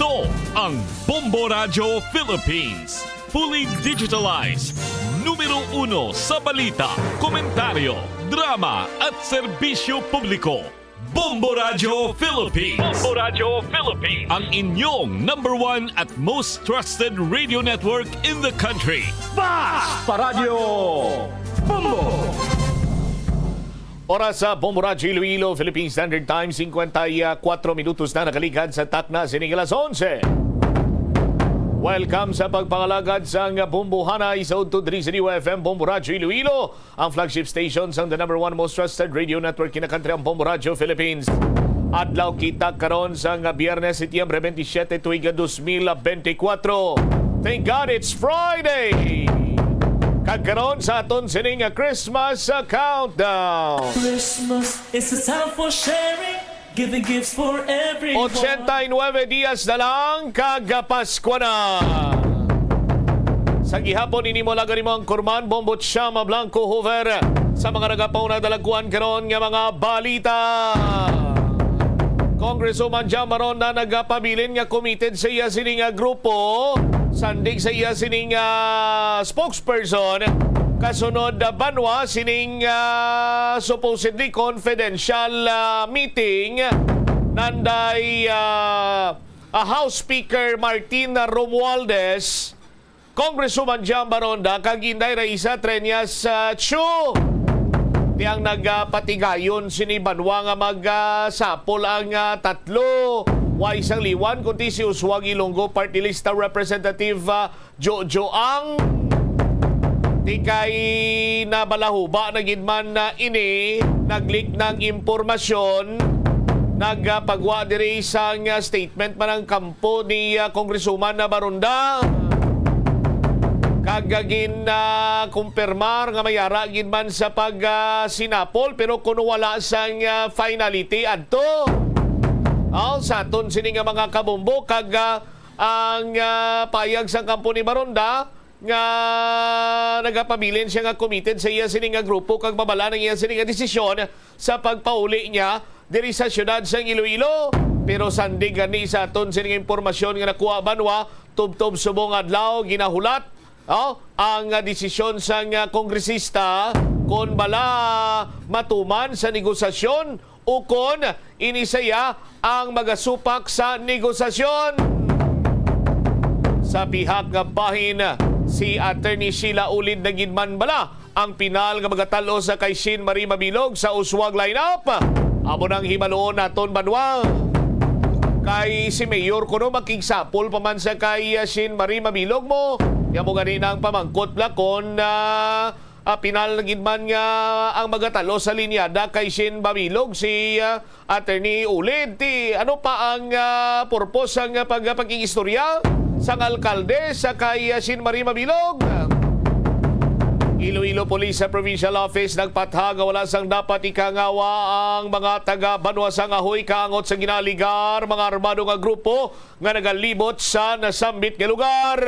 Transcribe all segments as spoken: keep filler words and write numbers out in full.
Ito ang Bombo Radyo Philippines. Fully digitalized. Numero uno sa balita, komentaryo, drama at serbisyo publiko. Bombo Radyo Philippines. Bombo Radyo Philippines. Ang inyong number one at most trusted radio network in the country. Bas! Paradyo Bombo! Oras sa Bombo Radyo Iloilo, Philippine Standard Time, singkwenta y kuwatro minutos na nakaligad sa takna sining alas onse. Welcome sa pagpangalagad sang Bombo Hanay sa udto diri sa D Y F M Bombo Radyo Iloilo, ang flagship station sang the number one most trusted radio network in the country, ang Bombo Radyo Philippines. Adlaw kita karon sang Biyernes, Setyembre twenty-seven, tuig dos mil bente kuwatro. Thank God it's Friday! Kag karon sa aton sining Christmas, uh, countdown. Christmas is a time for sharing, giving gifts for everyone. Ochenta y nueve dias na lang kag Pasko na. Sa gihapon, ini mo lang gani mo ang Kurman Bombo Chama Blanco Hoover sa mga nagapauna dalagkuan karon nga mga balita. Congresswoman Jam Maronda nagapabilin nga committed sa iya sining, ah, grupo, sandig sa iya sining, ah, spokesperson, kasunod, ah, banwa sining, ah, supposedly confidential, ah, meeting nanday, ah, ah, House Speaker Martin Romualdez, Congresswoman Jam Baronda kag Inday Raisa Treñas, ah, Chu. Ti ang nagapatigayon sini banwa nga magsapol ang, ah, tatlo. Way sang liwan kundi si Usuag Ilonggo Party List Representative, ah, Jojo Ang. Ti kay nabalahuba na gid man na ini, nag-leak ng impormasyon, nagpagwa diri sang, ah, statement man ang kampo ni, ah, Congresswoman na Baronda. Kag, ah, gin, ah, kumpirmar nga may ara gid man sa pag, ah, sinapol, pero kuno wala sang, ah, finality adto. Aw, sa aton sini nga mga kabombo, kag, ah, ang, ah, payag sang kampo ni Baronda nga nagapabilin siya nga committed sa iya sini nga grupo kag mabal-an ang iya sini nga desisyon sa pagpauli niya diri sa siyudad sang Iloilo. Pero sandig gani sa aton sini nga impormasyon nga nakuha banwa, tubtob subong adlaw ginahulat, oh, ang, ah, desisyon sang, ah, kongresista kon bala matuman sa negosasyon ukon ini sa iya ang magasupak sa negosasyon. Sa pihak nga bahin, si Attorney Sheila Ulid na gid man bala ang pinal nga magatal-os sa kay Shin Marie Mabilog sa Uswag lineup. Amo nang hibaluon naton banwa. Kay si Mayor kuno makigsapol pa man sa kay, ah, Shin Marie Mabilog mo. Amo gani na ang pamangkot la kon, ah, ah, pinal na gid man nga ang magatalos sa linyada kay Shin Mabilog, si, ah, Attorney Ulid. Ti, ano pa ang, ah, purpose sang pag-, pagkig-istorya sang alkalde sa kay, ah, Shin Marie Mabilog? Iloilo Police Provincial Office nagpatha nga wala sang dapat ikangawa ang mga taga Banwa sang Ahoy kaangot sa ginaaligar mga armado nga grupo nga nagalibot sa nasambit nga lugar.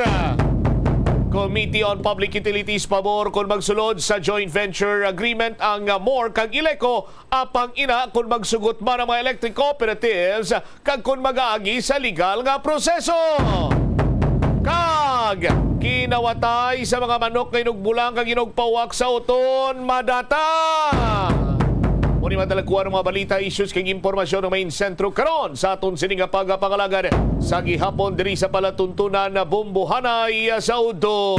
Committee on Public Utilities pabor kon magsulod sa joint venture agreement ang MORE kag ILECO, apang ina kon magsugot man ang mga electric cooperatives kag kon mag-aagi sa legal nga proseso. Kag kinawatay sa mga manok nga inugbulang kag inugpawak sa uton madata. Mao ni madalagkuan ang mga balita, issues kag impormasyon nga main sentro karon sa aton sini nga pagapangalagad sa gihapon diri sa palatuntunan na Bombohanay sa Udto.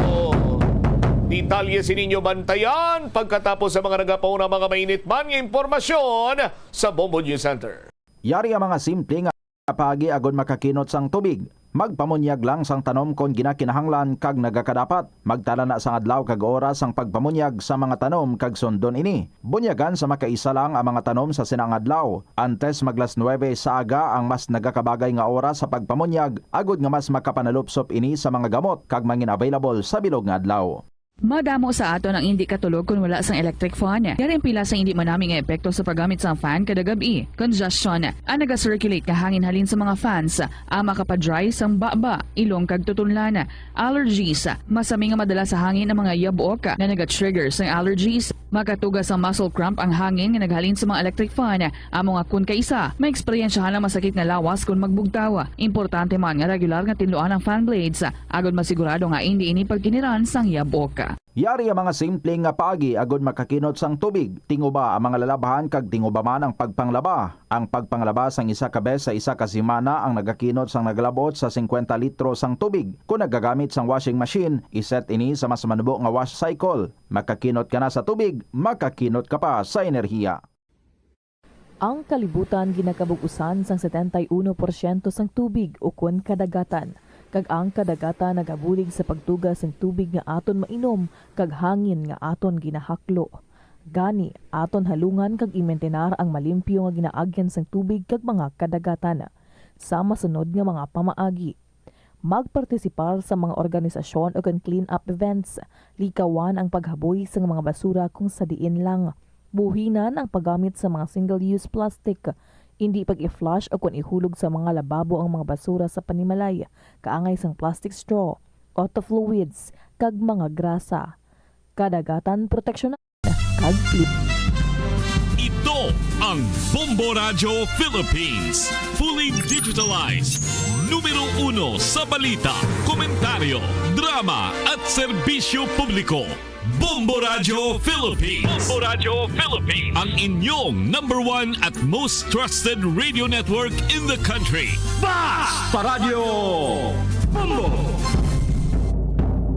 Detalye sini inyo bantayan pagkatapos sa mga nagapauna mga mainit man nga impormasyon sa Bombo News Center. Yari ang mga simple nga paagi agod makakinot sang tubig. Magpamunyag lang sang tanom kon ginakinahanglan kag nagakadapat. Magtala na sang adlaw kag oras sang pagpamunyag sa mga tanom kag sundon ini. Bunyagan sa makaisa lang ang mga tanom sa sina nga adlaw. Antes mag las nuebe sa aga ang mas nagakabagay nga oras sa pagpamunyag, agod nga mas makapanalupsop ini sa mga gamot kag mangin-available sa bilog nga adlaw. Madamo sa aton ang indi katulog kon wala sang electric fan. Yari ang pila sang indi manami nga epekto sa paggamit sang fan kada gab-i. Congestion, ang naga-circulate nga hangin halin sa mga fans, ang makapa-dry sang baba, ilong kag tutunlan. Allergies, masami nga madala sa hangin ang mga yabok nga naga-trigger sang allergies. Makatuga sa muscle cramp ang hangin nga naghalin sa mga electric fan, amo nga kun kaisa, may eksperyensyahan ang masakit nga lawas kun magbugtaw. Importante man nga regular nga tinluan ang fan blades, agud masigurado nga indi ini pagkiniran sang yabok. Yari ang mga simple nga paagi agud makakinot sang tubig. Tinguba ang mga lalabhan kag tinguba man ang pagpanglaba. Ang pagpanglaba sang isa ka bes sa isa ka semana ang nagakinot sang nagalabot sa singkwenta litro sang tubig. Kon nagagamit sang washing machine, iset ini sa mas manubo nga wash cycle. Makakinot ka na sa tubig, makakinot ka pa sa enerhiya. Ang kalibutan ginakabug-usan sang setenta y uno porsyento sang tubig ukon kadagatan, kag ang kadagatan nagabulig sa pagtuga sang tubig nga aton mainom kag hangin nga aton ginahaklo. Gani, aton halungan kag imintinar ang malimpyo nga ginaagyan sang tubig kag mga kadagatan. Sa masunod nga mga pamaagi, magpartisipar sa mga organisasyon ukon clean-up events. Likawan ang paghaboy sang mga basura kung sa diin lang. Buhinan ang paggamit sa mga single-use plastic. Indi pag-i-flush ukon ihulog sa mga lababo ang mga basura sa panimalay, kaangay sang plastic straw, auto fluids, kag mga grasa. Kadagatan proteksyon kag clip. Ito ang Bombo Radyo Philippines, fully digitalized. Numero uno sa balita, komentaryo, drama, at serbisyo publiko. Bombo Radyo Philippines. Bombo Radyo Philippines. Ang inyong number one at most trusted radio network in the country. Basta Radyo Bombo!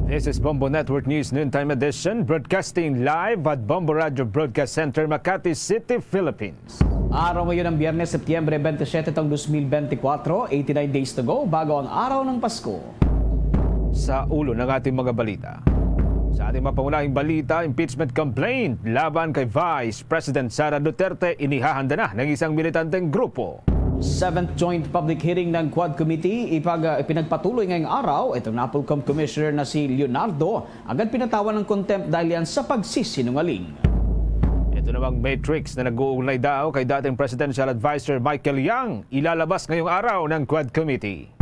This is Bombo Network News Noontime Edition, broadcasting live at Bombo Radyo Broadcast Center, Makati City, Philippines. Araw ngayon ng Biyernes, Setyembre twenty-seven tong twenty twenty-four, eighty-nine days to go bago ang araw ng Pasko. Sa ulo ng ating mga balita. Sa ating mga pangunahing balita, impeachment complaint laban kay Vice President Sara Duterte inihahanda na ng isang militanteng grupo. Seventh Joint Public Hearing ng Quad Committee ipag-, ipinagpatuloy ngayong araw. Itong NAPOLCOM Commissioner na si Leonardo agad pinatawan ng contempt dahil yan sa pagsisinungaling. Ito namang matrix na nag-uugnay daw kay dating Presidential Advisor Michael Young ilalabas ngayong araw ng Quad Committee.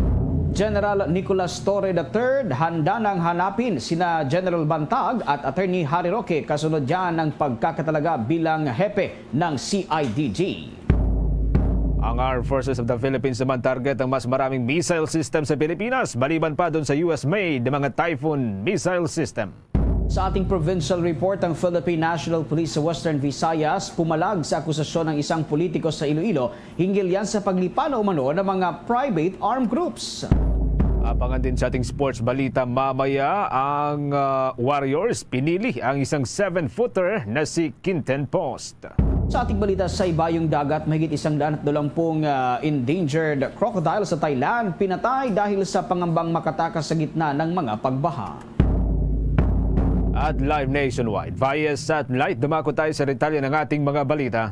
General Nicolas Torre the third handa nang hanapin sina General Bantag at Attorney Harry Roque kasunod yan ng pagkakatalaga bilang hepe ng C I D G. Ang Armed Forces of the Philippines naman target ang mas maraming missile system sa Pilipinas, maliban pa dun sa U S made na mga Typhoon missile system. Sa ating provincial report, ang Philippine National Police sa Western Visayas pumalag sa akusasyon ng isang politiko sa Iloilo hinggil yan sa paglipano umano ng mga private armed groups. Abangan din sa ating sports balita mamaya ang, ah, Warriors pinili ang isang seven-footer na si Quinten Post. Sa ating balita, sa ibayong dagat, mahigit isang daan at dalawampung, ah, endangered crocodile sa Thailand pinatay dahil sa pangambang makatakas sa gitna ng mga pagbaha. At live nationwide via satellite, dumako tayo sa detalye ng ating mga balita.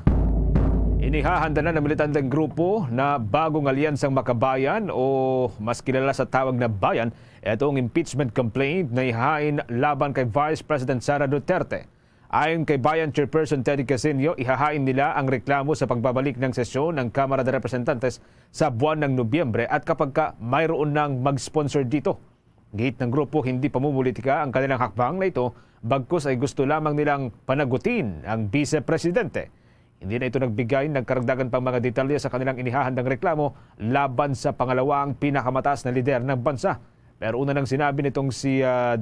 Inihahanda na ng militanteng grupo na Bagong Alyansang Makabayan o mas kilala sa tawag na Bayan, itong impeachment complaint na ihain laban kay Vice President Sara Duterte. Ayon kay Bayan Chairperson Teddy Casino, ihahain nila ang reklamo sa pagbabalik ng sesyon ng Kamara de Representantes sa buwan ng Nobyembre at kapag ka mayroon nang mag-sponsor dito. Gihit ng grupo, hindi pamumulitika ang kanilang hakbang na ito, bagkus ay gusto lamang nilang panagutin ang Bise Presidente. Hindi na ito nagbigay ng karagdagan pang mga detalye sa kanilang inihahandang reklamo laban sa pangalawang pinakamataas na lider ng bansa. Pero una nang sinabi nitong si, ah,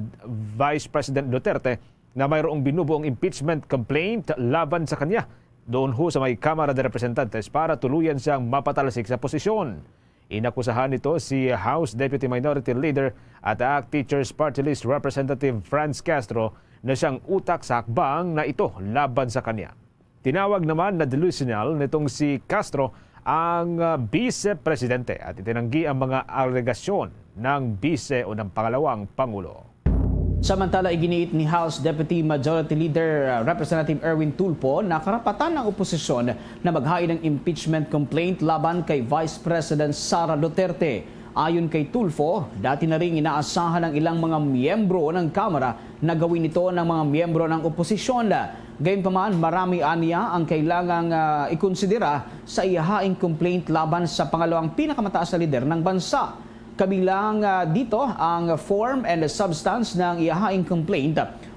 Vice President Duterte na mayroong binubuong impeachment complaint laban sa kanya doon ho sa may Kamara de Representantes para tuluyan siyang mapatalsik sa posisyon. Inakusahan nito si House Deputy Minority Leader at ACT Teachers Party List Representative Franz Castro na siyang utak sa hakbang na ito laban sa kanya. Tinawag naman na delusional nitong si Castro ang, ah, Bise Presidente at itinanggi ang mga alegasyon ng Bise o ng pangalawang Pangulo. Samantala, iginiit ni House Deputy Majority Leader, uh, Representative Erwin Tulfo na karapatan ng oposisyon na maghain ng impeachment complaint laban kay Vice President Sara Duterte. Ayon kay Tulfo, dati na ring inaasahan ng ilang mga miyembro ng Kamara na gawin ito ng mga miyembro ng oposisyon. Gayunpaman, marami aniya ang kailangang, uh, ikonsidera sa ihahaing complaint laban sa pangalawang pinakamataas na lider ng bansa. Kabilang, ah, dito ang form and substance ng ihahaing complaint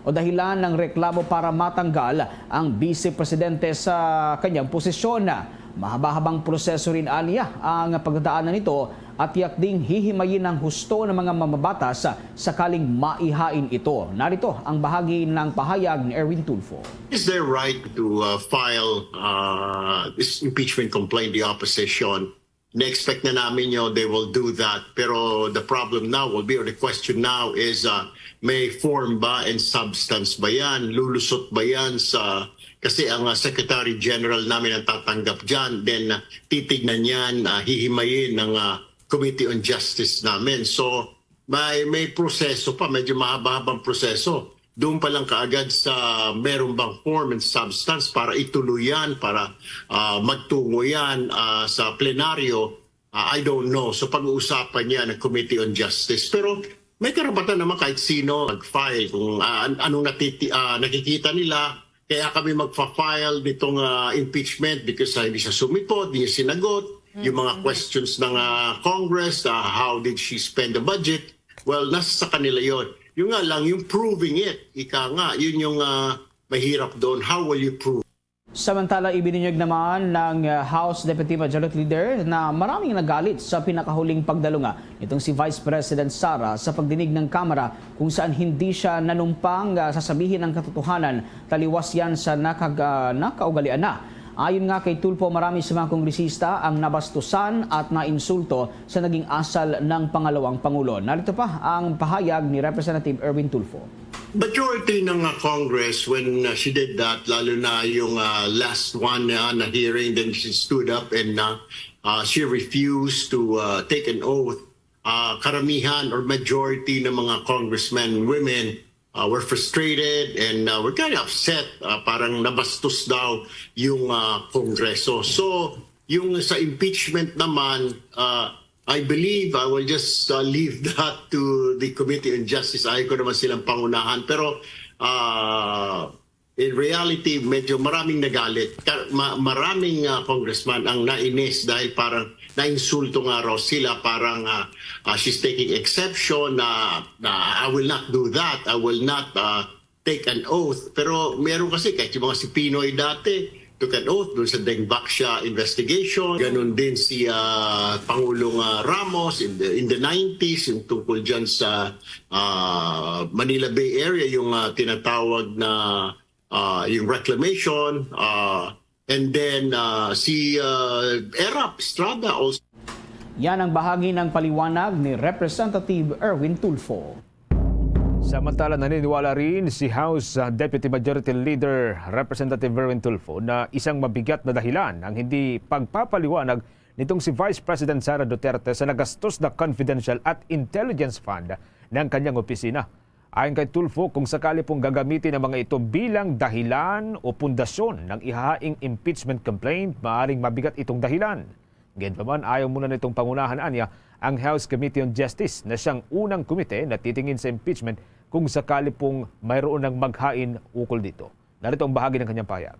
o dahilan ng reklamo para matanggal ang Vice Presidente sa kanyang posisyon. Mahaba-habang proseso rin anya ang pagdadaanan nito at tiyak ding hihimayin ng husto ng mga mamabatas sakaling maihain ito. Narito ang bahagi ng pahayag ni Erwin Tulfo. Is their right to uh, file uh, this impeachment complaint, the opposition. Na-expect na namin yun, they will do that. Pero the problem now will be, or the question now is, uh, may form ba and substance ba yan? Lulusot ba yan sa, kasi ang uh, Secretary General namin ang tatanggap dyan. Then uh, titignan yan, uh, hihimayin ng uh, Committee on Justice namin. So may, may proseso pa, medyo mahaba-habang proseso. Doon pa lang kaagad sa meron bang form and substance para ituloy yan, para uh, magtungo yan uh, sa plenaryo, uh, I don't know. So pag-uusapan niya ng Committee on Justice. Pero may karapatan naman kahit sino mag-file kung uh, anong natiti- uh, nakikita nila. Kaya kami magfa-file nitong uh, impeachment because uh, hindi siya sumipot, hindi niya sinagot yung mga questions ng uh, Congress, uh, how did she spend the budget? Well, nasa sa kanila yon. Yung nga lang, yung proving it, ika nga, yun yung uh, mahirap doon. How will you prove? Samantala, ibinunyag naman ng uh, House Deputy Majority Leader na maraming nagalit sa pinakahuling pagdalunga nitong si Vice President Sara sa pagdinig ng Kamara kung saan hindi siya nanumpang uh, sasabihin ang katotohanan, taliwas yan sa nakag, uh, nakaugalian na. Ayon nga kay Tulfo, marami sa mga kongresista ang nabastusan at nainsulto sa naging asal ng pangalawang pangulo. Narito pa ang pahayag ni Representative Erwin Tulfo. Majority ng uh, Congress when uh, she did that, lalo na yung uh, last one uh, na hearing, then she stood up and uh, uh, she refused to uh, take an oath. Uh, karamihan or majority ng mga congressmen, women, uh, were frustrated and uh, were kind of upset. Uh, parang nabastos daw yung uh, Kongreso. So, yung sa impeachment naman, uh, I believe I will just uh, leave that to the Committee on Justice. Ayaw ko naman silang pangunahan. Pero uh, in reality, medyo maraming nagalit. Ka- ma- maraming uh, congressman ang nainis dahil parang nainsulto nga raw sila. Parang uh, uh, she's taking exception na, na I will not do that. I will not uh, take an oath. Pero meron kasi kahit yung mga si Pinoy dati, took an oath dun sa Deng Baksha investigation. Ganun din si uh, Pangulong uh, Ramos in the, in the nineties, yung tungkol dyan sa uh, Manila Bay Area, yung uh, tinatawag na uh, yung reclamation. Uh, and then uh, si uh, Erap Estrada also. Yan ang bahagi ng paliwanag ni Representative Erwin Tulfo. Samantala, naniniwala rin si House uh, Deputy Majority Leader Representative Erwin Tulfo na isang mabigat na dahilan ang hindi pagpapaliwanag nitong si Vice President Sara Duterte sa nagastos na confidential at intelligence fund ng kanyang opisina. Ayon kay Tulfo, kung sakali pong gagamitin ang mga ito bilang dahilan o pundasyon ng ihahaing impeachment complaint, maaring mabigat itong dahilan. Gayunpaman, ayaw muna nitong pangunahan anya ang House Committee on Justice na siyang unang komite na titingin sa impeachment kung sakali pong mayroon ng maghain ukol dito. Narito ang bahagi ng kanyang pahayag.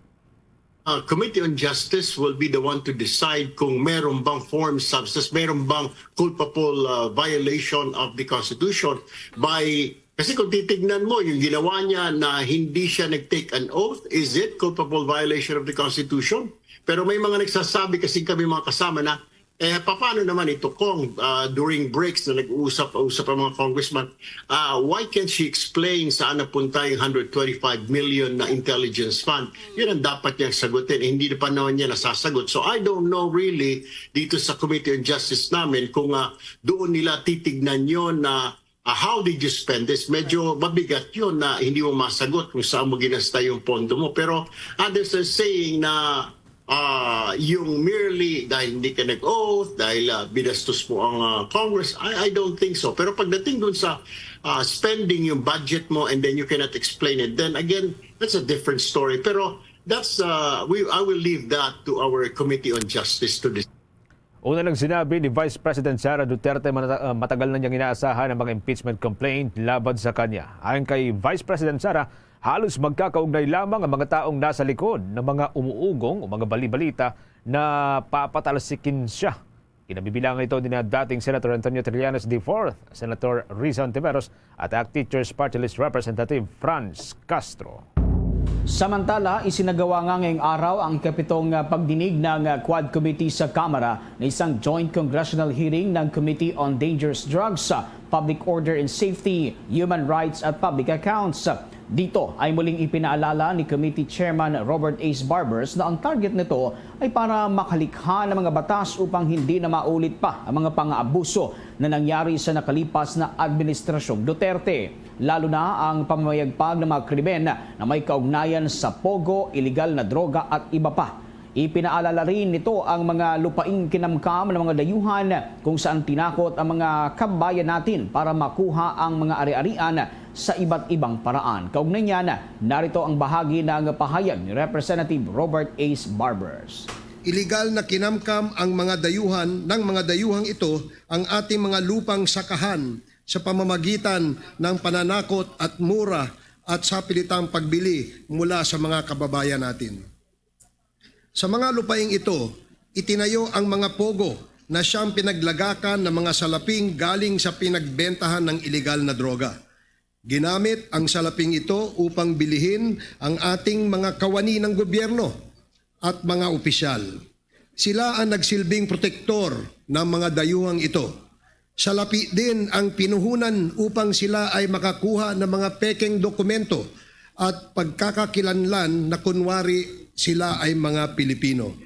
Uh, Committee on Justice will be the one to decide kung meron bang form substance, meron bang culpable uh, violation of the Constitution by kasi kung titignan mo yung ginawa niya na hindi siya nag-take an oath, is it culpable violation of the Constitution? Pero may mga nagsasabi kasi kami mga kasama na eh, paano naman ito kung uh, during breaks na nag-uusap-usap ang mga congressman, uh, why can't she explain saan napunta yung one hundred twenty-five million na intelligence fund? Yun ang dapat niyang sagutin. Eh, hindi pa naman niya nasasagot. So I don't know really dito sa Committee on Justice namin kung uh, doon nila titignan yon na uh, how did you spend this? Medyo mabigat yun na hindi mo masagot kung saan mo ginasta yung pondo mo. Pero others are saying na uh, yung merely dahil hindi ka nag-oath, dahil uh, binastos mo ang uh, Congress, I, I don't think so. Pero pagdating dun sa uh, spending yung budget mo and then you cannot explain it, then again, that's a different story. Pero that's, uh, we, I will leave that to our Committee on Justice to decide. Una nang sinabi ni Vice President Sara Duterte, matagal na niyang inaasahan ang mga impeachment complaint laban sa kanya. Ayon kay Vice President Sara, halos magkakaugnay lamang ang mga taong nasa likod ng mga umuugong o mga balibalita na papatalsikin siya Kinabibilangan ito ni na dating Senator Antonio Trillanes the fourth, Senator Risa Ontiveros, at ACT Teachers Party List Representative Franz Castro. Samantala, isinagawa nga ngayong araw ang ikapitong, ah, pagdinig ng, ah, Quad Committee sa Kamara na isang joint congressional hearing ng Committee on Dangerous Drugs, ah, Public Order and Safety, Human Rights at Public Accounts. Dito ay muling ipinaalala ni Committee Chairman Robert Ace Barbers na ang target nito ay para makalikha ng mga batas upang hindi na maulit pa ang mga pang-aabuso na nangyari sa nakalipas na Administrasyong Duterte, lalo na ang pamamayagpag ng mga krimen na may kaugnayan sa pogo, iligal na droga at iba pa. Ipinaalala rin nito ang mga lupaing kinamkam ng mga dayuhan kung saan tinakot ang mga kababayan natin para makuha ang mga ari-arian sa iba't ibang paraan. Kaugnay niyan, narito ang bahagi ng pahayag ni Representative Robert Ace Barbers. Iligal na kinamkam ang mga dayuhan ng mga dayuhang ito ang ating mga lupang sakahan sa pamamagitan ng pananakot at mura at sapilitang pagbili mula sa mga kababayan natin. Sa mga lupaing ito, itinayo ang mga pogo na siyang pinaglagakan ng mga salaping galing sa pinagbentahan ng iligal na droga. Ginamit ang salaping ito upang bilihin ang ating mga kawani ng gobyerno at mga opisyal. Sila ang nagsilbing protektor ng mga dayuhang ito. Salapi din ang pinuhunan upang sila ay makakuha ng mga pekeng dokumento at pagkakakilanlan na kunwari sila ay mga Pilipino.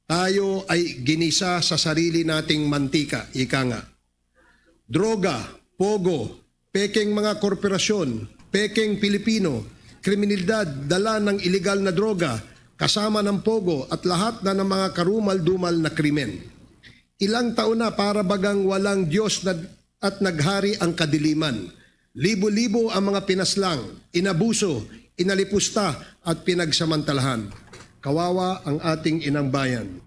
Tayo ay ginisa sa sarili nating mantika, ika nga. Droga, pogo, pekeng mga korporasyon, pekeng Pilipino, kriminalidad, dala ng iligal na droga, kasama ng pogo at lahat na ng mga karumal-dumal na krimen. Ilang taon na para bagang walang Diyos na, at naghari ang kadiliman. Libo-libo ang mga pinaslang, inabuso, inalipusta at pinagsamantalahan. Kawawa ang ating inang bayan.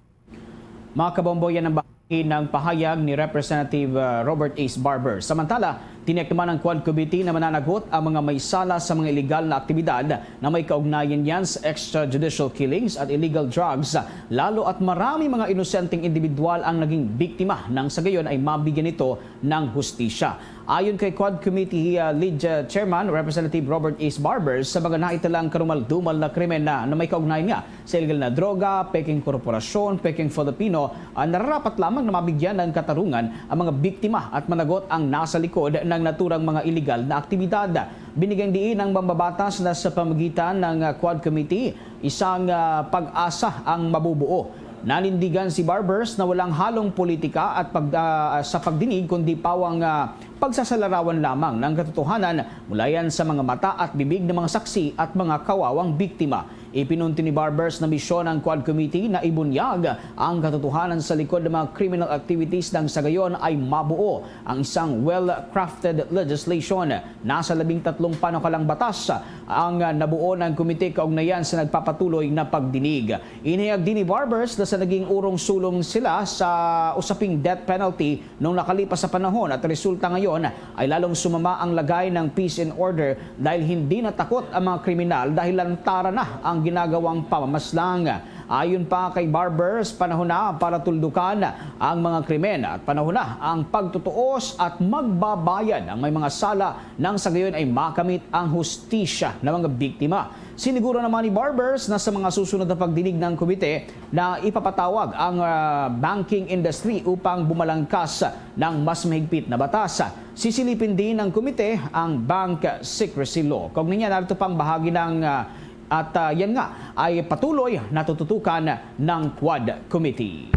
Mga kabombo, yan ang bahagi ng pahayag ni Representative, uh, Robert Ace Barber. Samantala, tiniyak naman ng Quad Committee na mananagot ang mga may sala sa mga iligal na aktibidad na may kaugnayan yan sa extrajudicial killings at illegal drugs, lalo at marami mga inosenteng individual ang naging biktima nang sa gayon ay mabigyan ito ng hustisya. Ayon kay Quad Committee, uh, Lead, uh, Chairman Representative Robert Ace Barber, sa mga naitalang karumal-dumal na krimen na, na may kaugnayan nga sa iligal na droga, peking korporasyon, peking Filipino, ah, nararapat lamang na mabigyan ng katarungan ang mga biktima at managot ang nasa likod ng naturang mga iligal na aktibidad. Binigyang diin ang mambabatas na sa pamagitan ng, ah, Quad Committee, isang, ah, pag-asa ang mabubuo. Nanindigan si Barbers na walang halong politika at pag-, ah, sa pagdinig, kundi pawang, ah, pagsasalarawan lamang ng katotohanan mula yan sa mga mata at bibig ng mga saksi at mga kawawang biktima. Ipinunti ni Barbers na misyon ang Quad Committee na ibunyag ang katotohanan sa likod ng mga criminal activities nang sa gayon ay mabuo ang isang well-crafted legislation. Nasa labing tatlong panukalang batas ang nabuo ng komite kaugnayan sa nagpapatuloy na pagdinig. Inihayag din ni Barbers na sa naging urong sulong sila sa usaping death penalty nung nakalipas sa panahon at resulta ngayon ay lalong sumama ang lagay ng peace and order dahil hindi na takot ang mga kriminal dahil lantaran na ang ginagawang pamamaslang. Ayon pa kay Barbers, panahon na para tuldukan ang mga krimen at panahon na ang pagtutuos at magbabayad ang may mga sala nang sa gayon ay makamit ang hustisya ng mga biktima. Siniguro naman ni Barbers na sa mga susunod na pagdinig ng komite na ipapatawag ang, ah, banking industry upang bumalangkas ng mas mahigpit na batas. Sisilipin din ng komite ang bank secrecy law. Kaugnay niyan, narito pang bahagi ng, ah, at, ah, yan nga ay patuloy na tututukan ng Quad Committee.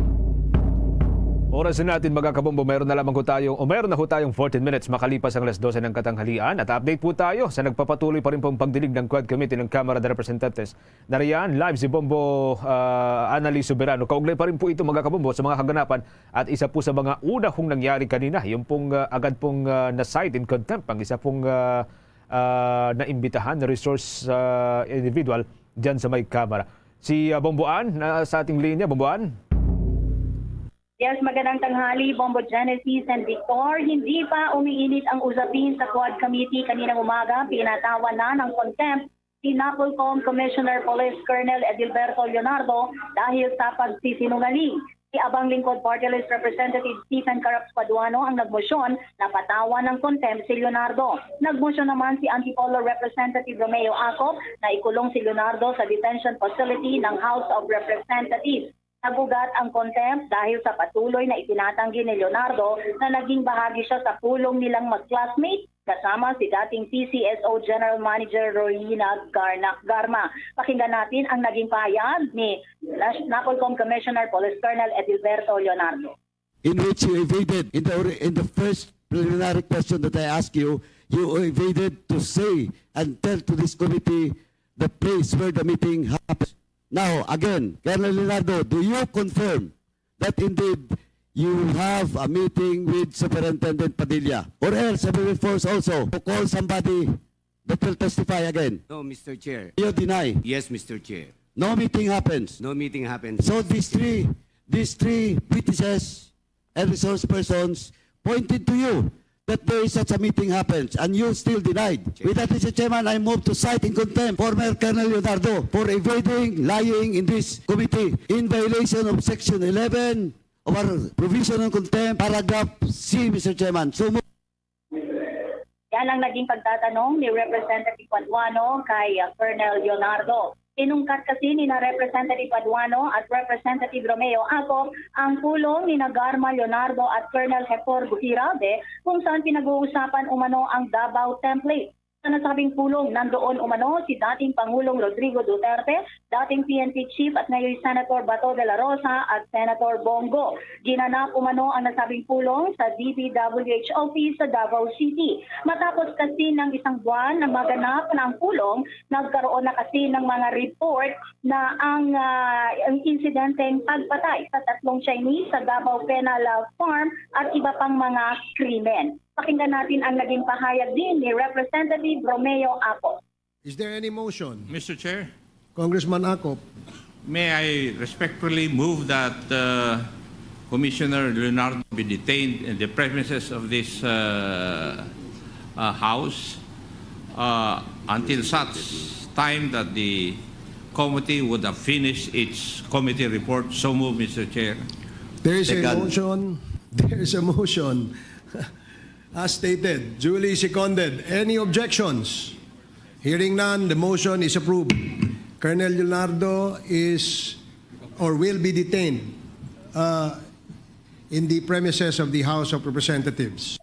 Oras na natin, mga kabombo, mayroon na lamang ho tayong, o mayroon na ho tayong fourteen minutes makalipas ang alas dose ng katanghalian. At update po tayo sa nagpapatuloy pa rin pong pagdinig ng Quad Committee ng Kamara de Representantes. Nariyan, live si Bombo, ah, Annalie Soberano. Kaugnay pa rin po ito, mga kabombo, sa mga kaganapan at isa po sa mga una hong nangyari kanina, yung pong, ah, agad pong, ah, na-cite in contempt ang isa pong, ah, ah, naimbitahan na resource, ah, individual dyan sa may Kamara. Si, ah, Bombo Ann, na sa ating linya. Bombo Ann? Yes, magandang tanghali, Bombo Genesis and Victor. Hindi pa umiinit ang usapin sa Quad Committee kaninang umaga, pinatawan na ng contempt si NAPOLCOM Commissioner Police Colonel Edilberto Leonardo dahil sa pagsisinungaling. Si Abang Lingkod Party List Representative Stephen Caraps Paduano ang nagmosyon na patawan ng contempt si Leonardo. Nagmosyon naman si Antipolo Representative Romeo Acop na ikulong si Leonardo sa detention facility ng House of Representatives. Nag-ugat ang contempt dahil sa patuloy na itinatanggi ni Leonardo na naging bahagi siya sa pulong nilang mag-classmate kasama si dating P C S O General Manager Royina Garna, Garma. Pakinggan natin ang naging pahayag ni Nas- NAPOLCOM Commissioner Police Colonel Edilberto Leonardo. In which you evaded in the ori- in the first preliminary question that I asked you, you evaded to say and tell to this committee the place where the meeting happened. Now, again, Colonel Leonardo, do you confirm that indeed you have a meeting with Superintendent Padilla? Or else, I will be forced also to call somebody that will testify again. No, Mister Chair. You deny. Yes, Mister Chair. No meeting happens. No meeting happens. So these three, these three witnesses and resource persons pointed to you that there is such a meeting happens and you still denied. With that, Mister Chairman, I move to cite in contempt former Colonel Leonardo for evading, lying in this committee in violation of Section eleven of our provision on contempt, paragraph C, Mister Chairman. So move. Yan ang naging pagtatanong ni Representative Paduano kay uh, Colonel Leonardo. Inungkat kasi ni na Representative Paduano at Representative Romeo Acop ang pulong ni na Garma Leonardo at Colonel Hector Gutirabe kung saan pinag-uusapan umano ang Davao Template. Sa nasabing pulong, nandoon umano si dating Pangulong Rodrigo Duterte, dating P N P Chief at ngayon Senator Bato de la Rosa at Senator Bong Go. Ginanap umano ang nasabing pulong sa D P W H office sa Davao City. Matapos kasi ng isang buwan na maganap na ang pulong, nagkaroon na kasi ng mga report na ang, ah, ang insidenteng pagpatay sa tatlong Chinese sa Davao Penal, ah, Farm at iba pang mga krimen. Pakinggan natin ang naging pahayag din ni Representative Romeo Acop. Is there any motion? Mister Chair, Congressman Acop. May I respectfully move that uh, Commissioner Leonardo be detained in the premises of this uh, uh, House uh, until such time that the committee would have finished its committee report. So move, Mister Chair. There is a Second. Motion. There is a motion. As stated, duly seconded. Any objections? Hearing none, the motion is approved. Colonel Leonardo is or will be detained uh, in the premises of the House of Representatives.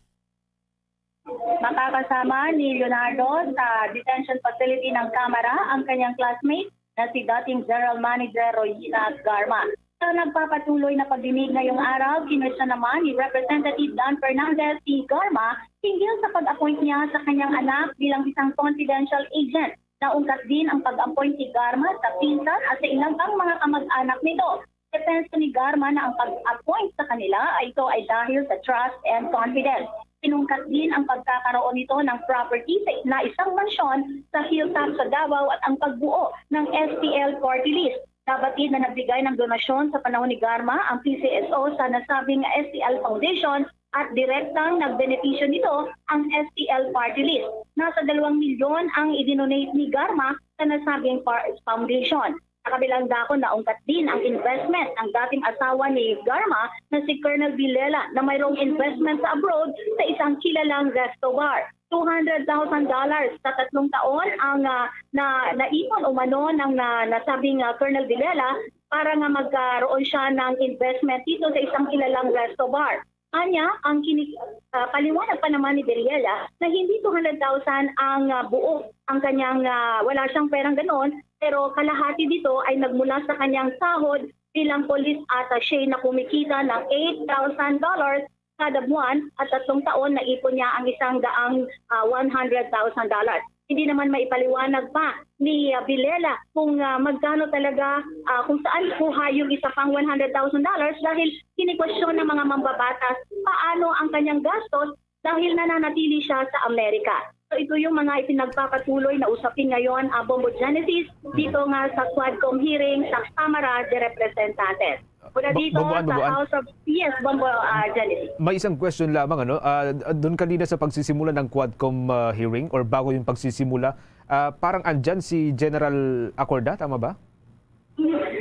Makakasama ni Leonardo sa detention facility ng Kamara ang kanyang classmate na si dating General Manager Royina Garma. Sa nagpapatuloy na pagdinig ngayong araw, kinwestiyon naman ni Representative Dan Fernandez si Garma hinggil sa pag-appoint niya sa kanyang anak bilang isang confidential agent. Naungkat din ang pag-appoint ni Garma sa pinsan at sa ilang pang mga kamag-anak nito. Depensa ni Garma na ang pag-appoint sa kanila ay ito ay dahil sa trust and confidence. Pinungkat din ang pagkakaroon nito ng property sa na isang mansyon sa hilltop sa Davao at ang pagbuo ng S T L party list. Nabatid na nagbigay ng donasyon sa panahon ni Garma ang P C S O sa nasabing S T L Foundation at direktang nagbenepisyo nito ang S T L party list. Nasa dalawang milyon ang idinonate ni Garma sa nasabing par- foundation. Sa kabilang dako, naungkat din ang investment ng dating asawa ni Garma na si Colonel Villela na mayroong investment sa abroad sa isang kilalang resto bar. Two hundred thousand dollars sa tatlong taon ang ah, na naipon umano ng na, nasabing ah, Colonel Villela para nga magkaroon siya ng investment dito sa isang kilalang resto bar. Anya, ang kini, ah, paliwanag pa naman ni Villela na hindi two hundred thousand ang ah, buo ang kanyang ah, wala siyang perang ganon, pero kalahati dito ay nagmula sa kanyang sahod bilang police attaché na kumikita ng eight thousand dollars kada buwan at tatlong taon naipon niya ang isang daang ah, one hundred thousand dollars. Hindi naman maipaliwanag pa ni ah, Villela kung ah, magkano talaga, ah, kung saan kuha yung isa pang one hundred thousand dollars dahil kinikwestiyon ng mga mambabatas paano ang kanyang gastos dahil nananatili siya sa Amerika. So ito yung mga ipinagpapatuloy na usapin ngayon ang Bombo Genesis dito nga sa Quadcom hearing sa Kamara de Representantes. Mula Ba- dito Bombo, ano, sa Bombo, ano? House of... Yes, Bombo uh, Genesis. May isang question lamang, ano? Ah, doon kanina sa pagsisimula ng Quadcom ah, hearing or bago yung pagsisimula, ah, parang andyan si General Acorda, tama ba?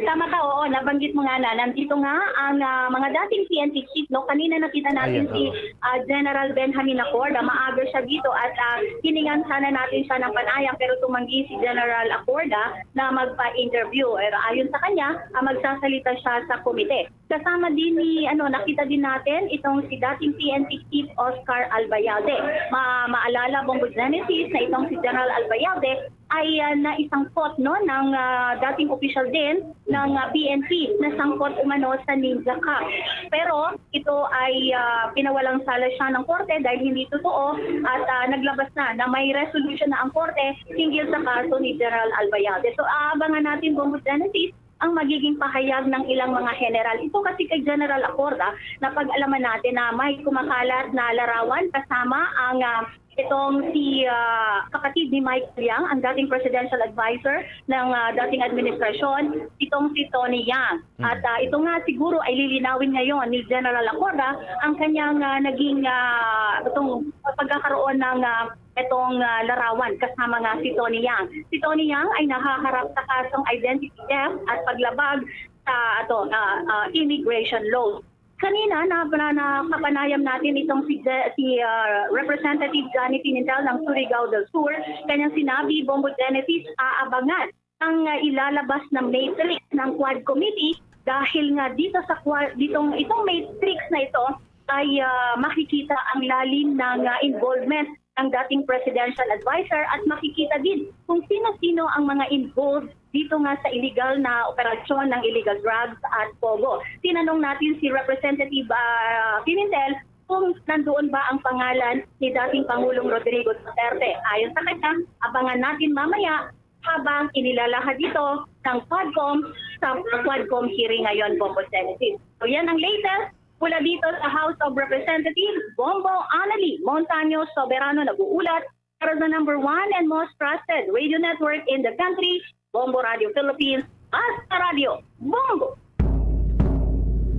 Sa Tama ka, oo, nabanggit mo nga na, nandito nga ang, ah, mga dating P N P chief, no? Kanina nakita natin Ayan, si, oo. ah, General Benjamin Acorda, maaga siya dito at, ah, hiningan sana natin siya ng panayam pero tumanggi si General Acorda na magpa-interview. Pero ayon sa kanya, ah, magsasalita siya sa komite. Kasama din ni, ano, nakita din natin itong si dating P N P chief Oscar Albayalde. Ma-, maalala, Bongo Genesis, na itong si General Albayalde ay, ah, naisangkot, no, ng, ah, dating opisyal din ng, ah, P N P na sangkot umano sa Ninja Cup. Pero ito ay, ah, pinawalang sala siya ng korte dahil hindi totoo at, ah, naglabas na na may resolution na ang korte hinggil sa kaso ni General Albayalde. So, aabangan natin, Bongo Genesis, ang magiging pahayag ng ilang mga general. Ito kasi kay General Acorda, napag-alaman natin na may kumakalat na larawan kasama ang, ah, itong si, ah, kapatid ni Mike Liang, ang dating presidential advisor ng, ah, dating administrasyon, itong si Tony Yang. Mm. At, ah, ito nga siguro ay lilinawin ngayon ni General Acorda ang kanyang, ah, naging, ah, itong pagkakaroon ng, ah, itong, ah, larawan kasama nga si Tony Yang. Si Tony Yang ay nahaharap sa kasong identity theft at paglabag sa ato, ah, ah, immigration laws. Kanina, na, na, nakapanayam natin itong si Je-, si, ah, Representative Johnny Pimentel ng Surigao del Sur. Kanyang sinabi, Bongo Genesis, aabangan ang, ah, ilalabas na matrix ng Quad Committee dahil nga dito sa Quad, ditong, itong matrix na ito ay, ah, makikita ang lalim ng, ah, involvement ng dating presidential advisor at makikita din kung sino-sino ang mga involved dito nga sa illegal na operasyon ng illegal drugs at pogo. Tinanong natin si Representative, ah, Pimentel kung nandoon ba ang pangalan ni dating Pangulong Rodrigo Duterte. Ayon sa kanya, abangan natin mamaya habang inilalahad ito ng Quadcom sa Quadcom hearing ngayon, Bongo Genesis. So yan ang latest mula dito sa House of Representatives, Bombo Annalie Montaño Soberano nag-uulat para sa number one and most trusted radio network in the country, Bombo Radio Philippines, Basta Radio Bombo!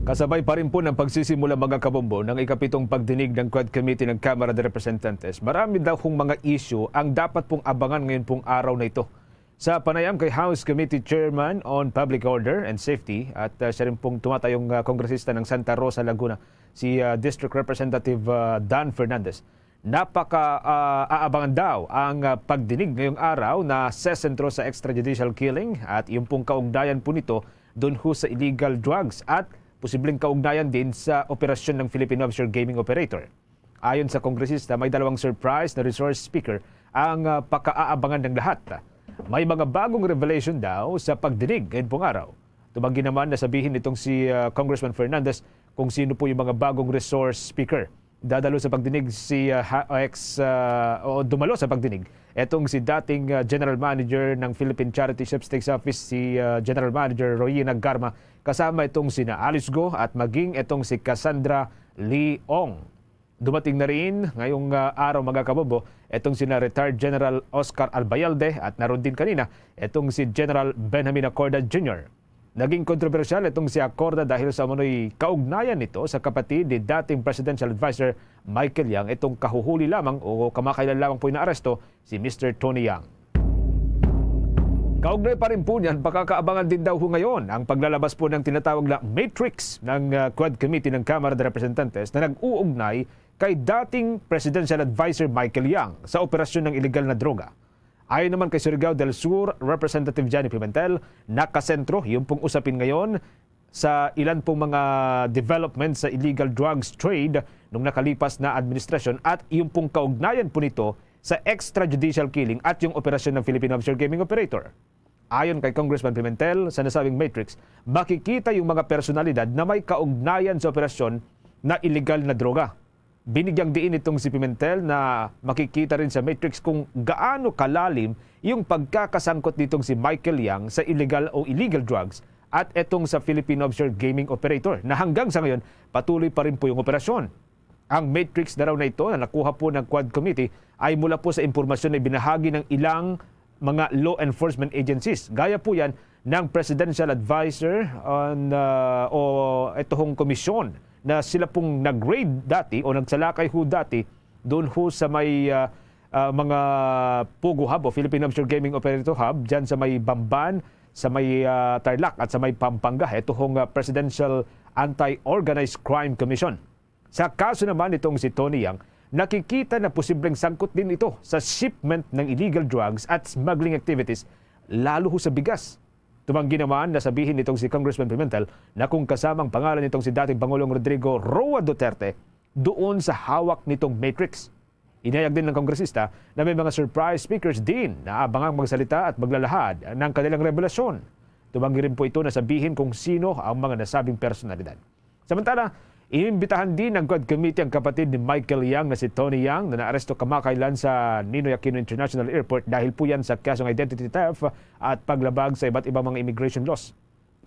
Kasabay pa rin po ng pagsisimula, mga kabombo, ng ikapitong pagdinig ng Quad Committee ng Kamara de Representantes, marami daw hong mga issue ang dapat pong abangan ngayon pong araw na ito. Sa panayam kay House Committee Chairman on Public Order and Safety at, ah, siya rin pong tumatayong, ah, kongresista ng Santa Rosa, Laguna, si, ah, District Representative, ah, Dan Fernandez, napaka, ah, aabangan daw ang, ah, pagdinig ngayong araw na sesentro sa extrajudicial killing at yung pong kaugnayan po nito doon ho sa illegal drugs at posibleng kaugnayan din sa operasyon ng Philippine Offshore Gaming Operator. Ayon sa kongresista, may dalawang surprise na resource speaker ang, ah, pakaaabangan ng lahat. May mga bagong revelation daw sa pagdinig ngayon pong araw. Tumanggi naman na sabihin nitong si, ah, Congressman Fernandez kung sino po yung mga bagong resource speaker. Dadalo sa pagdinig si, ah, ha-, ex, ah, o dumalo sa pagdinig etong si dating, ah, General Manager ng Philippine Charity Sweepstakes Office, si, ah, General Manager Royina Garma, kasama itong sina Alice Go at maging itong si Cassandra Lee Ong. Dumating na rin ngayong, ah, araw, mga kabobo, itong sina Retired General Oscar Albayalde at naroon din kanina itong si General Benjamin Acorda Junior. Naging kontrobersyal itong si Acorda dahil sa umano'y kaugnayan nito sa kapatid ni dating Presidential Advisor Michael Yang, itong kahuhuli lamang o kamakailan lamang po inaaresto, si Mister Tony Yang. Kaugnay pa rin po niyan, pakakaabangan din daw ho ngayon ang paglalabas po ng tinatawag na matrix ng, ah, Quad Committee ng Kamara de Representantes na nag-uugnay kay dating Presidential Advisor Michael Yang sa operasyon ng iligal na droga. Ayon naman kay Surigao del Sur Representative Johnny Pimentel, nakasentro yung pong usapin ngayon sa ilan pong mga development sa illegal drugs trade nung nakalipas na administrasyon at yung pong kaugnayan po nito sa extrajudicial killing at yung operasyon ng Philippine Offshore Gaming Operator. Ayon kay Congressman Pimentel, sa nasabing matrix, makikita yung mga personalidad na may kaugnayan sa operasyon na iligal na droga. Binigyang diin itong si Pimentel na makikita rin sa matrix kung gaano kalalim yung pagkakasangkot nitong si Michael Yang sa illegal o illegal drugs at etong sa Philippine Offshore Gaming Operator na hanggang sa ngayon patuloy pa rin po yung operasyon. Ang matrix na raw na ito na nakuha po ng Quad Committee ay mula po sa impormasyon na ibinahagi ng ilang mga law enforcement agencies. Gaya po yan ng Presidential Advisor on, uh, o ito hong komisyon na sila pong nag-raid dati o nagsalakay ho dati doon ho sa may, uh, uh, mga Pogo Hub o Philippine Offshore Gaming Operator Hub dyan sa may Bamban, sa may, ah, Tarlac at sa may Pampanga, ito hong, ah, Presidential Anti-Organized Crime Commission. Sa kaso naman nitong si Tony Yang, nakikita na posibleng sangkot din ito sa shipment ng illegal drugs at smuggling activities, lalo ho sa bigas. Tumanggi naman na sabihin nitong si Congressman Pimentel na kung kasama ang pangalan nitong si dating Pangulong Rodrigo Roa Duterte doon sa hawak nitong Matrix. Inihayag din ng kongresista na may mga surprise speakers din na abangang magsalita at maglalahad ng kanilang revelasyon. Tumanggi rin po ito na sabihin kung sino ang mga nasabing personalidad. Samantala, inimbitahan din ng Quad Committee ang kapatid ni Michael Yang na si Tony Yang na naaresto kamakailan sa Ninoy Aquino International Airport dahil po yan sa kasong identity theft at paglabag sa iba't ibang mga immigration laws.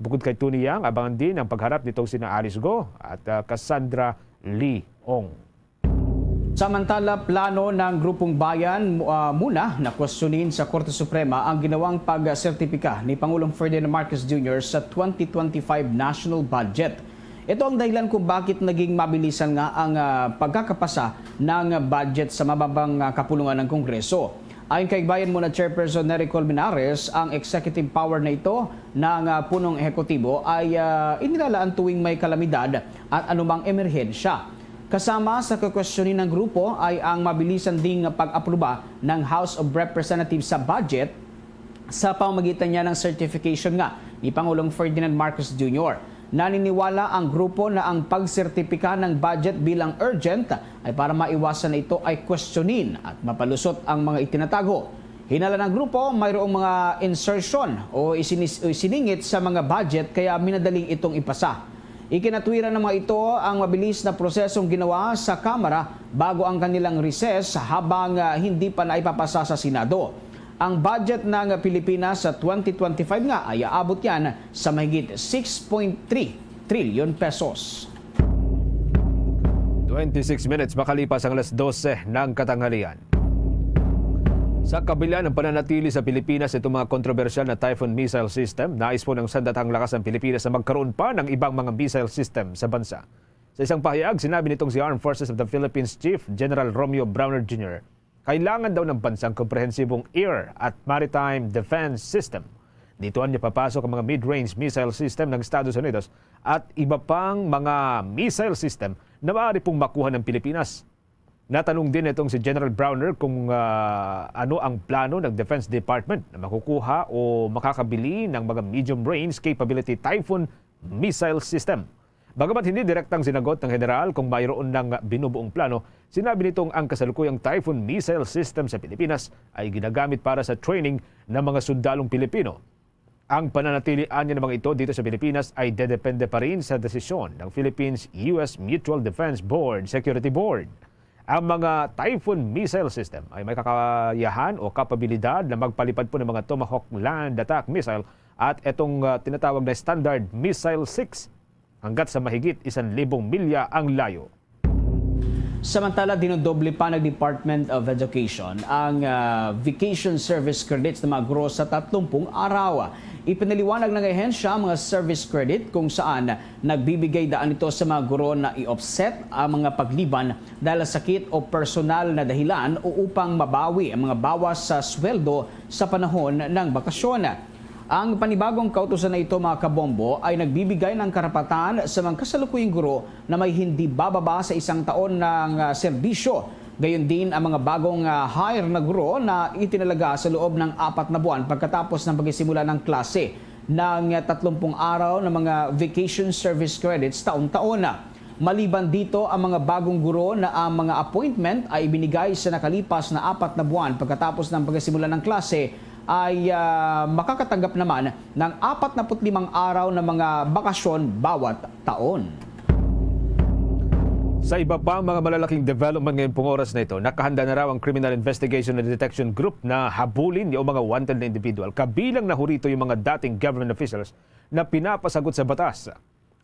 Bukod kay Tony Yang, abangan din ang pagharap nitong sina Alice Go at, ah, Cassandra Lee Ong. Samantala, plano ng Grupong Bayan, ah, muna na kwestiyonin sa Korte Suprema ang ginawang pagsertipika ni Pangulong Ferdinand Marcos Junior sa twenty twenty-five national budget. Ito ang dahilan kung bakit naging mabilisan nga ang, ah, pagkakapasa ng budget sa mababang, ah, kapulungan ng Kongreso. Ayon kay Bayan Muna Chairperson Nery Colmenares, ang executive power na ito ng, ah, punong ehekutibo ay, ah, inilalaan tuwing may kalamidad at anumang emerhensya. Kasama sa kukwestiyonin ng grupo ay ang mabilisan ding pag-apruba ng House of Representatives sa budget sa pamamagitan niya ng certification nga ni Pangulong Ferdinand Marcos Junior. Naniniwala ang grupo na ang pagsertipika ng budget bilang urgent ay para maiwasan na ito ay kwestiyonin at mapalusot ang mga itinatago. Hinala ng grupo, mayroong mga insertion o isinis-, o isiningit sa mga budget kaya minadaling itong ipasa. Ikinatwiran ng mga ito ang mabilis na prosesong ginawa sa Kamara bago ang kanilang recess habang, ah, hindi pa naipapasa sa Senado. Ang budget ng Pilipinas sa twenty twenty-five nga ay aabot yan sa mahigit six point three trillion pesos. Twenty-six minutes makalipas ang alas dose ng katanghalian. Sa kabila ng pananatili sa Pilipinas itong mga kontrobersyal na Typhoon missile system, nais po ng sandatahang lakas ng Pilipinas na magkaroon pa ng ibang mga missile system sa bansa. Sa isang pahayag, sinabi nitong si Armed Forces of the Philippines Chief General Romeo Brawner Junior, kailangan daw ng bansa ang komprehensibong air at maritime defense system. Dito niya papasok ang mga mid-range missile system ng Estados Unidos at iba pang mga missile system na maaari pong makuha ng Pilipinas. Natanong din itong si General Brawner kung, ah, ano ang plano ng Defense Department na makukuha o makakabili ng mga medium-range capability Typhoon missile system. Bagamat hindi direktang sinagot ng General kung mayroon ng binubuong plano, sinabi nitong ang kasalukuyang Typhoon missile system sa Pilipinas ay ginagamit para sa training ng mga sundalong Pilipino. Ang pananatili anya namang ito dito sa Pilipinas ay dedepende pa rin sa desisyon ng Philippines U S Mutual Defense Board, Security Board. Ang mga Typhoon missile system ay may kakayahan o kapabilidad na magpalipad po ng mga Tomahawk land attack missile at itong, ah, tinatawag na Standard Missile six hanggat sa mahigit isang libong milya ang layo. Samantala, dinodoble pa ng Department of Education ang, ah, vacation service credits ng mga guro sa tatlumpung araw. Ipinaliwanag ng ahensya ang mga service credit kung saan nagbibigay daan ito sa mga guro na i-offset ang mga pagliban dahil sa sakit o personal na dahilan o upang mabawi ang mga bawas sa sweldo sa panahon ng bakasyon. Ang panibagong kautusan na ito, mga kabombo, ay nagbibigay ng karapatan sa mga kasalukuyang guro na may hindi bababa sa isang taon ng, ah, serbisyo. Gayon din ang mga bagong, ah, hire na guro na itinalaga sa loob ng apat na buwan pagkatapos ng pagsisimula ng klase ng, ah, tatlumpung araw ng mga vacation service credits taon-taon. Maliban dito, ang mga bagong guro na ang mga appointment ay ibinigay sa nakalipas na apat na buwan pagkatapos ng pagsisimula ng klase ay, ah, makakatanggap naman ng apat na put limang araw na mga bakasyon bawat taon. Sa iba pa mga malalaking development ngayong pong oras na ito, nakahanda na raw ang Criminal Investigation and Detection Group na habulin yung mga wanted na individual. Kabilang na ho rito yung mga dating government officials na pinapasagot sa batas.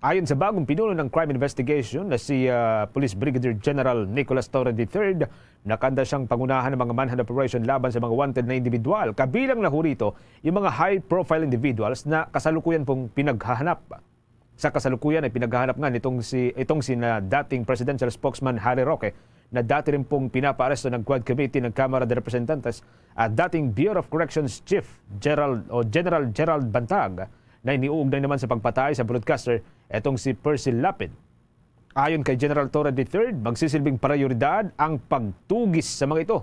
Ayon sa bagong pinuno ng crime investigation na si, ah, Police Brigadier General Nicolas Torre the third, nakahanda siyang pangunahan ng mga manhunt operation laban sa mga wanted na individual. Kabilang na ho rito yung mga high-profile individuals na kasalukuyan pong pinaghahanap. Sa kasalukuyan ay pinaghahanap nga nitong si, itong sina dating presidential spokesman Harry Roque na dati rin pong pinapaaresto ng Quad Committee ng Kamara de Representantes at dating Bureau of Corrections Chief Gerald o General Gerald Bantag na iniuugnay naman sa pagpatay sa broadcaster, etong si Percy Lapid. Ayon kay General Torre the third, magsisilbing prioridad ang pagtugis sa mga ito.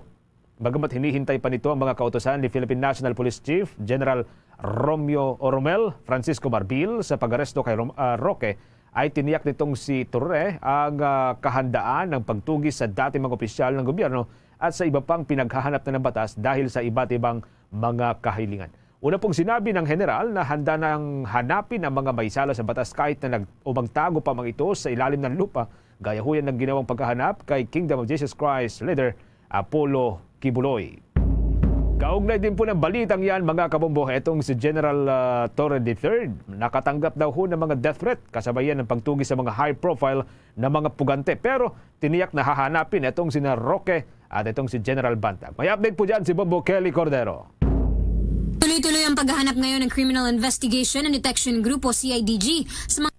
Bagamat hinihintay pa nito ang mga kautosan ni Philippine National Police Chief General Romeo o Romel Francisco Marbil sa pag-aresto kay Rom-, ah, Roque, ay tiniyak nitong si Torre ang, ah, kahandaan ng pagtugis sa dating mga opisyal ng gobyerno at sa iba pang pinaghahanap na ng batas dahil sa iba't ibang mga kahilingan. Una pong sinabi ng General na handa nang hanapin ang mga may sala sa batas kahit na nag-, o magtago pa mang ito sa ilalim ng lupa, gaya ho yan ng ginawang paghahanap kay Kingdom of Jesus Christ leader Apollo Kibuloy. Kaugnay din po ng balitang yan, mga kabombo, etong si General, ah, Torre the third, nakatanggap daw ho ng mga death threat, kasabay yan ng pagtugis sa mga high-profile na mga pugante. Pero tiniyak na hahanapin etong sina Roque at itong si General Bantag. May update po dyan si Bombo Kelly Cordero. Tuloy-tuloy ang paghahanap ngayon ng Criminal Investigation and Detection Group o C I D G sa mga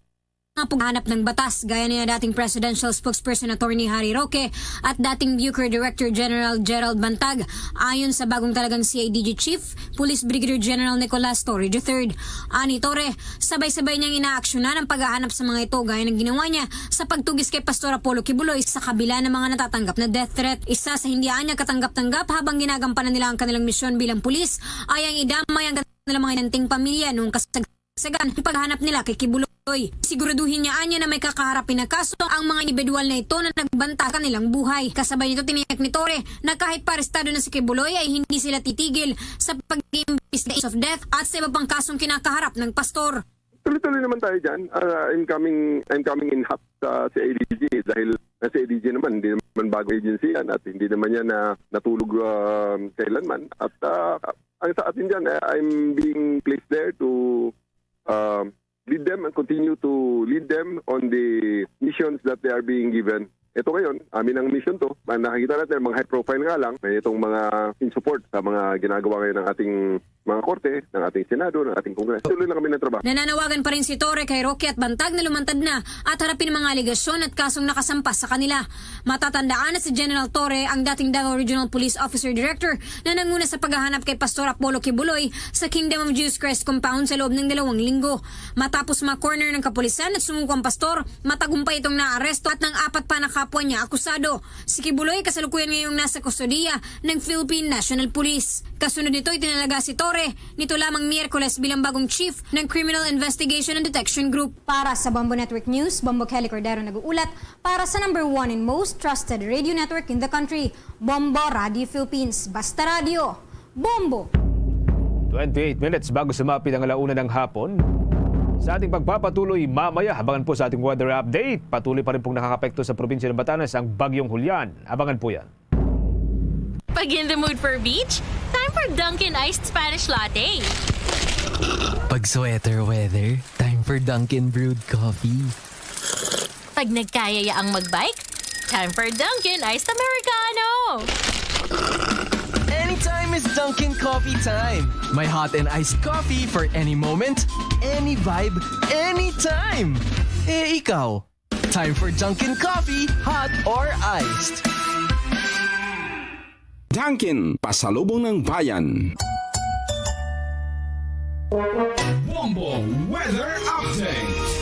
paghahanap ng batas, gaya niya dating Presidential Spokesperson Attorney Harry Roque at dating Bucor Director General Gerald Bantag. Ayon sa bagong talagang C I D G Chief, Police Brigadier General Nicolas Torre the third. Ani Torre, sabay-sabay niyang inaaksyonan ang paghahanap sa mga ito, gaya ng ginawa niya sa pagtugis kay Pastor Apollo Kibuloy sa kabila ng mga natatanggap na death threat. Isa sa hindi anya katanggap-tanggap habang ginagampanan nila ang kanilang misyon bilang pulis ay ang idamay ang kanilang mga inanting pamilya noong kasagsagan ng paghahanap nila kay Kibuloy. Siguraduhin niya anya na may kakaharapin na kaso ang mga individual na ito na nagbanta sa kanilang buhay. Kasabay nito, tiniyak ni Torre na kahit pa arestado na si Kibuloy ay hindi sila titigil sa pag-iimbestiga of death at sa iba pang kasong kinakaharap ng pastor. Tuloy-tuloy naman tayo dyan. Ah, I'm coming, I'm coming in hot sa C I D G dahil na C I D G naman, hindi naman bago agency yan at hindi naman yan na natulog, ah, kailanman. At, ah, ang sa atin dyan, eh, I'm being placed there to, ah, lead them and continue to lead them on the missions that they are being given. Ito ngayon, amin ang mission to. Ma-, nakikita natin, mga high profile nga lang, may itong mga in support sa mga ginagawa ngayon ng ating mga korte, ng ating Senado, ng ating Kongreso. Tuloy lang kami ng trabaho. Nananawagan pa rin si Torre kay Roque at Bantag na lumantad na at harapin ang mga alegasyon at kasong nakasampas sa kanila. Matatandaan na si General Torre ang dating Davao Regional Police Officer Director na nanguna sa paghahanap kay Pastor Apollo Kibuloy sa Kingdom of Jesus Christ compound sa loob ng dalawang linggo. Matapos ma-corner ng kapulisan at sumuko ang pastor, matagumpay itong naaresto at ng apat pa na kapwa niya akusado. Si Kibuloy kasalukuyan ngayong nasa kustodiya ng Philippine National Police. Kasunod nito, itinalaga si Torre nito lamang Miyerkules bilang bagong chief ng Criminal Investigation and Detection Group. Para sa Bombo Network News, Bombo Kelly Cordero nag-uulat para sa number one and most trusted radio network in the country, Bombo Radio Philippines. Basta radyo, Bombo! Twenty-eight minutes bago sumapit ang alauna ng hapon. Sa ating pagpapatuloy mamaya, abangan po sa ating weather update. Patuloy pa rin pong nakakapekto sa probinsya ng Batanes ang Bagyong Julian. Abangan po yan. Pag in the mood for beach? Time for Dunkin' Iced Spanish Latte. Pag sweater weather? Time for Dunkin' Brewed Coffee. Pag nagkayayaan magbike? Time for Dunkin' Iced Americano. Anytime is Dunkin' Coffee time. My hot and iced coffee for any moment, any vibe, anytime. Eh, ikaw? Time for Dunkin' Coffee, hot or iced. Dunkin', pasalubong ng bayan. Bombo Weather Update.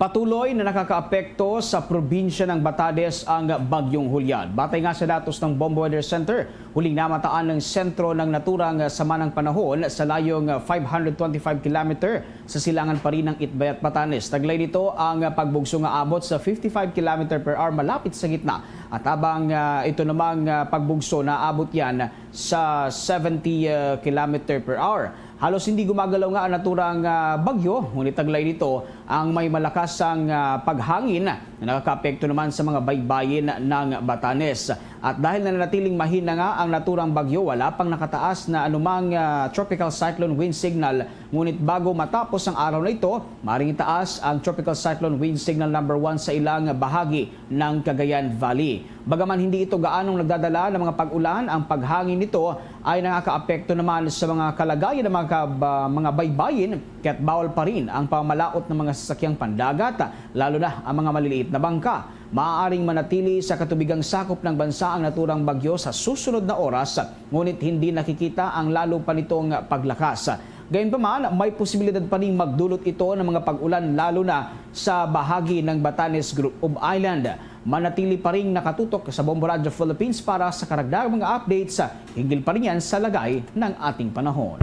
Patuloy na nakakaapekto sa probinsya ng Batanes ang Bagyong Julian. Batay nga sa datos ng Bombo Weather Center, huling namataan ng sentro ng naturang sama ng panahon sa layong five hundred twenty-five kilometer sa silangan pa rin ng Itbayat, Batanes. Taglay nito ang pagbugso nga abot sa fifty-five kilometer per hour malapit sa gitna. At habang, ah, ito namang, ah, pagbugso naabot yan sa seventy, ah, kilometer per hour. Halos hindi gumagalaw nga ang naturang, ah, bagyo, ngunit taglay nito ang may malakas ang, ah, paghangin na nakakaapekto naman sa mga baybayin ng Batanes. At dahil nananatiling mahina nga ang naturang bagyo, wala pang nakataas na anumang, ah, tropical cyclone wind signal. Ngunit bago matapos ang araw na ito, maring itaas ang tropical cyclone wind signal number one sa ilang bahagi ng Cagayan Valley. Bagaman hindi ito gaanong nagdadala ng mga pag-ulan, ang paghangin nito ay nakakaapekto naman sa mga kalagayan ng mga kab-, ah, mga baybayin, kaya't bawal pa rin ang pamalaot ng mga sakyang pandagat, lalo na ang mga maliliit na bangka. Maaaring manatili sa katubigang sakop ng bansa ang naturang bagyo sa susunod na oras, ngunit hindi nakikita ang lalo pa nitong paglakas. Gayunpaman, may posibilidad pa ning magdulot ito ng mga pag-ulan, lalo na sa bahagi ng Batanes Group of Island. Manatili pa ring nakatutok sa Bombo Radyo Philippines para sa karagdagang mga updates hinggil pa rin yan sa lagay ng ating panahon.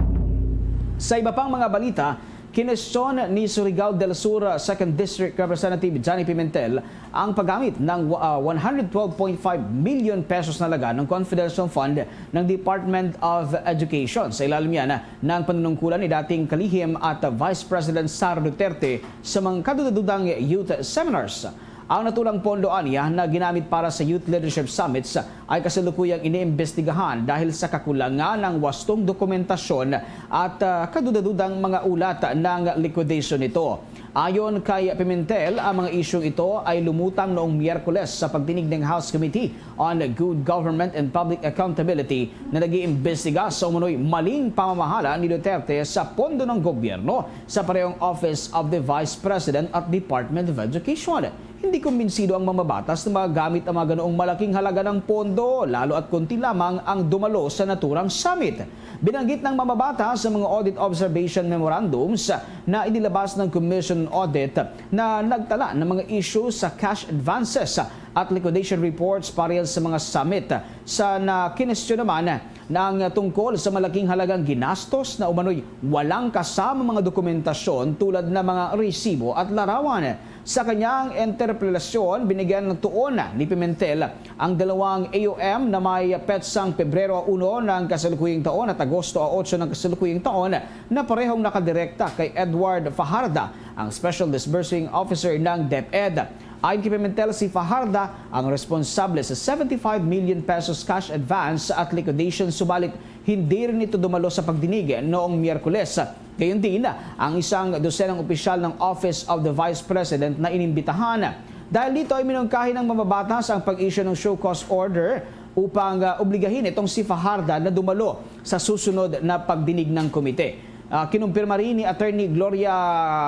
Sa iba pang mga balita, kinestyon ni Surigao del Sur Second District Representative Johnny Pimentel ang paggamit ng, ah, one hundred twelve point five million pesos na laga ng confidential fund ng Department of Education. Sa ilalim yan ng panunungkulan ni dating kalihim at Vice President Sara Duterte sa mga kadudadudang youth seminars. Ang naturang pondo aniya na ginamit para sa Youth Leadership Summits ay kasalukuyang iniimbestigahan dahil sa kakulangan ng wastong dokumentasyon at, ah, kadudadudang mga ulat ng liquidation nito. Ayon kay Pimentel, ang mga isyung ito ay lumutang noong Miyerkules sa pagdinig ng House Committee on Good Government and Public Accountability na nag-iimbestiga sa umano'y maling pamamahala ni Duterte sa pondo ng gobyerno sa parehong Office of the Vice President at Department of Education. Hindi kumbinsido ang mamabatas na magamit ang mga ganoong malaking halaga ng pondo, lalo at konti lamang ang dumalo sa naturang summit. Binanggit ng mamabatas sa mga audit observation memorandums na inilabas ng Commission on Audit na nagtala ng mga issue sa cash advances at liquidation reports para sa mga summit. Sa nakinestyon naman ng tungkol sa malaking halagang ginastos na umano'y walang kasama mga dokumentasyon tulad ng mga resibo at larawan. Sa kanyang interpelasyon, binigyan ng tuon ni Pimentel ang dalawang A O M na may petsang Pebrero uno ng kasalukuyang taon at Agosto otso ng kasalukuyang taon na parehong nakadirekta kay Edward Fajarda, ang Special Disbursing Officer ng DepEd. Ayon kay Pimentel, si Fajarda ang responsable sa seventy-five million pesos cash advance at liquidation, subalit hindi rin ito dumalo sa pagdinig noong Miyerkules. Gayon din ang isang dosenang opisyal ng Office of the Vice President na inimbitahan. Dahil dito ay minungkahi ng mamabatas ang pag-issue ng show cause order upang, ah, obligahin itong si Fajarda na dumalo sa susunod na pagdinig ng komite. Ah, kinumpirma rin ni Attorney Gloria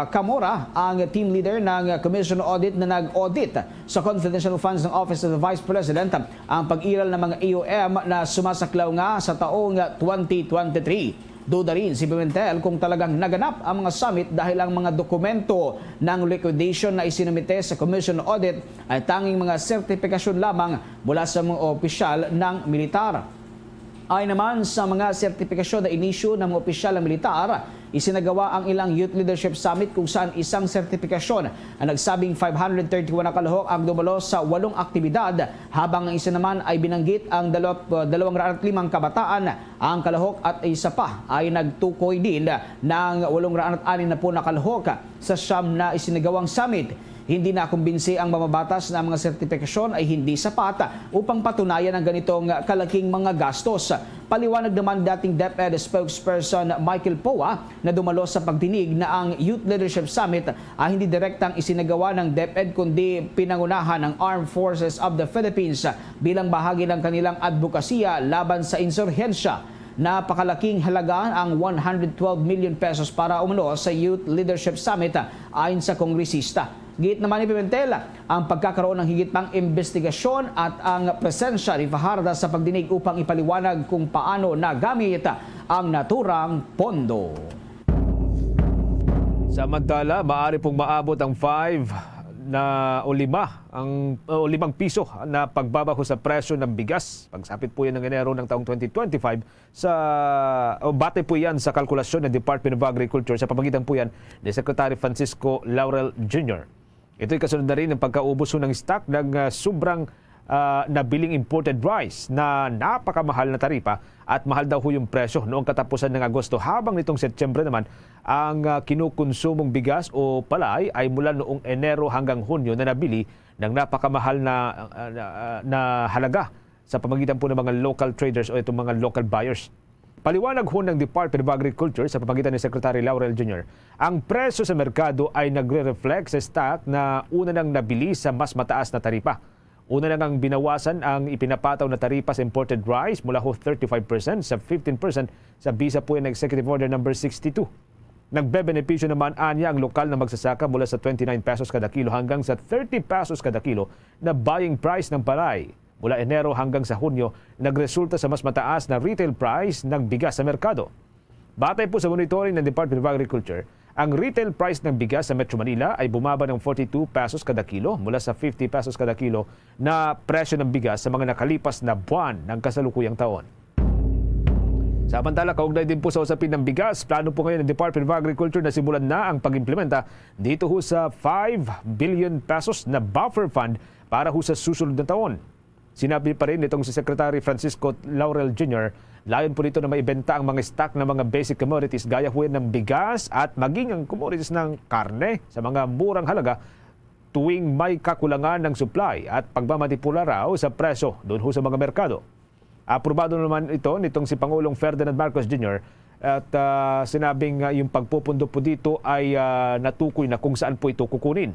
Camora, ang team leader ng Commission on Audit na nag-audit sa confidential funds ng Office of the Vice President, ang pag-iral ng mga A O M na sumasaklaw nga sa taong twenty twenty-three. Duda rin si Pimentel kung talagang naganap ang mga summit dahil ang mga dokumento ng liquidation na isinumite sa Commission on Audit ay tanging mga sertifikasyon lamang mula sa mga opisyal ng militar. Ay naman sa mga sertifikasyon na inisyu ng mga opisyal ng militar, isinagawa ang ilang Youth Leadership Summit kung saan isang sertifikasyon ang nagsabing five hundred thirty-one na kalahok ang dumalo sa walong aktibidad, habang ang isa naman ay binanggit ang dalawang, dalawang raan at limang kabataan ang kalahok at isa pa ay nagtukoy din ng walong raan at anim na po na kalahok sa siyam na isinagawang summit. Hindi nakumbinsi ang mamabatas na ang mga sertifikasyon ay hindi sapat upang patunayan ang ganitong kalaking mga gastos. Paliwanag naman dating DepEd spokesperson Michael Poa na dumalo sa pagdinig na ang Youth Leadership Summit ay hindi direktang isinagawa ng DepEd kundi pinangunahan ng Armed Forces of the Philippines bilang bahagi ng kanilang adbokasiya laban sa insurhensya. Napakalaking halaga ang one hundred twelve million pesos para umano sa Youth Leadership Summit, ayon sa kongresista. Giit naman ni Pimentel ang pagkakaroon ng higit pang imbestigasyon at ang presensya ni Fajarda sa pagdinig upang ipaliwanag kung paano nagamit ang naturang pondo. Samantala, maaari pong maabot ang five na o lima ang o limang piso na pagbabago sa presyo ng bigas. Pagsapit po yan ng Enero ng taong twenty twenty-five sa o bate po yan sa kalkulasyon ng Department of Agriculture sa pamagitan po yan ni Secretary Francisco Laurel Junior. Ito'y kasunod na rin ng pagkaubos ng stock ng ah, sobrang ah, nabiling imported rice na napakamahal na taripa at mahal daw ho yung presyo noong katapusan ng Agosto, habang nitong Setyembre naman ang ah, kinukonsumong bigas o palay ay mula noong Enero hanggang Hunyo na nabili ng napakamahal na, ah, na, ah, na halaga sa pamagitan po ng mga local traders o itong mga local buyers. Paliwanag ho ng Department of Agriculture sa pamagitan ni Secretary Laurel Junior, ang presyo sa merkado ay nagre-reflect sa stock na una nang nabili sa mas mataas na taripa. Una na ngang binawasan ang ipinapataw na taripa sa imported rice mula ho thirty-five percent sa fifteen percent sa bisa po ng Executive Order Number sixty-two. Nagbebenepisyo naman anya ang lokal na magsasaka mula sa twenty-nine pesos kada kilo hanggang sa thirty pesos kada kilo na buying price ng palay. Mula Enero hanggang sa Hunyo, nagresulta sa mas mataas na retail price ng bigas sa merkado. Batay po sa monitoring ng Department of Agriculture, ang retail price ng bigas sa Metro Manila ay bumaba ng forty-two pesos kada kilo mula sa fifty pesos kada kilo na presyo ng bigas sa mga nakalipas na buwan ng kasalukuyang taon. Samantala, kaugnay din po sa usapin ng bigas, plano po ngayon ng Department of Agriculture na simulan na ang pag-implementa dito ho sa five billion pesos na buffer fund para ho sa susunod na taon. Sinabi pa rin nitong si Secretary Francisco Laurel Junior, layon po nito na maibenta ang mga stock ng mga basic commodities gaya ho ng bigas at maging ang commodities ng karne sa mga murang halaga tuwing may kakulangan ng supply at pagmamanipula raw sa presyo doon ho sa mga merkado. Aprobado naman ito nitong si Pangulong Ferdinand Marcos Junior at, ah, sinabing, ah, yung pagpupundo po dito ay, ah, natukoy na kung saan po ito kukunin.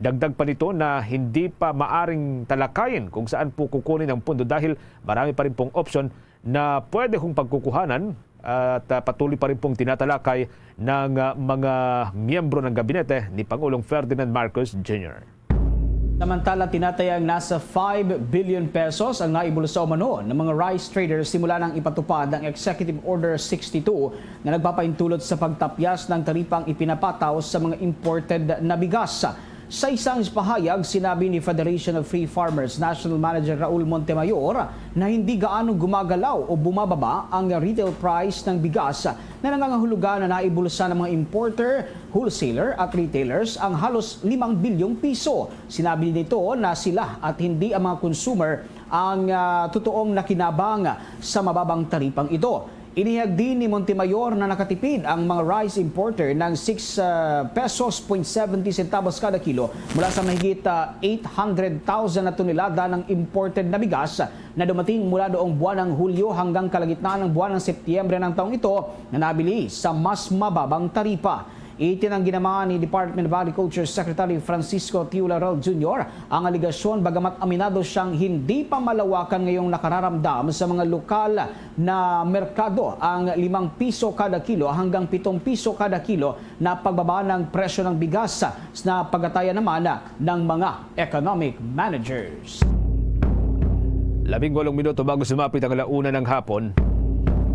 Dagdag pa nito na hindi pa maaring talakayin kung saan po kukunin ang pondo dahil marami pa rin pong opsyon na pwede hong pagkukuhanan at, ah, patuloy pa rin pong tinatalakay ng, ah, mga miyembro ng gabinete ni Pangulong Ferdinand Marcos Junior. Samantala, tinatayang nasa five billion pesos ang naibulsa umano ng mga rice traders simula nang ipatupad ang Executive Order sixty-two na nagpapaintulot sa pagtapyas ng taripang ipinapataw sa mga imported na bigas. Sa isang pahayag, sinabi ni Federation of Free Farmers National Manager Raul Montemayor na hindi gaano gumagalaw o bumababa ang retail price ng bigas na nangangahulugan na naibulsa ng mga importer, wholesaler at retailers ang halos limang bilyong piso. Sinabi nito na sila at hindi ang mga consumer ang, ah, totoong nakinabang sa mababang taripang ito. Inihayag din ni Montemayor na nakatipid ang mga rice importer ng six, ah, pesos point seventy centavos kada kilo mula sa mahigit, ah, eight hundred thousand na tonelada ng imported na bigas na dumating mula noong buwan ng Hulyo hanggang kalagitnaan ng buwan ng Setyembre ng taong ito na nabili sa mas mababang taripa. Itinanggi naman ni Department of Agriculture Secretary Francisco Tew Laurel Junior ang alegasyon, bagamat aminado siyang hindi pa malawakan ngayong nakararamdam sa mga lokal na merkado ang limang piso kada kilo hanggang pitong piso kada kilo na pagbaba ng presyo ng bigas na pagatayan naman ng mga economic managers. Labing walong minuto bago sumapit ang alauna ng hapon.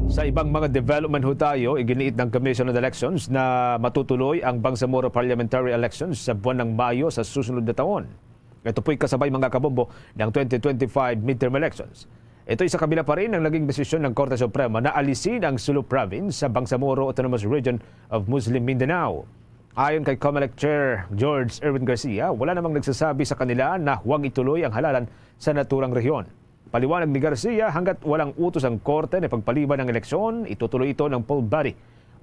Sa ibang mga development ho tayo, iginiit ng Commission on Elections na matutuloy ang Bangsamoro Parliamentary Elections sa buwan ng Mayo sa susunod na taon. Ito po'y kasabay, mga kabombo, ng twenty twenty-five midterm elections. Ito'y sa kabila pa rin ng naging desisyon ng Korte Suprema na alisin ang Sulu Province sa Bangsamoro Autonomous Region of Muslim Mindanao. Ayon kay Comelec Chair George Erwin Garcia, wala namang nagsasabi sa kanila na huwag ituloy ang halalan sa naturang rehiyon. Paliwanag ni Garcia, hanggat walang utos ang korte na pagpaliban ang eleksyon, itutuloy ito ng poll body.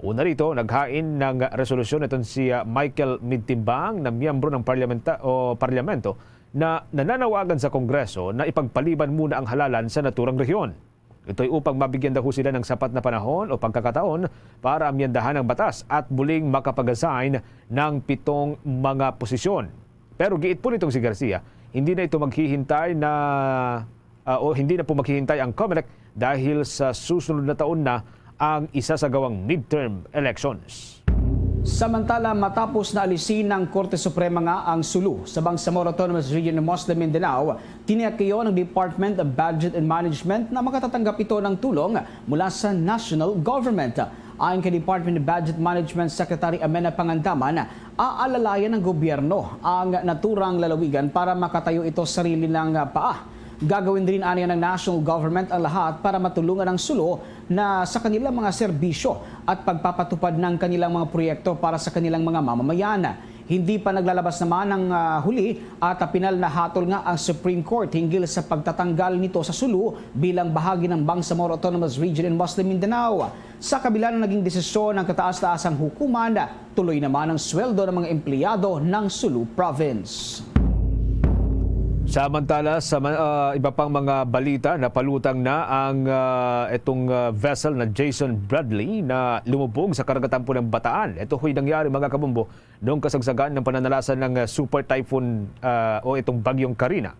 Una rito, naghain ng resolusyon iton si, ah, Michael Midtimbang na miyembro ng parlamenta-, o parlamento na nananawagan sa Kongreso na ipagpaliban muna ang halalan sa naturang rehiyon. Ito'y upang mabigyan daw sila ng sapat na panahon o pagkakataon para amyendahan ang batas at muling makapag-assign ng pitong mga posisyon. Pero giit po nitong si Garcia, hindi na ito maghihintay na, ah, o hindi na po maghihintay ang Comelec dahil sa susunod na taon na ang isasagawang midterm elections. Samantala, matapos na alisin ng Korte Suprema nga ang Sulu sa Bangsamoro Autonomous Region ng Muslim Mindanao, tiniyak kayo ng Department of Budget and Management na makatatanggap ito ng tulong mula sa national government. Ayon kay Department of Budget Management Secretary Amena Pangandaman, aalalayan ng gobyerno ang naturang lalawigan para makatayo ito sa sarili niyang paa. Gagawin din aniya ng national government ang lahat para matulungan ang Sulu na sa kanilang mga serbisyo at pagpapatupad ng kanilang mga proyekto para sa kanilang mga mamamayan. Hindi pa naglalabas naman ang, ah, huli at, ah, pinal na hatol nga ang Supreme Court hinggil sa pagtatanggal nito sa Sulu bilang bahagi ng Bangsamoro Autonomous Region in Muslim Mindanao. Sa kabila ng naging desisyon ng kataas-taasang hukuman, tuloy naman ang sweldo ng mga empleyado ng Sulu Province. Samantala, sa ma-, ah, iba pang mga balita, napalutang na ang, ah, itong, ah, vessel na Jason Bradley na lumubog sa karagatan po ng Bataan. Ito ho'y nangyari, mga kabombo, noong kasagsagan ng pananalasa ng, ah, Super Typhoon, ah, o itong Bagyong Karina.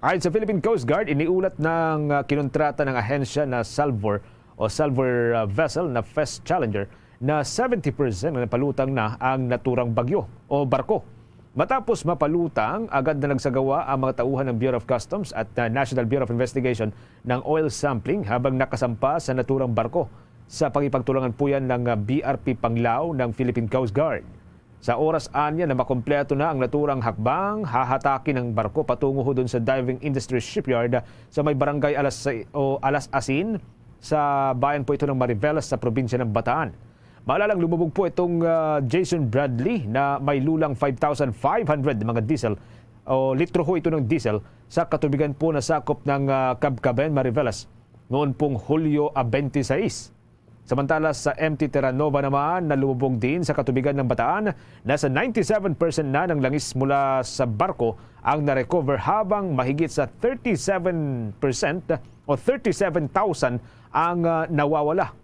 Ayon sa Philippine Coast Guard, iniulat ng, ah, kinontrata ng ahensya na salvor o salvor, ah, vessel na Fess Challenger na seventy percent na napalutang na ang naturang bagyo o barko. Matapos mapalutang, agad na nagsagawa ang mga tauhan ng Bureau of Customs at, ah, National Bureau of Investigation ng oil sampling habang nakasampa sa naturang barko sa pakigpagtulungan po yan ng, ah, B R P Panglao ng Philippine Coast Guard. Sa oras anya na makompleto na ang naturang hakbang, hahatakin ang barko patungo ho dun sa Diving Industries Shipyard sa may barangay Alas, o Alas Asin, sa bayan po ito ng Mariveles sa probinsya ng Bataan. Maalalang lumubog po itong, ah, Jason Bradley na may lulang five thousand five hundred mga diesel o litro ho ito ng diesel sa katubigan po na sakop ng, ah, Cabcaben, Mariveles noon pong Hulyo, ah, twenty-six. Samantala, sa M T Terranova naman, nalubog din sa katubigan ng Bataan, nasa ninety-seven percent na ng langis mula sa barko ang na-recover, habang mahigit sa thirty-seven percent o thirty-seven thousand ang, ah, nawawala.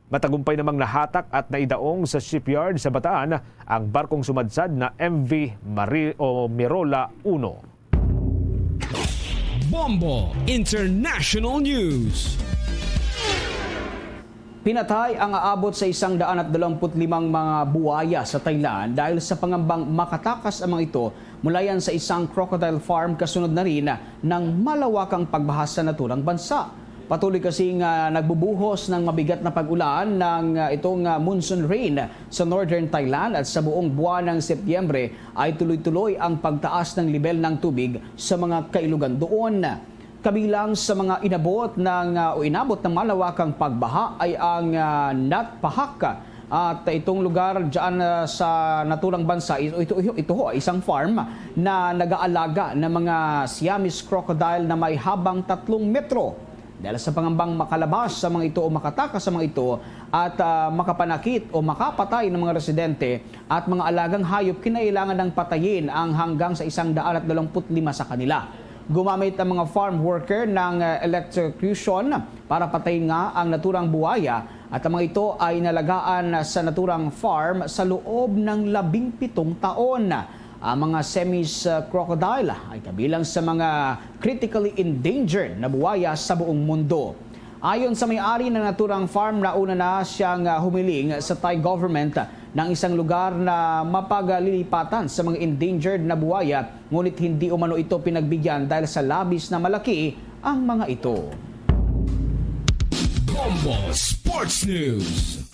Matagumpay namang nahatak at naidaong sa shipyard sa Bataan ang barkong sumadsad na M V Mari-, o Mirola Uno. Bombo International News. Pinatay ang aabot sa isang daan at dalawampu't limang mga buwaya sa Thailand dahil sa pangambang makatakas ang mga ito mula yan sa isang crocodile farm, kasunod na rin ng malawakang pagbaha sa naturang bansa. Patuloy kasi nga nagbubuhos ng mabigat na pag-ulan ng, ah, itong, ah, monsoon rain sa northern Thailand, at sa buong buwan ng Setyembre ay tuloy-tuloy ang pagtaas ng lebel ng tubig sa mga kailugan doon. Kabilang sa mga inabot ng, ah, o inabot ng malawakang pagbaha ay ang, ah, Natpahak, at itong lugar dyan, ah, sa naturang bansa, ito, ito, ito, ito ho ay isang farm na nag-aalaga ng mga Siamese crocodile na may habang tatlong metro. Dahil sa pangambang makalabas sa mga ito o makatakas sa mga ito at, ah, makapanakit o makapatay ng mga residente at mga alagang hayop, kinailangan ng patayin ang hanggang sa isang daan at dalawampu't lima sa kanila. Gumamit ang mga farm worker ng, ah, electrocution para patayin nga ang naturang buwaya, at ang mga ito ay nalagaan sa naturang farm sa loob ng labing pitong taon. Ang mga Siamese, ah, crocodile ay kabilang sa mga critically endangered na buwaya sa buong mundo. Ayon sa may-ari ng naturang farm, nauna na siyang, ah, humiling sa Thai government ng isang lugar na mapagalilipatan sa mga endangered na buwaya, ngunit hindi umano ito pinagbigyan dahil sa labis na malaki ang mga ito. Bombo Sports News.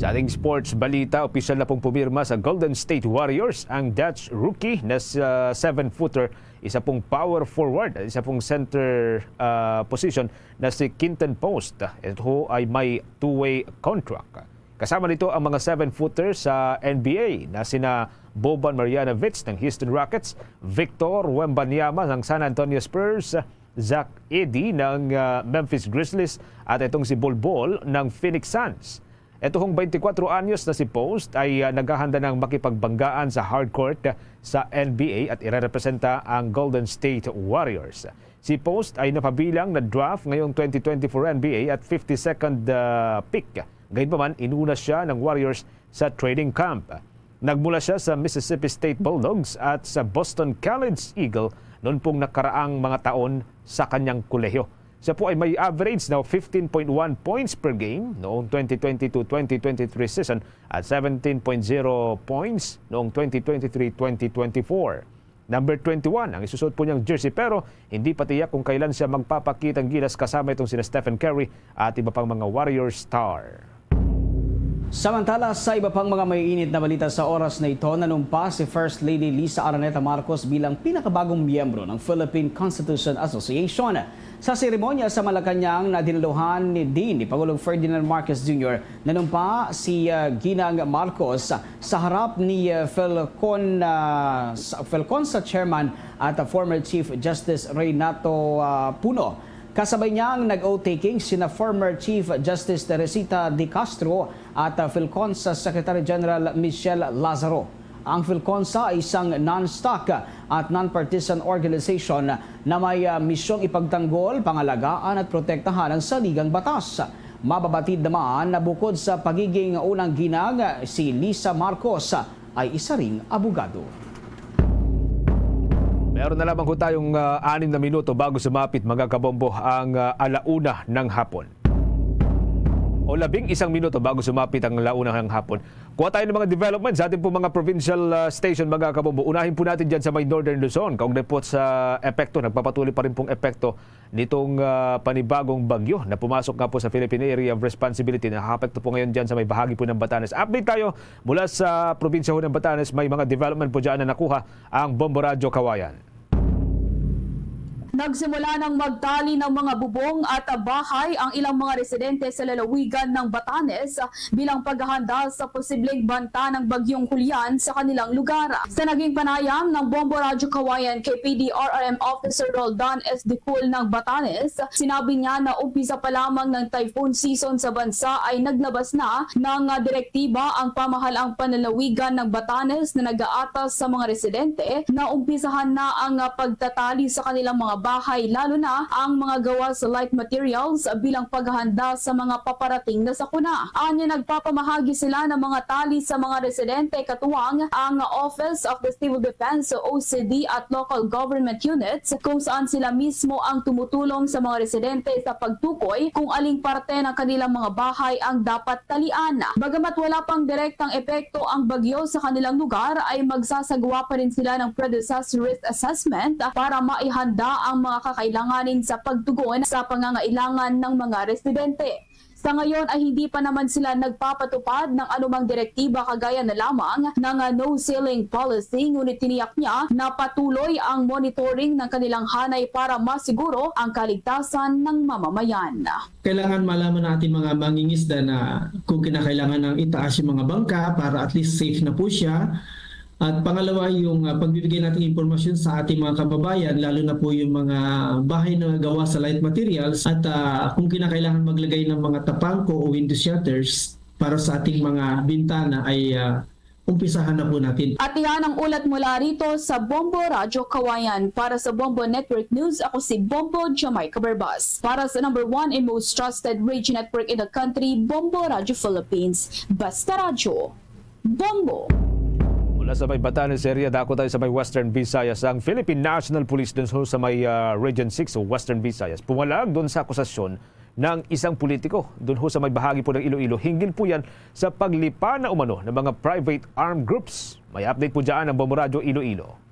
Sa ating sports balita, opisyal na pong pumirma sa Golden State Warriors ang Dutch rookie na sa seven-footer, isa pong power forward, isa pong center, ah, position na si Quinton Post. Ito ay may two-way contract. Kasama nito ang mga seven-footer sa N B A na sina Boban Marjanovic ng Houston Rockets, Victor Wembanyama ng San Antonio Spurs, Zach Edey ng, ah, Memphis Grizzlies, at itong si Bol Bol ng Phoenix Suns. Ito hong twenty-four anyos na si Post ay, ah, naghahanda ng makipagbanggaan sa hardcourt sa N B A at irerepresenta ang Golden State Warriors. Si Post ay napabilang na draft ngayong twenty twenty-four N B A at fifty-second, ah, pick. Gayunpaman, inuna siya ng Warriors sa training camp. Nagmula siya sa Mississippi State Bulldogs at sa Boston College Eagle noon pong nakaraang mga taon sa kanyang kolehiyo. Siya po ay may average na fifteen point one points per game noong twenty twenty-two twenty twenty-three season at seventeen point zero points noong twenty twenty-three twenty twenty-four. Number twenty-one ang isusuot po niyang jersey, pero hindi pa tiyak kung kailan siya magpapakitang gilas kasama itong sina Stephen Curry at iba pang mga Warriors star. Samantala, sa iba pang mga maiinit na balita sa oras na ito, nanumpa si First Lady Liza Araneta Marcos bilang pinakabagong miyembro ng Philippine Constitution Association. Sa seremonya sa Malacañang na dinaluhan ni, din ni Pangulong Ferdinand Marcos Junior, nanumpa si, ah, Ginang Marcos sa harap ni, ah, Felcon, ah, sa, Felconsa Chairman at, ah, former Chief Justice Renato, ah, Puno. Kasabay niya ang nag-oath-taking sina former Chief Justice Teresita De Castro at, ah, Felconsa Secretary General Michelle Lazaro. Ang Felconsa ay isang non-stock at non-partisan organization na may, ah, misyong ipagtanggol, pangalagaan at protektahan ang saligang batas. Mababatid naman na bukod sa pagiging unang ginang, si Liza Marcos ay isa ring abogado. Meron na lamang ho tayong, ah, anim na minuto bago sumapit, mga kabombo, ang, ah, alauna ng hapon. O labing isang minuto bago sumapit ang la una ng hapon. Kuha tayo ng mga development sa ating pong mga provincial, ah, station, mga kabombo. Unahin po natin dyan sa may Northern Luzon. Kaugnay po sa epekto, nagpapatuloy pa rin pong epekto nitong, ah, panibagong bagyo na pumasok nga po sa Philippine Area of Responsibility. Nakakapekto po ngayon dyan sa may bahagi po ng Batanes. Update tayo mula sa probinsya ho ng Batanes. May mga development po dyan na nakuha ang Bombo Radyo Kawayan. Nagsimula nang magtali ng mga bubong at bahay ang ilang mga residente sa lalawigan ng Batanes bilang paghahanda sa posibleng banta ng Bagyong Julian sa kanilang lugar. Sa naging panayam ng Bombo Radyo Kawayan kay P D R R M Officer Roldan S. Dicul ng Batanes, sinabi niya na umpisa pa lamang ng typhoon season sa bansa ay naglabas na ng direktiba ang pamahalang panlalawigan ng Batanes na nag-aatas sa mga residente na umpisahan na ang pagtatali sa kanilang mga bahay, lalo na ang mga gawa sa light materials bilang paghahanda sa mga paparating na sakuna. Anya, nagpapamahagi sila ng mga tali sa mga residente katuwang ang Office of the Civil Defense, O C D, at local government units, kung saan sila mismo ang tumutulong sa mga residente sa pagtukoy kung aling parte ng kanilang mga bahay ang dapat talian. Bagamat wala pang direktang epekto ang bagyo sa kanilang lugar, ay magsasagawa pa rin sila ng pre-disaster risk assessment para maihanda ang mga kakailanganin sa pagtugon sa pangangailangan ng mga residente. Sa ngayon ay hindi pa naman sila nagpapatupad ng anumang direktiba kagaya na lamang ng, ah, no ceiling policy, ngunit tiniyak niya na patuloy ang monitoring ng kanilang hanay para masiguro ang kaligtasan ng mamamayan. Kailangan malaman ng ating mga mangingisda na kung kinakailangan nang itaas yung mga bangka para at least safe na po siya. At pangalawa, yung, ah, pagbibigay nating impormasyon sa ating mga kababayan, lalo na po yung mga bahay na gawa sa light materials at, ah, kung kinakailangan maglagay ng mga tapangko o window shutters para sa ating mga bintana ay, ah, umpisahan na po natin. At iyan ang ulat mula rito sa Bombo Radyo Kawayan. Para sa Bombo Network News, ako si Bombo Jamaica Barbas. Para sa number one and most trusted radio network in the country, Bombo Radyo Philippines. Basta Radyo, Bombo. Mula sa may Batanes area, dako tayo sa may Western Visayas. Ang Philippine National Police dun ho sa may, ah, Region six o Western Visayas, pumalag dun sa akusasyon ng isang politiko dun ho sa may bahagi po ng Iloilo. Hinggil po yan sa paglipa na umano ng mga private armed groups. May update po dyan ang Bombo Radyo Iloilo.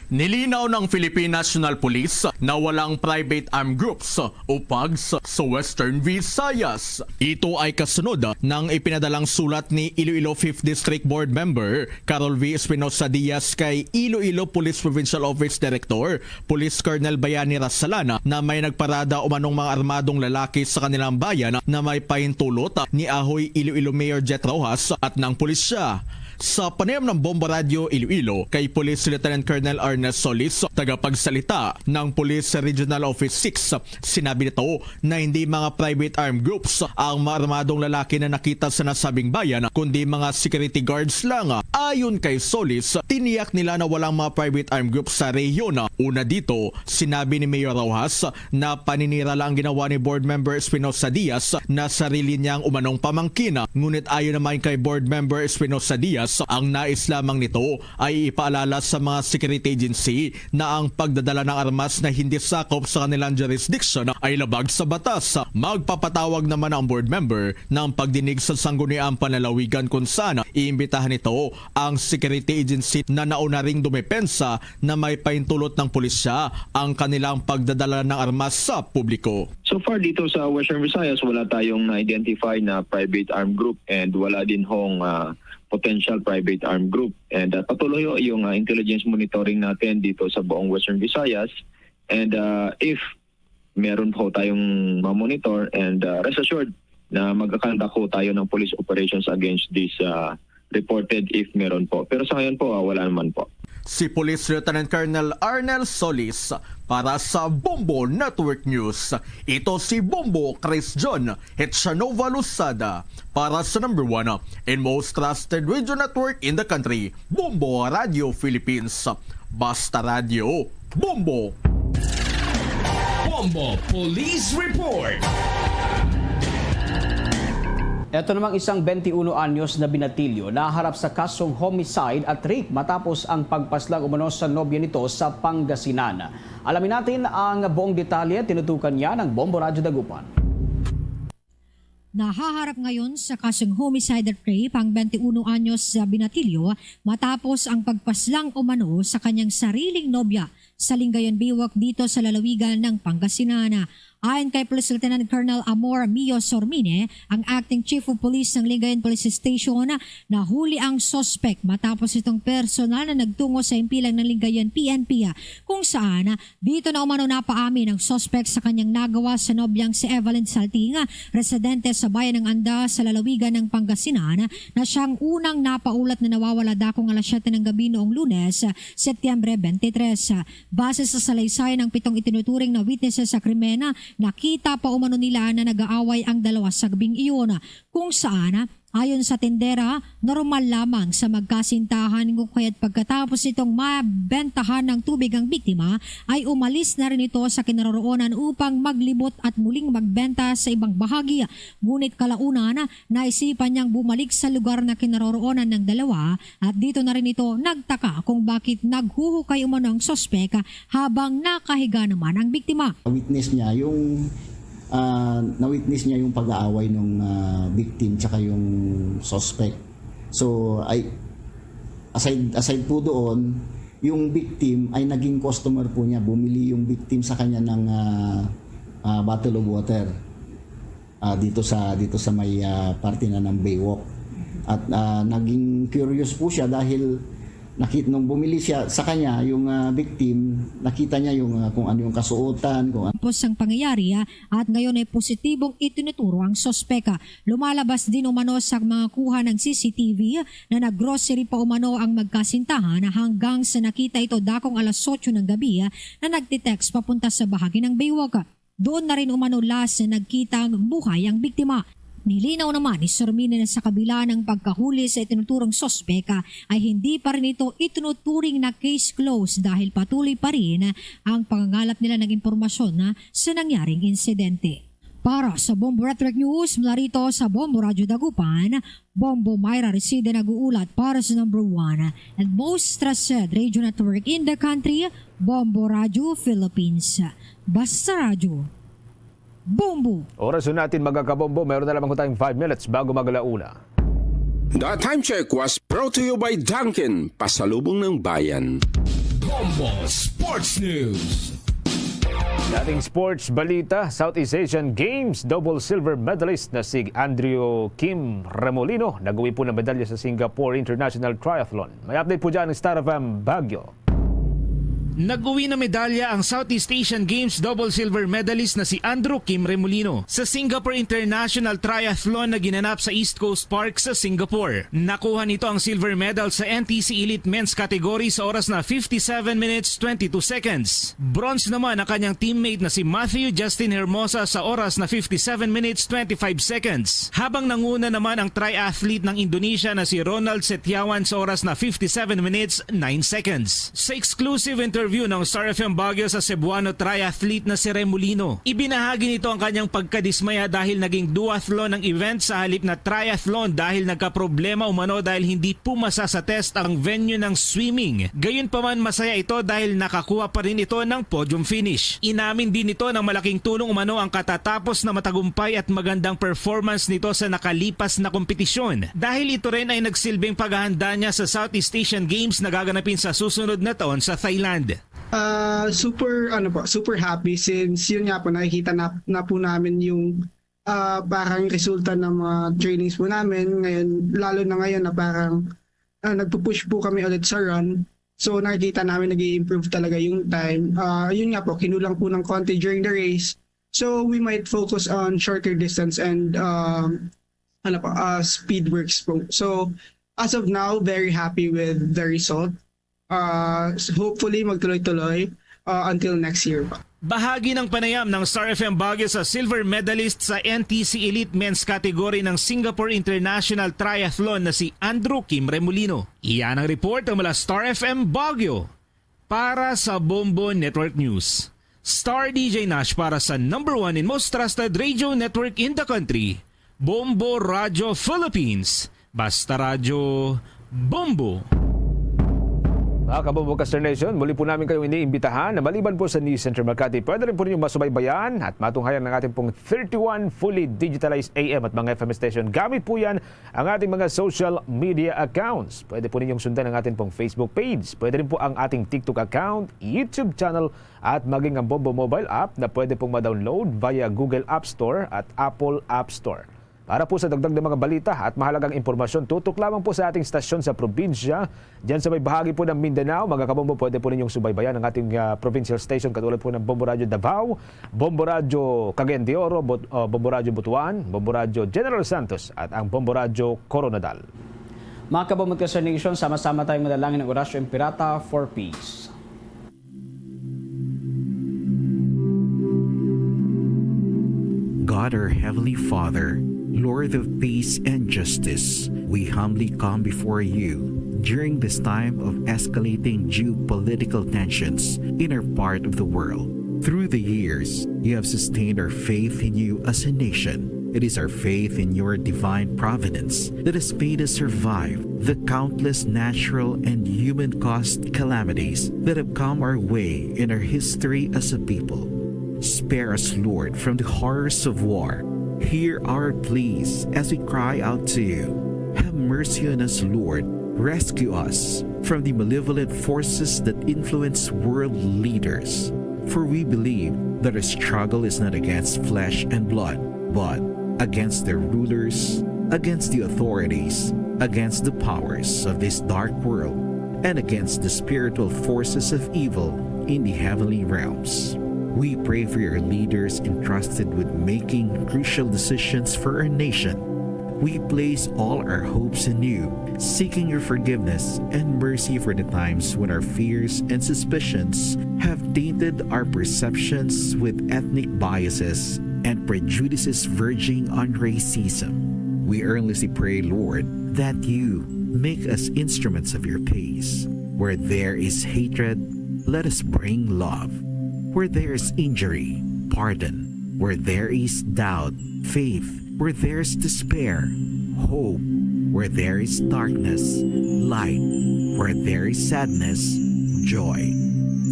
Nilinaw ng Philippine National Police na walang private armed groups o pags sa Western Visayas. Ito ay kasunod ng ipinadalang sulat ni Iloilo Fifth District Board Member Carol V. Espinosa Diaz kay Iloilo Police Provincial Office Director Police Colonel Bayani Rasalan na may nagparada umanong mga armadong lalaki sa kanilang bayan na may pahintulot ni Ahoy Iloilo Mayor Jet Rojas at ng pulisya. Sa panayam ng Bombo Radyo Iloilo kay Police Lieutenant Colonel Ernest Solis, tagapagsalita ng Police Regional Office six, sinabi nito na hindi mga private armed groups ang mga armadong lalaki na nakita sa nasabing bayan, kundi mga security guards lang. Ayon kay Solis, tiniyak nila na walang mga private armed groups sa rehiyon. Una dito, sinabi ni Mayor Rojas na paninira lang ang ginawa ni Board Member Espinosa Diaz na sarili niyang umanong pamangkin. Ngunit ayon naman kay Board Member Espinosa Diaz, ang nais lamang nito ay ipaalala sa mga security agency na ang pagdadala ng armas na hindi sakop sa kanilang jurisdiction ay labag sa batas. Magpapatawag naman ang board member ng pagdinig sa Sangguniang Panlalawigan kung saan iimbitahan nito ang security agency na nauna ring dumepensa na may pahintulot ng pulisya ang kanilang pagdadala ng armas sa publiko. So far dito sa Western Visayas, wala tayong na-identify na private armed group and wala din hong, ah, potential private armed group. And, ah, patuloy ho yung, ah, intelligence monitoring natin dito sa buong Western Visayas. And, ah, if meron ho tayong ma-monitor and, ah, rest assured na magkakandak ho tayo ng police operations against this, ah, reported if meron po. Pero sa ngayon po, ah, wala naman po. Si Police Lieutenant Colonel Arnel Solis para sa Bombo Network News. Ito si Bombo Chris John Hetchanova Losada para sa number one and most trusted radio network in the country, Bombo Radio Philippines. Basta Radio, Bombo! Bombo Police Report. Eto namang isang twenty-one anyos na binatilyo naharap sa kasong homicide at rape matapos ang pagpaslang umano sa nobya nito sa Pangasinan. Alamin natin ang buong detalye, tinutukan niya ng Bombo Radyo Dagupan. Nahaharap ngayon sa kasong homicide at rape ang twenty-one anyos na binatilyo matapos ang pagpaslang umano sa kanyang sariling nobya sa Lingayen Biwak dito sa lalawigan ng Pangasinan. Ayon kay Police Lieutenant Colonel Amor Mio Sormine, ang Acting Chief of Police ng Lingayen Police Station, nahuli ang suspek matapos itong personal na nagtungo sa himpilan ng Lingayen P N P, kung saan dito na umano napaamin ang suspek sa kanyang nagawa sa nobyang si Evelyn Salting, residente sa Bayan ng Anda sa lalawigan ng Pangasinan, na siyang unang napaulat na nawawala dakong alas siyete ng gabi noong Lunes, Setyembre twenty-three. Base sa salaysay ng pitong itinuturing na witnesses sa krimen, nakita pa umano nila na nag-aaway ang dalawa sa gabing iyon, kung saan, ayon sa tindera, normal lamang sa magkasintahan, kung kaya't pagkatapos nitong mabentahan ng tubig ang biktima, ay umalis na rin ito sa kinaroroonan upang maglibot at muling magbenta sa ibang bahagi. Ngunit kalaunan, naisipan niyang bumalik sa lugar na kinaroroonan ng dalawa at dito na rin ito nagtaka kung bakit naghuhukay umano ang suspek habang nakahiga naman ang biktima. Witness niya yung, ah, na-witness niya yung pag-aaway ng, ah, victim tsaka yung suspect. So, ay, aside, aside po doon, yung victim ay naging customer po niya. Bumili yung victim sa kanya ng, ah, ah, bottle of water, ah, dito sa, dito sa may, ah, parte na ng Baywalk. At, ah, naging curious po siya dahil nakit-, nung bumili siya sa kanya, yung, ah, victim, nakita niya yung, ah, kung ano yung kasuotan, kung ano. Tapos ang pangyayari, ah, at ngayon ay positibong itinuturo ang suspek. Lumalabas din umano sa mga kuha ng C C T V na nag-grocery pa umano ang magkasintahan hanggang sa nakita ito dakong alas otso ng gabi, ah, na nagtitext papunta sa bahagi ng Baywalk. Doon na rin umano last na nagkitang buhay ang biktima. Nilinaw naman ni Sormine na sa kabila ng pagkahuli sa itinuturong suspek, ah, ay hindi pa rin ito itinuturing na case closed dahil patuloy pa rin ang pangangalap nila ng impormasyon, ah, sa nangyaring insidente. Para sa Bombo Network News, mula rito sa Bombo Radyo Dagupan, Bombo Myra Reside nag-uulat para sa number one and most trusted radio network in the country, Bombo Radyo Philippines. Basta Radyo, Bombo! Oras na natin, mga kabombo. Meron na lamang tayong five minutes bago mag-alauna. The time check was brought to you by Dunkin, pasalubong ng bayan. Bombo Sports News. Dating sports balita, Southeast Asian Games double silver medalist na si Andrew Kim Remolino nag-uwi po ng medalya sa Singapore International Triathlon. May update po dyan ang Star F M Baguio. Nag-uwi ng medalya ang Southeast Asian Games double silver medalist na si Andrew Kim Remolino sa Singapore International Triathlon na ginanap sa East Coast Park sa Singapore. Nakuha nito ang silver medal sa N T C Elite Men's category sa oras na fifty-seven minutes, twenty-two seconds. Bronze naman ang kanyang teammate na si Matthew Justin Hermosa sa oras na fifty-seven minutes, twenty-five seconds. Habang nanguna naman ang triathlete ng Indonesia na si Ronald Setiawan sa oras na fifty-seven minutes, nine seconds. Sa exclusive interview ng Star F M Baguio sa Cebuano triathlete na si Remolino, ibinahagi nito ang kanyang pagkadismaya dahil naging duathlon ang event sa halip na triathlon dahil nagkaproblema umano dahil hindi pumasa sa test ang venue ng swimming. Gayunpaman, masaya ito dahil nakakuha pa rin ito ng podium finish. Inamin din nito na malaking tulong umano ang katatapos na matagumpay at magandang performance nito sa nakalipas na kompetisyon dahil ito rin ay nagsilbing paghahanda niya sa Southeast Asian Games na gaganapin sa susunod na taon sa Thailand. Ah, super, ano po, super happy since yun nga po, nakikita na, na po namin yung, ah, parang resulta ng mga trainings po namin. Ngayon, lalo na ngayon na parang, ah, nagpo-push po kami ulit sa run. So, nakikita namin nag-i-improve talaga yung time. Ah, yun nga po, kinulang po ng konti during the race. So, we might focus on shorter distance and, um, ano po, ah, speed works po. So, as of now, very happy with the result. Ah, s-, hopefully, magtuloy-tuloy, ah, until next year pa. Bahagi ng panayam ng Star F M Baguio sa silver medalist sa N T C Elite Men's category ng Singapore International Triathlon na si Andrew Kim Remolino. Iyan ang report mula Star F M Baguio. Para sa Bombo Network News, Star D J Nash para sa number one and most trusted radio network in the country, Bombo Radio Philippines. Basta Radyo, Bombo! Mga kabombo, Kaster Nation, muli po namin kayong iniimbitahan na maliban po sa News Center Makati, pwede rin po ninyo masubaybayan at matunghayan ang ating pong thirty-one fully digitalized A M at mga F M station. Gamit po yan ang ating mga social media accounts. Pwede po ninyong sundan ang ating pong Facebook page. Pwede rin po ang ating TikTok account, YouTube channel, at maging ang Bombo mobile app na pwede pong ma-download via Google App Store at Apple App Store. Para po sa dagdag na mga balita at mahalagang impormasyon, tutok lamang po sa ating stasyon sa probinsya. Diyan sa may bahagi po ng Mindanao, mga kabombo, pwede po ninyong subaybayan ang ating, ah, provincial station katulad po ng Bombo Radyo Davao, Bombo Radyo Cagayan de Oro, Bot-, ah, Bombo Radyo Butuan, Bombo Radyo General Santos, at ang Bombo Radyo Koronadal. Mga kabombo at Kaster Nation, sama-sama tayong manalangin ng Oratio Imperata for Peace. God, our Heavenly Father, Lord of peace and justice, we humbly come before you during this time of escalating geopolitical tensions in our part of the world. Through the years, you have sustained our faith in you as a nation. It is our faith in your divine providence that has made us survive the countless natural and human-caused calamities that have come our way in our history as a people. Spare us, Lord, from the horrors of war. Hear our pleas as we cry out to you. Have mercy on us, Lord. Rescue us from the malevolent forces that influence world leaders. For we believe that our struggle is not against flesh and blood, but against their rulers, against the authorities, against the powers of this dark world, and against the spiritual forces of evil in the heavenly realms. We pray for your leaders entrusted with making crucial decisions for our nation. We place all our hopes in you, seeking your forgiveness and mercy for the times when our fears and suspicions have tainted our perceptions with ethnic biases and prejudices verging on racism. We earnestly pray, Lord, that you make us instruments of your peace. Where there is hatred, let us bring love. Where there is injury, pardon. Where there is doubt, faith. Where there is despair, hope. Where there is darkness, light. Where there is sadness, joy.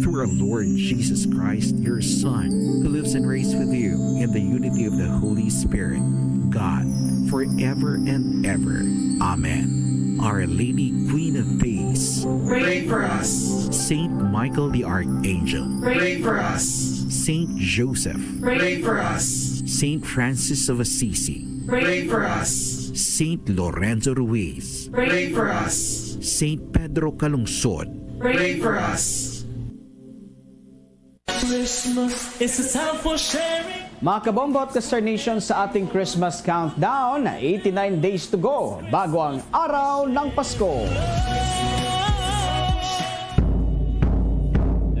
Through our Lord Jesus Christ, your Son, who lives and reigns with you in the unity of the Holy Spirit, God, forever and ever. Amen. Our Lady, Queen of Peace, pray for us. Saint Michael the Archangel, pray for us. Saint Joseph, pray for us. Saint Francis of Assisi, pray for us. Saint Lorenzo Ruiz, pray for us. Saint Pedro Calungsod, pray for us. Christmas is a time for sharing. Mga kabombo at Kaster Nation, sa ating Christmas countdown, eighty-nine days to go bago ang araw ng Pasko.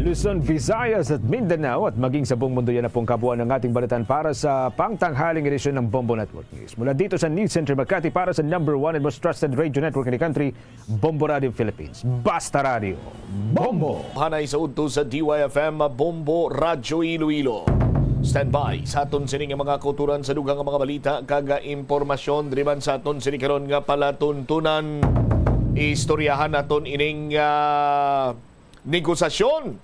Luzon, Visayas at Mindanao at maging sa buong mundo, yan na pong kabuuan ng ating balitaan para sa pangtanghaling edisyon ng Bombo Network News. Mula dito sa News Center Makati para sa number one and most trusted radio network in the country, Bombo Radio Philippines. Basta Radio, Bombo! Hanay sa udto sa D Y F M, Bombo Radyo Iloilo. Standby sa aton sini nga mga kauturan sa dugang nga mga balita kag impormasyon diri man sa aton sini karon nga palatuntunan. Istoryahan naton ining, ah, negosasyon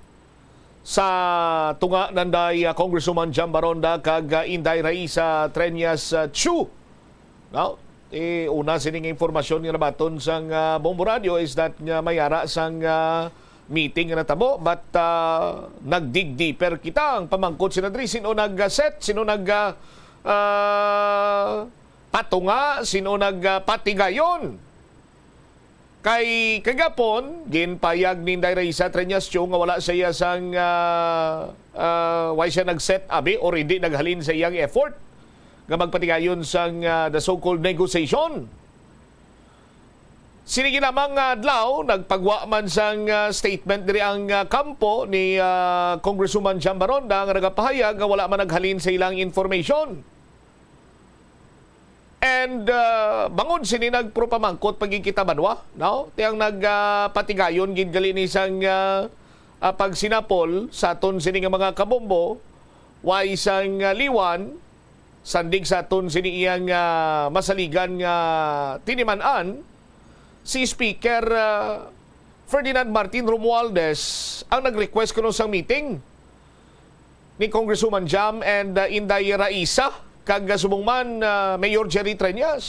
sa tunga nanday, ah, Congresswoman Jam Baronda kag, ah, Inday Raisa Treñas, ah, Chu. No? Eh, una sining impormasyon nga nabaton sang, ah, Bombo Radio is that nga may ara sang, ah, meeting nga natabo, but, ah, nag-dig deeper kita. Ang pamangkot sina diri, sino nag-set, sino nag, ah, ah, patunga, sino nag, ah, patigayon? Kay kagapon, ginpayag ni Inday Raisa Treñas Chu nga wala siya sang, ah, ah, wala siya nag-set, abi, or hindi naghalin sa iyang effort nga magpatigayon sang, ah, the so-called negotiation. Sini lamang nga adlaw, nagpagwa man sang, ah, statement diri ang, ah, kampo ni, ah, Congresswoman Jam Baronda nga nagapahayag nga wala man naghalin sa ilang information. And, ah, bangod sini nagpropamangkot pa gid kita, Banwa, no? Ti ang nag, ah, patigayon gid gali ni sang, ah, ah, pagsinapol sa aton sini nga mga kabombo, way sang, ah, liwan, sandig sa aton sini iyang, ah, masaligan nga tiniman-an, si Speaker, ah, Ferdinand Martin Romualdez ang nag-request kuno sang meeting ni Congresswoman Jam and, uh, Inday Raisa kag, uh, subong man, uh, Mayor Jerry Treñas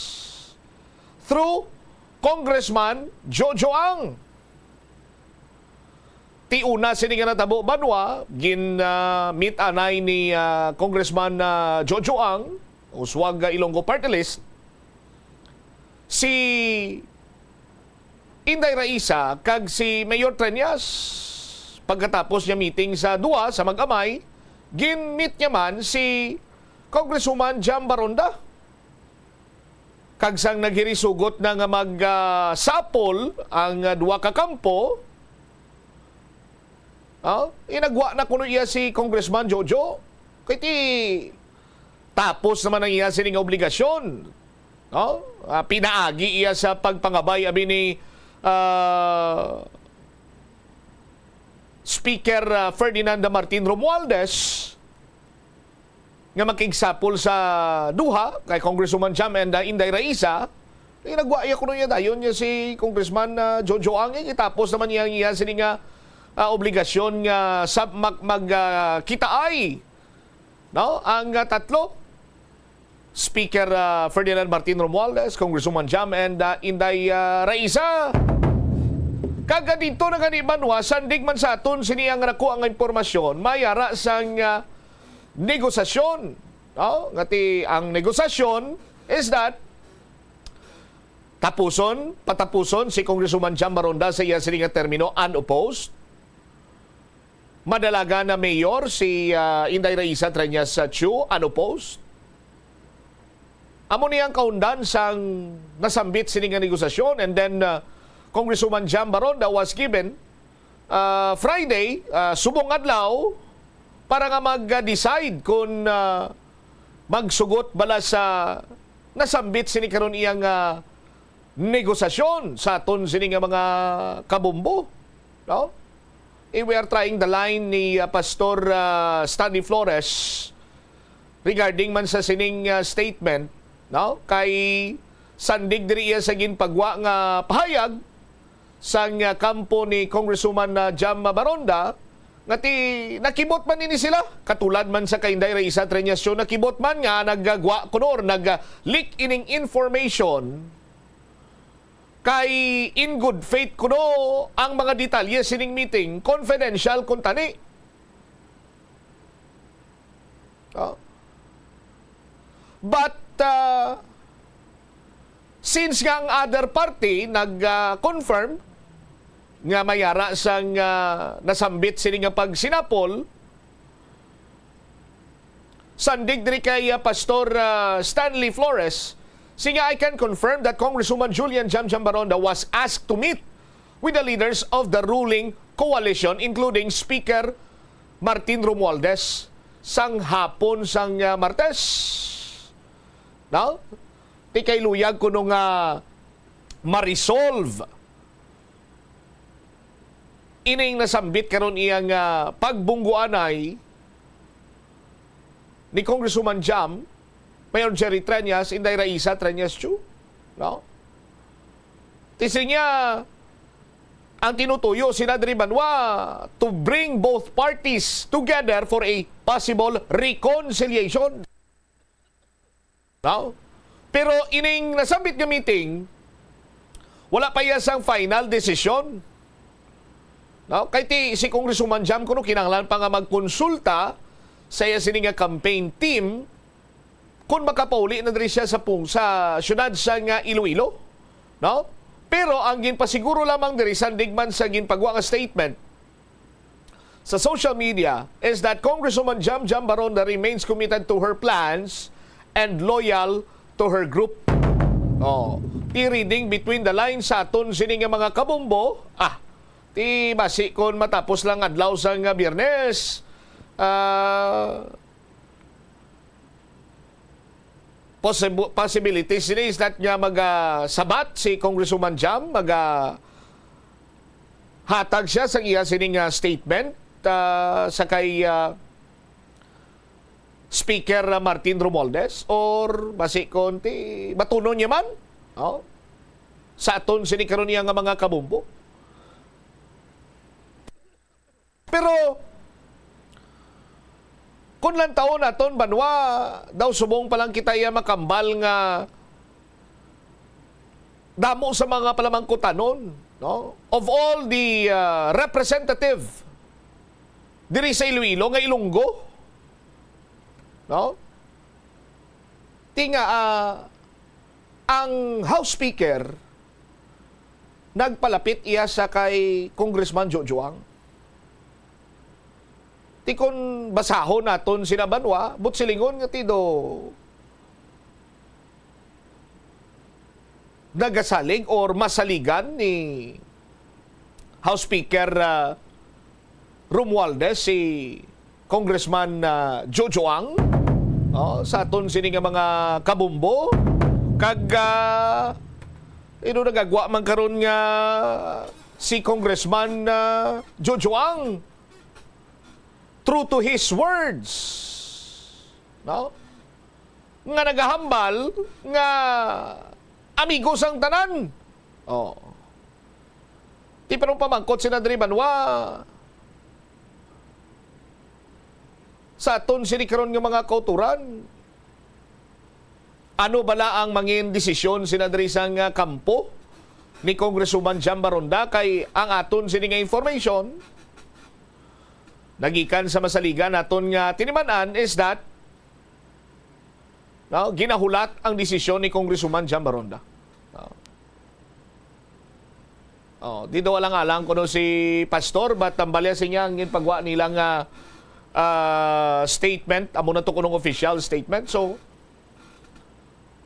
through Congressman Jojo Ang. Ti una sini nga natabo, banwa, gin, ah, meet anay ni, ah, Congressman, ah, Jojo Ang, uswag, ah, Ilonggo Party List, si Inday Raisa kag si Mayor Treñas. Pagkatapos niya meeting sa duha sa mag-amay, gin-meet niya man si Congresswoman Jam Baronda. Kag sang nagirisugot na nga mag, ah, sapol ang, ah, duha ka kampo, ah, inagwa na kuno iya si Congressman Jojo. Kay ti tapos naman ang iya sini nga obligasyon, no? Ah, pinaagi iya sa pagpangabay abi ni, ah, Speaker, ah, Ferdinand Martin Romualdez nga makigsapol sa duha kay Congresswoman Jam and, ah, Inday Raisa, eh, nagwa iya kuno iya dayon niya si Congressman, ah, Jojo Ang, eh, itapos naman niya ang iya sini nga, ah, obligasyon nga sa mag, mag, ah, kitaay, no? Ang, ah, tatlo, Speaker, ah, Ferdinand Martin Romualdez, Congresswoman Jam, and, ah, Inday, ah, Raisa. Kag dito na gani, banwa, sandig man sa aton sini ang nakuha nga impormasyon, may ara sang, ah, negosasyon. No? Nga ti ang negosasyon is that tapuson, patapuson si Congresswoman Jam Baronda sa iya sini nga termino unopposed. Madalagan na mayor si, ah, Inday Raisa Treñas, ah, Chu, unopposed. Amo ni ang kaundan sang nasambit sini nga negosasyon. And then, ah, Congresswoman Jam Baronda was given, ah, Friday, ah, subong adlaw, para nga mag-decide kung, ah, magsugot bala sa nasambit sini karon iyang, ah, negosasyon sa aton sini nga mga kabombo, no? Eh, we are trying the line ni, ah, Pastor, ah, Stanley Flores regarding man sa sining, ah, statement, no? Kay sandig diri iya sa ginpagwa nga pahayag sang, ah, kampo ni Congresswoman, ah, Jam Baronda, nga ti nakibot man ini sila, katulad man sa kay Inday Raisa Treñas Chu, nakibot man nga nagagwa kuno or nag-leak ining information, kay in good faith kuno ang mga detalye sining meeting, confidential kuntani. Oh. But, ah, since nga ang other party nag, ah, confirm nga may ara sang, ah, nasambit sini nga pagsinapol, sandig diri kay, ah, Pastor, ah, Stanley Flores, siya, "I can confirm that Congresswoman Julian Jam Jam Baronda was asked to meet with the leaders of the ruling coalition, including Speaker Martin Romualdez, sang hapon sang, ah, Martes." No? Ti kay luyag kuno nga ma-resolve ining nasambit karon iya nga pagbungguanay ni Congresswoman Jam, Mayor Jerry Treñas, Inday Raisa Treñas Chu, no? Ti siya, ang tinutuyo sina diri banwa to bring both parties together for a possible reconciliation. No? Pero ining nasambit nga meeting, wala pa iya sang final desisyon. No? Kay ti, si Congresswoman Jam kuno kinahanglan pa nga magkonsulta sa iya sini nga campaign team kung makapauli na diri siya sa pung-, sa siyudad sa nga Iloilo. No? Pero ang ginpasiguro lamang diri, sandig man sa ginpagwa nga statement sa social media, is that Congresswoman Jam Jam Baronda remains committed to her plans and loyal to her group. Oh, ti reading between the lines sa aton sini nga mga kabombo. Ah, ti basi kon matapos lang adlaw sa nga Biyernes, ah, possib-, possibilities sini is that nga magasabat si Congresswoman Jam, maga hatag siya sa iya sining, ah, statement, ah, sa kay, ah, Speaker, ah, Martin Romualdez, or basi kon ti batunon niya man, oh, sa aton sini karon iya nga mga kabombo. Pero, kung lantawon naton, banwa, daw subong pa lang kita iya makambal nga damo sa mga palamangkutanon, no? Of all the, ah, representative diri sa Iloilo nga Ilonggo, no? Ti nga, ah, ang House Speaker nagpalapit iya sa kay Congressman Jojo Ang. Ti kon basahon naton sina banwa, buot silingon nga ti do nagasalig or masaligan ni House Speaker, ah, Romualdez si Congressman, ah, Jojo Ang, oh, sa aton sini nga mga kabumbo. Kag, ah, ino nagagwa man karon nga si Congressman, ah, Jojo Ang, true to his words, no? Nga nagahambal nga amigo sang tanan. Oh. Ti pero pamangkot sina diri banwa, sa aton sini karon nga mga kauturan, ano bala ang mangin desisyon sina diri sang, ah, kampo ni Congresswoman Jam Baronda? Kay ang aton sini nga information nagikan sa masaligan naton nga tiniman-an is that, no, ginahulat ang desisyon ni Congresswoman Jam Baronda. No? Oh, di daw alang-alang kuno si Pastor, but ang balya sa niya, ang ginpagwa nila nga, ah, statement, amo na to kunong official statement. So,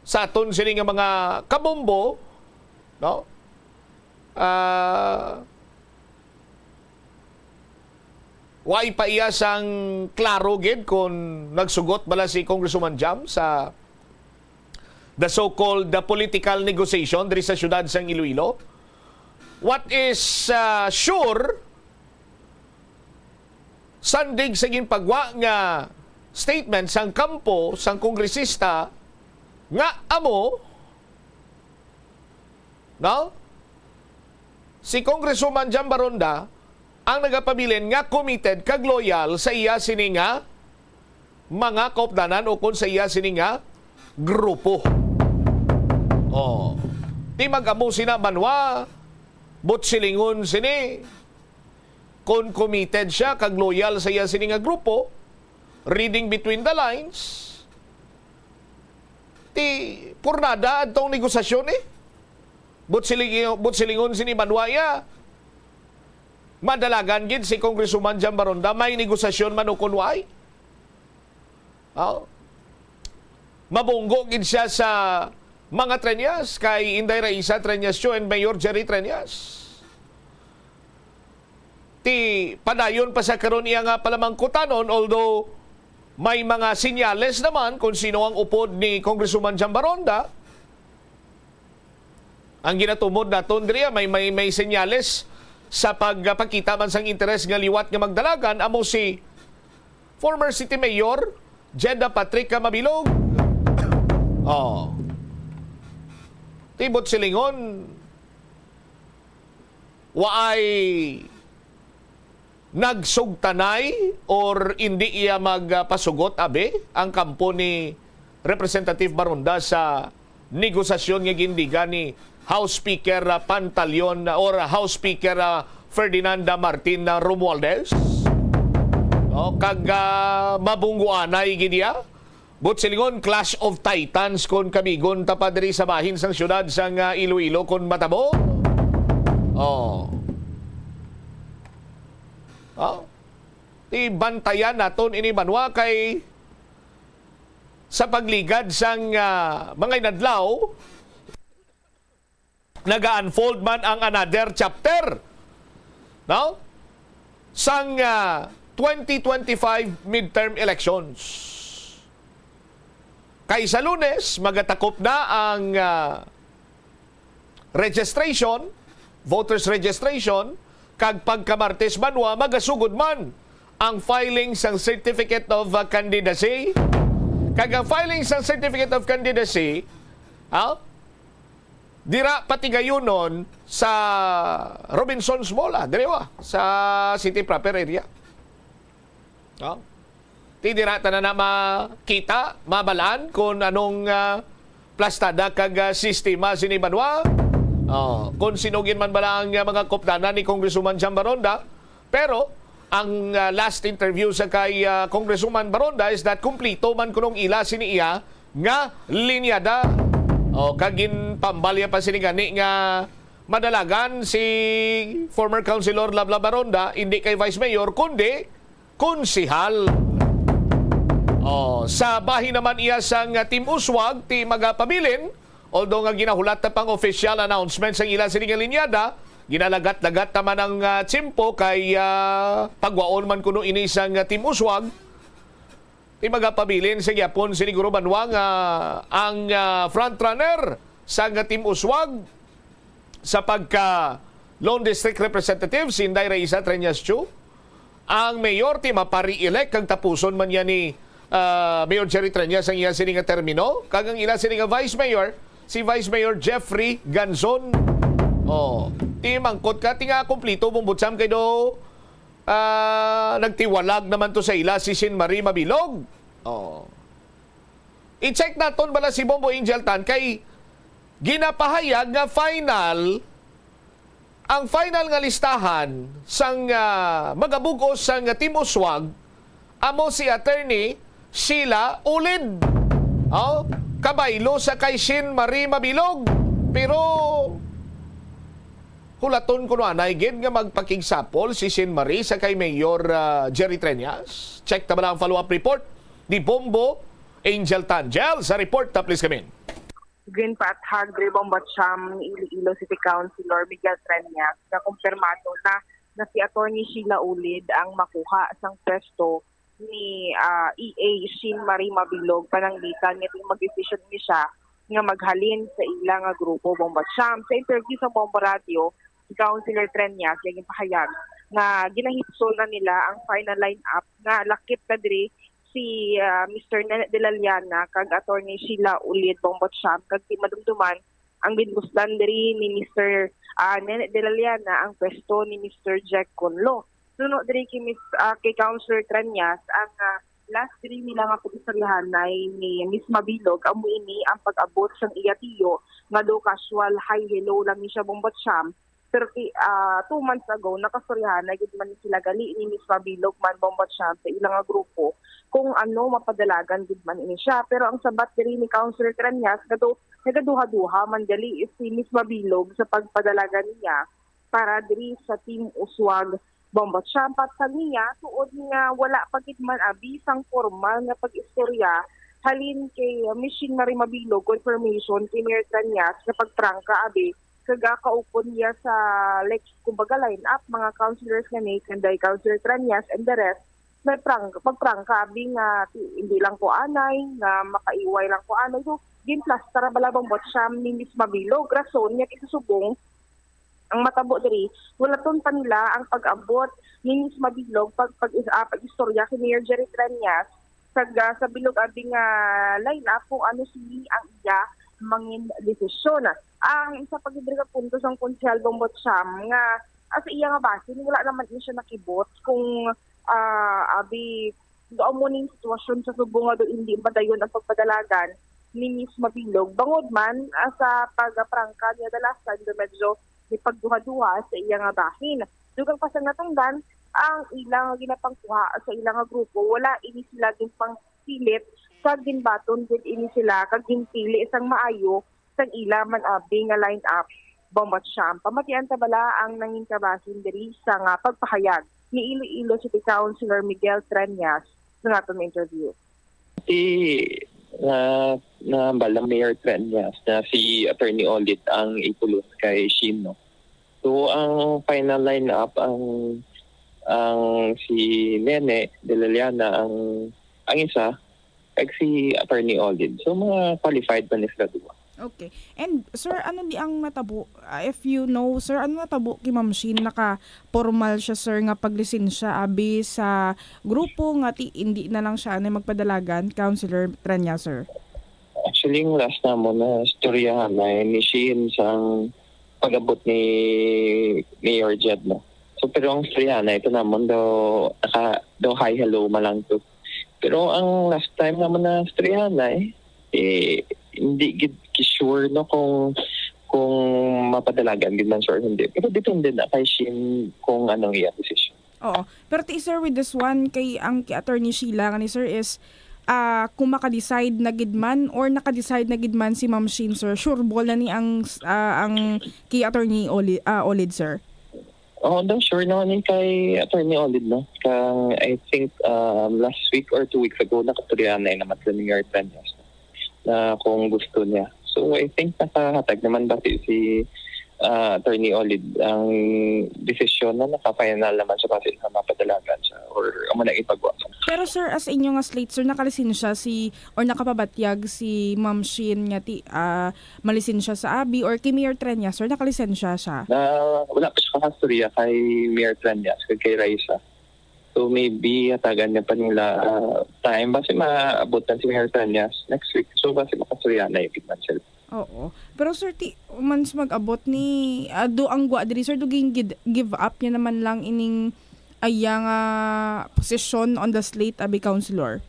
sa aton sini nga mga kabumbo, no? Ah, Wa pa iya sang klaro gid kon nagsugot bala si Congresswoman Jam sa the so-called, the political negotiation diri sa siyudad sang Iloilo. What is, ah, sure, sandig sa ginpagwa nga statement sang kampo sang kongresista nga amo, no? Si Congresswoman Jam Baronda ang nagapabilin nga committed kag loyal sa iya sini nga mga kaupdanan ukon sa iya sini nga grupo. Oh. Ti mag-amo sina banwa, buot silingon sini. Kon committed siya kag loyal sa iya sini nga grupo, reading between the lines, ti purnada adtong negosasyon, eh. Buot siling-, buot silingon sini banwa iya, madalagan gid si Congresswoman Jam Baronda, may negosasyon man o kon way. Oh. Mabunggo gid siya sa mga Treñas, kay Inday Raisa Treñas Tio and Mayor Jerry Treñas. Ti padayon pa sa karon iya nga palamangkutanon, although may mga senyales naman kung sino ang upod ni Congresswoman Jam Baronda. Ang ginatumod naton diri, ah, may, may, may senyales sa pagpakita man sang interes nga liwat nga magdalagan amo si former City Mayor Jeda Patrick Mabilog. Oh. Ti buot silingon, waay nagsugtanay or indi iya magpasugot, abi, ang kampo ni Representative Baronda sa negosasyon nga gindigan ni House Speaker, ah, Pantaleon, ah, or House Speaker, ah, Ferdinand, ah, Martin, ah, Romualdez. No, kag, ah, mabungguanay gid iya. Buot silingon, clash of titans kon kamigon ta pa diri sa bahin sang siyudad sang, ah, Iloilo kon matabo. Oh. Oh. Ti bantayan naton ini banwa kay sa pagligad sang, ah, mga inadlaw, naga-unfold man ang another chapter, no? Sang, ah, twenty twenty-five midterm elections. Kay sa Lunes, magatakop na ang, ah, registration, voters registration, kag pagka-Martes banwa, magasugod man ang filing sang Certificate of, ah, Candidacy. Kag ang filing sang Certificate of Candidacy, ha? Dira patigayunon sa Robinsons Mall, ah, diri wa, sa city proper area. No? Ti dira ta na na makita, mabalaan kung anong, ah, plastada kag, ah, sistema sini banwa. Oh, kung sinugin man bala ang, ah, mga kupdanan ni Congresswoman Cham Baronda, pero ang, ah, last interview sa kay, ah, Congresswoman Baronda is that kumplito man kunong ila sini iya nga linyada. O, kag ginpambalya pa sini gani nga madalagan si former Councilor Lablab Baronda, hindi kay Vice Mayor, kundi konsehal. O, sa bahin naman iya sang Team Uswag, ti magapabilin, although nga ginahulat na pang official announcement sang ila sini nga linyada, ginalagat-lagat naman ang, ah, tiyempo kay, ah, pagwaon man kuno ini sang Team Uswag. Ti magapabilin sa gyapon sini guro banwa nga ang, ah, frontrunner sang Team Uswag sa pagka Lone District Representative, si Inday Raisa Treñas Chu, ang mayor ti mapa-re-elect kag tapuson man niya ni, ah, Mayor Jerry Treñas ang iya sini nga termino, kag ang ila sini nga vice mayor, si Vice Mayor Jeffrey Ganzon. Oh, ti mangkot ka, ti nga kumplito, Bombo Cham, kay do, ah, nagtiwalag naman to sa ila si Sin Marie Mabilog. Oh. I-check naton bala si Bombo Angel Tan kay ginapahayag nga final, ang final nga listahan sang, ah, magabug-os sang Team Uswag amo si Attorney Sheila Ulid. Oh, kabaylo sa kay Sin Marie Mabilog. Pero hulaton kuno anay gid nga magpakigsapol si Sin Marie sa kay Mayor, ah, Jerry Treñas. Check ta bala ang follow-up report ni Bombo Angel Tan. Jel, sa report ta, please come in. Ginpaathag diri, Bombo Cham, ni Iloilo City Councilor Miguel Treñas nga kumpirmado na nga si Attorney Sheila Ulid ang makuha sang pwesto ni, ah, E A Sheen Marie Mabilog, pananglitan nga tingog magdesisyon ni siya nga maghalin sa ila nga grupo, Bombo Cham. Sa interview sa Bombo Radio, si Councilor Treñas nga ginpahayag nga ginahipsol na nila ang final lineup nga lakip na diri si, ah, Mister Nene de la Llana kag Attorney Sheila Ulid, Bombo Cham, kag di madumduman ang ginbuslan diri ni Mister, ah, Nene de la Llana ang pwesto ni Mister Jack Conlo. Suno diri kay Miss, ah, kay Councilor Treñas, ang, ah, last diri nila nga pag-istoryahanay ni Miss Mabilog, amo ini ang pag-abot sang iya tiyo nga do casual hi hello lang ni siya, Bombo Cham. Pero ti-, ah, two months ago, nakastoryahanay gid man sila gali ni Miss Mabilog man, Bombo Cham, sa ila nga grupo kung ano mapadalagan gid man ini siya. Pero ang sabat diri ni Councilor Treñas, nado-, nagaduha-duha man gali si Miss Mabilog sa pagpadalagan niya para diri sa Team Uswag, Bombo Cham. Sa niya, tuod nga wala pa gid man abi sang formal nga pag-istorya halin kay, uh, Miss Sheen Marie Mabilog, confirmation kay Mayor Treñas nga pagprangka abi kag kaupod niya sa, like, kumbaga, line-up, mga councilors nga ni, kanday Councilor Treñas and the rest, may prang-, magprangka abi nga ti-, hindi lang ko anay, nga makaiway lang ko anay. So, ginplastar bala, Bombo Cham, ni Miss Mabilog. Rason niya kay sa subong, ang matabo diri, walaton pa nila ang pag-abot ni Miss Mabilog pag, pag, ah, pag-istorya kay Mayor Jerry Treñas sa, sa bilog abi nga line-up kung ano sini ang iya mangin desisyon. Ang isa pa gid diri ka punto sang Konsehal Bombo Cham nga, ah, sa iya nga bahin, wala naman ni siya nakibot kung, ah, abi, do amo ning sitwasyon sa subong nga do hindi madayon ang pagpadalagan ni Miss Mabilog. Bangod man, ah, sa pagprangka niya the last time, do medyo may pagduha-duha sa iya nga bahin. Dugang pa sa natungdan, ang ilang ginapangkuha sa ilang nga grupo, wala ini sila ginpangpilit, kag ginbaton gid ini sila kag ginpili sang maayo sang ila man abi nga line-up. Bombo Cham, pamatian ta bala ang nangin kabahin diri sa nga pagpahayag ni Iloilo City Councilor Miguel Treñas sa naton interview. Ti na, nahambal ang Mayor Treñas na si Attorney Olid ang ipulon kay Sheen, no? So, ang final lineup, ang, ang si Nene de la Llana, ang, ang isa, kag si Attorney Olid. So, mga qualified man ni sila duha. Okay. And, sir, ano ni ang natabo? Ah, if you know, sir, ano natabo kay Ma'am Sheen? Naka-formal siya, sir, nga paglisensya abi sa grupo nga ti-, hindi na lang siya anay magpadalagan, Councilor Treñas, sir? Ling last namon na istoryahanay ni Sheen sang pag-abot ni Mayor Jed, no? So, pero ang istoryahanay ito namon daw, naka, daw hi, hello man lang to. Pero ang last time namon na istoryahanay, eh, hindi gid ki-, sure, no, kung, kung mapadalagan gid man siya or hindi. Pero depende na kay Sheen kung anong iya desisyon. Oo. Pero ti, sir, with this one, kay ang kay Attorney Sheila nga ni sir is, ah, kung maka-decide na gid man or naka-decide na gid man si Ma'am Sheen, sir, sure ball na ni ang, ah, ang kay Attorney Oli-, ah, Olid, sir? Oo, daw sure naman ni kay Attorney Olid, no? Kang, I think, um, last week or two weeks ago, nakaturyahan na naman sa Mayor Treñas na kung gusto niya. So, I think nakahatag naman ba si, si, ah, Attorney Olid ang desisyon na naka-final naman siya base na mapadalagan siya or amo na ipagwa man. Pero sir, as inyo nga slate, sir, nakalisensya si, or nakapabatyag si Ma'am Sheen nga ti, ah, malisensya sa abi or kay Mayor Treñas, sir, nakalisensya siya? Na, wala pa siya kakastorya kay Mayor Treñas, kay, kay Raisa. So maybe hatagan niya pa nila, ah, time. Basi maabot na si Mayor Treñas next week. So basi makastorya na yung man sila. Oo. Pero sir, ti, man sa mag-abot ni, ah, do ang gwa diri, sir, do gin-, gid-, give up niya naman lang ining aya nga posisyon on the slate, abi, councilor?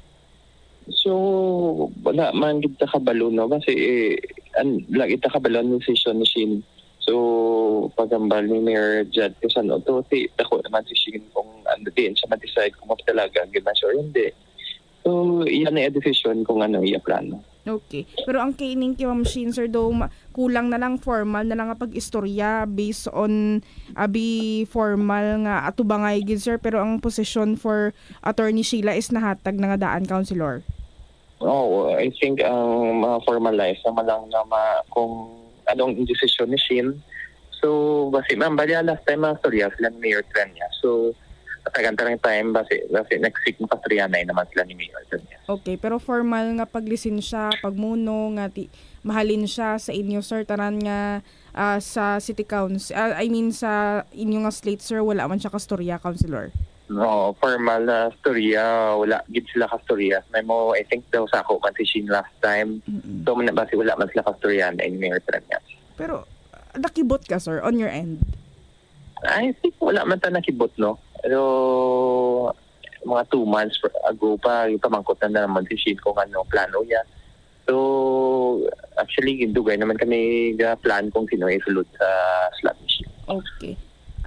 So, wala man gid ta kabalo, no? Kasi, eh, an-, wala gid ta kabalo ang decision ni Sheen. So, paghambal ni Mayor Jed Quezon Otto, si, dako naman si Sheen kung ano, diin siya mag-decide kung mapadalagan gid man siya or hindi. So, iya na iya decision kung ano iya plano. Okay. Pero ang kay ining kay Ma'am Sheen, sir, do ma-, kulang na lang, formal na lang nga pag-istorya based on, abi, formal nga atubangay gid, sir, pero ang position for Attorney Sheila is nahatag na nga daan, Councilor? Oo, I think ang ma-formalize naman lang na ma-, kung anong desisyon ni Sheen. So, basi, ma'am, bali, last time, ah, storya sila ni Mayor Treñas. So, tagan ta lang time, basi, basi next week, makastorya na naman sila ni Mayor Treñas. Okay, pero formal nga paglisensya, pagmuno, nga ti-, mahalin siya sa inyo, sir, tanan nga, ah, sa City Council, ah, I mean, sa inyo nga slate, sir, wala man siya kastorya, Councilor? No, formal na storya, wala gid sila kastorya. May mo, I think daw sako man si Sheen last time. Mm-mm. So, man, basi wala man sila kastorya na in Mayor Treñas. Pero, ah, nakibot ka, sir, on your end? I think wala man ta nakibot, no? Pero, mga two months ago pa, ipamangkot na naman si Sheen kung ano plano niya. So, actually, dugay naman kami ga-plan kung sino isulod sa slot machine. Okay.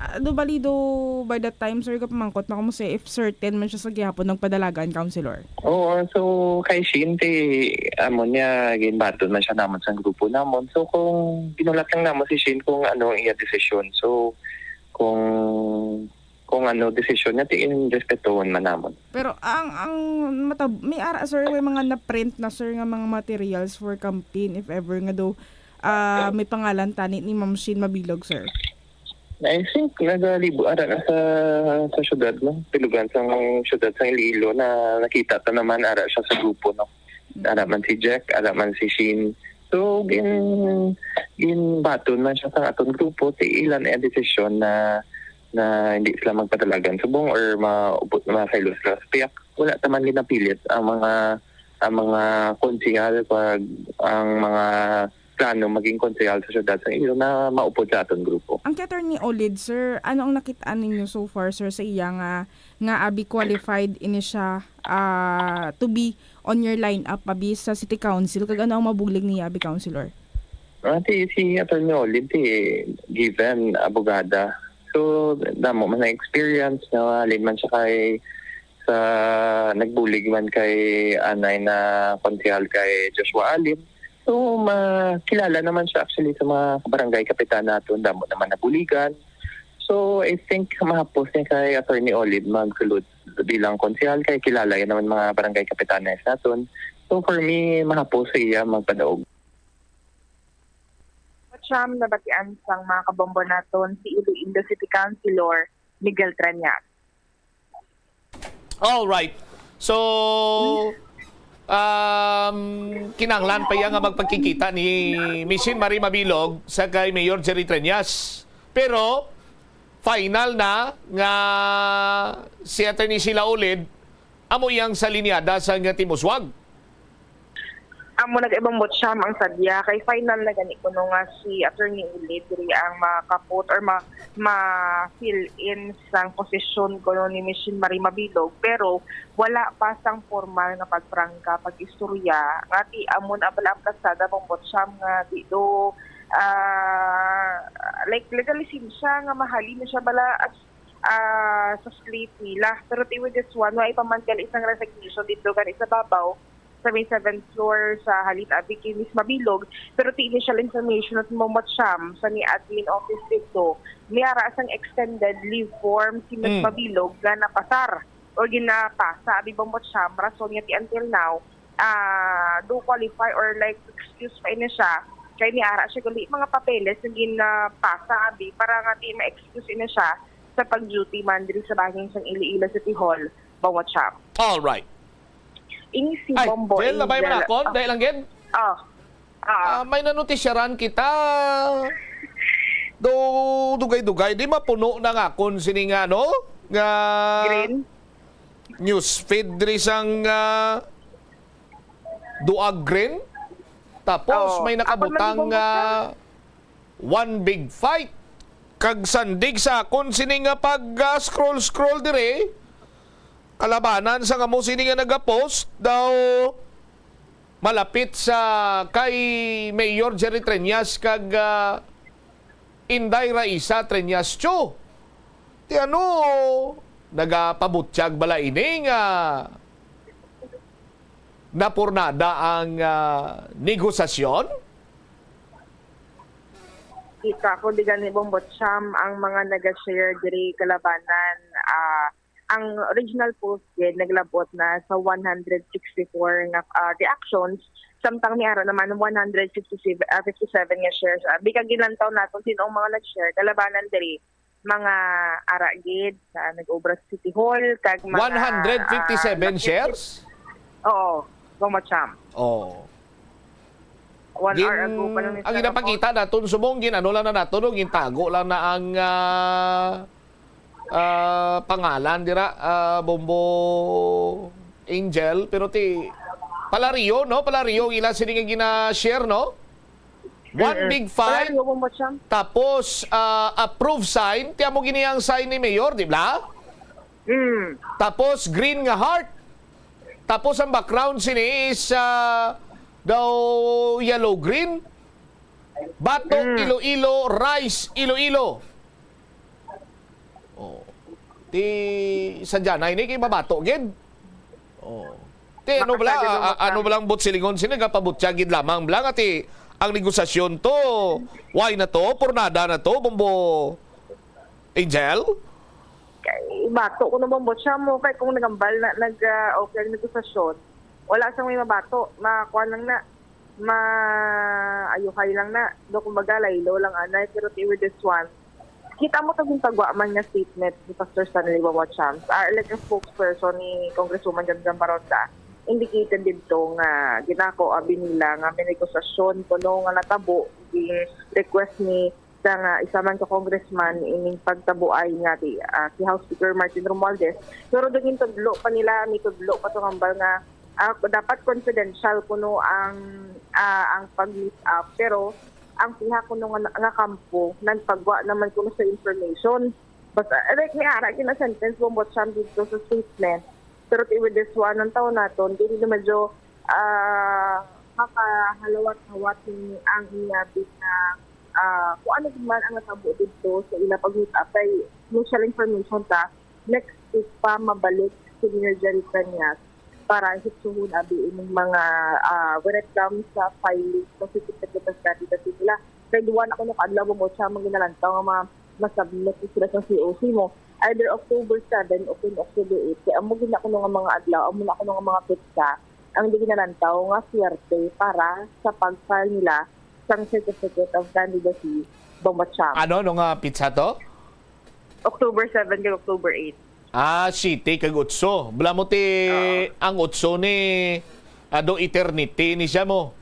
Ah, do bali do, by that time, sir, kapamangkot na ko mo si if certain man siya sa gihapon nagpadalagan, Councilor? Oo, so, kay Sheen, ti, amo niya, ginbaton man siya namon sa grupo namon. So, kung ginulat lang namon si Sheen kung ano ang iya desisyon. So, kung, kung ano desisyon niya, ti, respetohon man namon. Pero ang, ang matab-, may ara, sir, may mga na-print na, sir, nga mga materials for campaign, if ever nga do, ah, may pangalan tani ni Ma'am Sheen Mabilog, sir? I think nagalibo ara na sa, sa syudad, no? Pilugan sang syudad sang Iloilo na nakita ta naman ara siya sa grupo, no? Mm. Ara man si Jack, ara man si Sheen. So, gin-, ginbaton man siya sa aton grupo, ti ila na ang desisyon na, na hindi sila magpadalagan subong or maubot, masaylo sila sa piyak. Wala ta man ginapilit ang mga, ang mga konsehal pag ang mga plano maging konsehal sa syudad sa Iloilo na maupod sa aton grupo. Ang kay Attorney Olid, sir, ano ang nakit-an ninyo so far, sir, sa iya nga, nga abi qualified ini siya, ah, to be on your lineup abi sa City Council, kag ano ang mabulig niya abi, Councilor? Ah, ti, si Attorney Olid, ti, given abogada. So, damo man na experience, na halin man siya kay sa nagbulig man kay anay na konsehal kay Joshua Alim. So, makilala naman siya actually sa mga barangay kapitan naton. Damo naman nabuligan. So, I think mahapos ni kay Attorney Olid magsulod bilang konsehal kay kilala yan naman mga barangay kapitanes naton. So, for me, mahapos siya magpadaog. Siyam nabatian sang mga kabombo naton si Iloilo City Councilor Miguel Treñas. All right. So, um, kinahanglan pa iya nga magpagkikita ni Miss Sheen Marie Mabilog sa kay Mayor Jerry Treñas. Pero, final na nga si Attorney Sheila Olid amo iyang sa linyada sa nga Team Uswag. Amo nag-ibang Bombot Sam ang sadya kay final na gani kuno nga si Attorney Eli diri ang makaput or ma, ma-fill in sang posisyon kuno ni Miss Jean Marie Mabilog, pero wala pa sang formal nga pagprangka, pag-istorya nga di amo na bala ang plansada Bombot Sam nga di do, ah, like, legally siya nga mahalin na siya bala as, ah, sa slate nila. Pero ti with this one, wala pa man gali isang resignation dito gani sa babaw sa may seventh floor sa Halin Abi kay Miss Mabilog. Pero ti initial information at mo matsyam sa ni admin office dito, may ara sang extended leave form si Miss Mm. Mabilog nga napasar o ginapasa abi bang matsyam rason nga ti until now, ah, do qualify or, like, excuse pa ini siya kay ni ara siya gali mga papeles nga ginapasa abi para nga ti ma-excuse ini siya sa pag-duty man diri sa bahin sang Iloilo City Hall, bang matsyam. All right. Ini si Ay, Bombo Jel, labay man Angel. Akon, dahil lang gid. Oh. Ah. Ah, may nanutisyaran kita. Do, dugay-dugay, di mapuno na nga akon sini nga, ano? Nga Green? News feed diri sang, ah, Duag Green. Tapos Oh. may Ako nakabutang naman, nga One Big Fight. Kag sandig sa akon sini nga pag, ah, scroll-scroll diri, kalabanan sa nga mo sini nga nagapost daw malapit sa kay Mayor Jerry Treñas kag, ah, Inday Raisa Treñas Cho. Ti ano, nagapabutyag bala ini nga napurnada ang, ah, negosasyon? Kita ko di gani, Bombo Cham, ang mga naga-share diri kalabanan, ah, ang original post gid naglabot na sa one hundred sixty-four nga, ah, reactions. Samtang may ara naman one hundred fifty-seven, ah, fifty-seven nga shares. Ah, bika gilantaw naton sin-o ang mga nag-share, kalabanan diri mga ara gid sa nag-obra sa City Hall, kag mga, one hundred fifty-seven ah, shares? Oo, Bombo Cham. Oo. One Gin-, hour ago pa lang ang ginapakita naton subong, gin-, ano lang na naton, no? Gintago lang na ang, ah, ah, pangalan dira, ah, Bombo Angel, pero ti Palario, no? Palario, ila sini nga gina-share, no? One Mm-mm. Big Fight, Palario, Bombo Cham. Tapos, ah, approve sign, ti amo gini ang sign ni Mayor, di ba? Mm. Tapos, green nga heart. Tapos, ang background sini is, ah, daw yellow green. Bato, Mm. Iloilo, rice, Iloilo. Oh. Ti sadya na ini kay mabato gid. Oh. Ti ano bala, Makasali ng a-, a-, ano utang. Balang butsilingon sini, nagapabutyag gid lamang bala nga ti ang negosasyon to. Why na to? Purnada na to, Bombo Angel? Kay bato ko naman, Bombo Cham, mo, kay kung nagambal na, nag, ah, okay ang negosasyon, wala sang may mabato, makuha lang na, maayuhay lang na. Do, kumbaga, laylo lang anay, pero ti with this one, kita mo to, gintagwa man nga statement ni Pastor Stanley Bombo Cham, ah, like, a spokesperson ni Congresswoman Jam Jam Baronda, indicated dito nga ginako abi nila nga may negosasyon kuno nga natabo, gin-request ni sa nga isa man ka congressman ining pagtabuay nga ti, ah, si House Speaker Martin Romualdez. Pero daging tudlo pa nila, may tudlo pa to hambal nga, ah, dapat confidential kuno ang, ah, ang pag-meet up. Pero ang piha kuno nga, nga kampo nagpagwa naman kuno sa information. Basta, like, may ara gina-sentence Bombo Cham dito sa statement. Pero ti with this one, ang taon naton, dili na medyo, ah, makahalawat-hawat ni ang iya big na, ah, kung ano man ang natabo dito sa ila pag-meet up. Kay initial information ta, next week pa mabalik si Mayor Jerry Cañas para hitsuhon abi ining mga, ah, when it comes sa filing sa certificate of candidacy nila. Kay duwa na kuno ka adlaw mo siya maginalantaw nga mga masubmit sila sa C O C mo. Either October seven o kung October eight. Kaya amo gid na kuno nga mga adlaw, amo na kuno nga mga petsa ang di ginalantaw nga swerte para sa pag-file nila sang Certificate of Candidacy, Bombo Cham. Ano, ano nga petsa to? October seven kag October eight. Ah, siyete kag otso. Bala mo ti Oo. Ang otso ni, ah, do eternity ni siya mo.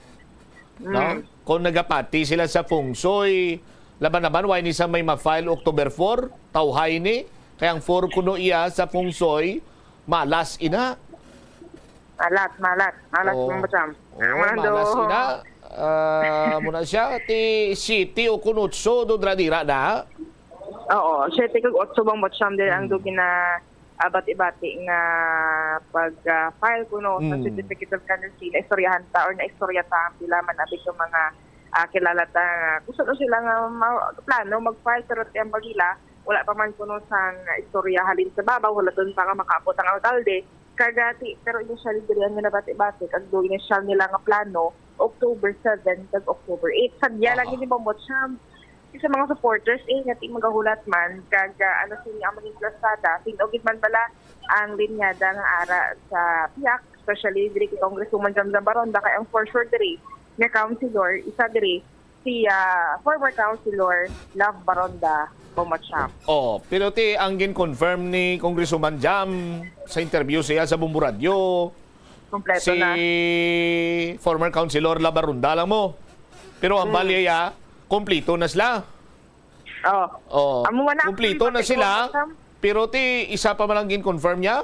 No? Mm. Kung nagapati sila sa feng shui, laban naman, why ni sa may ma-file October four? Tawhay ni. Kaya ang four kuno iya sa feng shui, malas ina. Malas, malas. Malas Oo. Bombo Cham. Oo, malas ina. Ah, amo na siya. Ti siyete o kun otso do dira-dira na. Oo, siyete kag otso, Bong Bocham, diri ang Hmm. do gina-, ah, bati-bati nga pag, ah, file kuno sa Hmm. Certificate of Candidacy, naistoryahan ta or naistorya ta ang pila man abi ka mga, ah, kilala ta nga gusto na sila nga ma-, plano mag-file, pero ti ang pagila, wala pa man kuno sang istorya halin sa babaw, wala dun pa nga makaabot ang alkalde. Kag, ah, ti, pero initially diri ang ginabati-bati, kag do initial nila nga plano, October seven kag October eight. Sadya lang Aha. ini, Bong Bocham. Sa mga supporters, eh, nga ti magahulat man, kag, ah, ano sini ang mga plastada, sin-o gid man bala ang linyada nga ara sa pihak, especially diri kay Congresswoman Jamjam Baronda, kay ang for sure diri nga councilor, isa diri si, ah, former councilor Love Baronda, Bong Bocham. Oh, pero ti ang gin-confirm ni Congresswoman Jam sa interview siya sa Bombo Radio, Kompleto si na. Former Councilor Love Baronda lang mo. Pero ang Hmm. bali ya, kompleto na sila. Oh. Oh, Amo man na, kompleto na pati sila. Bong Bocham. Pero ti isa pa man ang gin-confirm niya?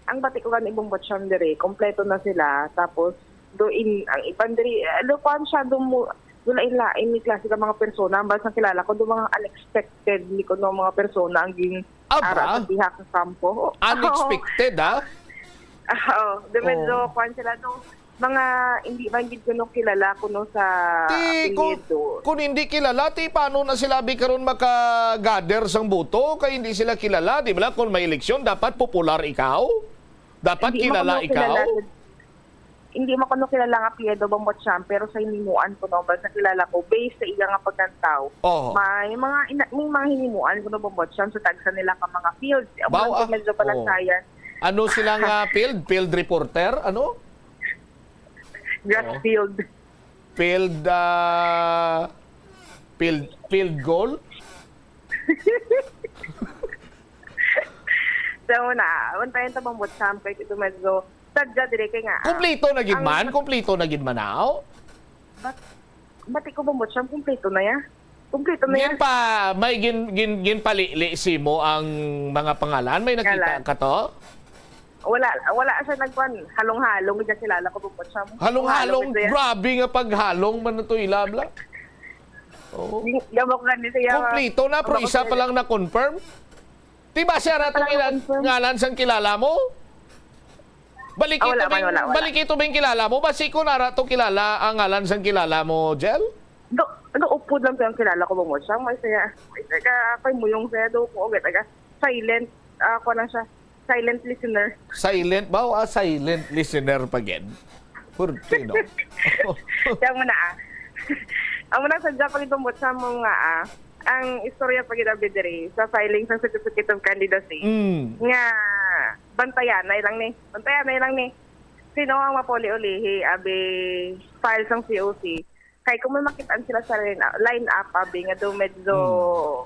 Ang bati ko gani, Bong Bocham, diri, kompleto na sila. Tapos, do in, ang iban diri, eh, do kuwan siya, do mo, do lain-lain ni klase ka mga persona. Ang basta kilala ko, do mga unexpected ni kuno mga persona ang gin Aba? ara sa pihak sa kampo. Unexpected, ah? Oo. Do medyo Oh. kuwan sila, do mga hindi man gid kuno kilala kuno sa Ti, kung, apelyido. kung hindi kilala, ti paano na sila bi karon maka-gather sang boto? Kay hindi sila kilala, di ba? Kung may eleksyon, dapat popular ikaw? Dapat Hindi kilala mo kuno ikaw? kilala. Hindi mo kuno kilala nga apelyido, Bong Bocham, pero sa hinimuan kuno, basta kilala ko, based sa iya nga paglantaw, Oh. may mga ina-, may mga hinimuan kuno, Bong Bocham, sa tagsa nila ka mga field. Amo Baw, lang ah. medyo Oh. balansayan. Ano sila nga field? Field reporter? Ano? Grass Oo. field. Field, ah, field, field goal? So, na, untayan ta, Bong Bocham, kay ito medyo sadya dire kay nga, ah, Kumplito na gid ang man? Kumplito na gid man, aw? Bat-, bati ko, Bong Bocham, kumplito na ya. Kumplito na ya. Gin pa, may gin, gin, ginpalili simo ang mga pangalan? May nakita Ngalan. ka to? Wala, wala siya nagkuan. Halong-halong, hindi kilala ko, Bong Bocham. Halong-halong, Halong ito ya. grabe nga paghalong man na to, ilabla. Oo. Di, gabok na ni siya. Kumplito na, pero Gabok isa na pa ni lang na-confirm. Di ba siya ra Isa tong lang ina-, confirm. ngalan sang kilala mo? Balik Ah, ito wala man, bing, wala, wala. balik ito bing kilala mo? Basi ko na ra to kilala ang ngalan sang kilala mo, Jel? Do, do, upod lang siya ang kilala ko, Bong Bocham. May saya, may taga, kay Muyong saya, do ko, okay, taga, silent, ah, ako lang siya, silent listener. Silent ba? O, ah, silent listener pa gid. Purti, no? Kaya mo na, ah. Amo na sa Japan, Bong Bocham, nga, ah, ang istorya pa gid abi diri sa filing sa Certificate of Candidacy Mm. nga bantayanay lang ni. Bantayanay lang ni. Sino ang mapuli-ulihi, abi, file sang C O C? Kay kung may makitaan sila sa line, line up, abi, nga daw medyo,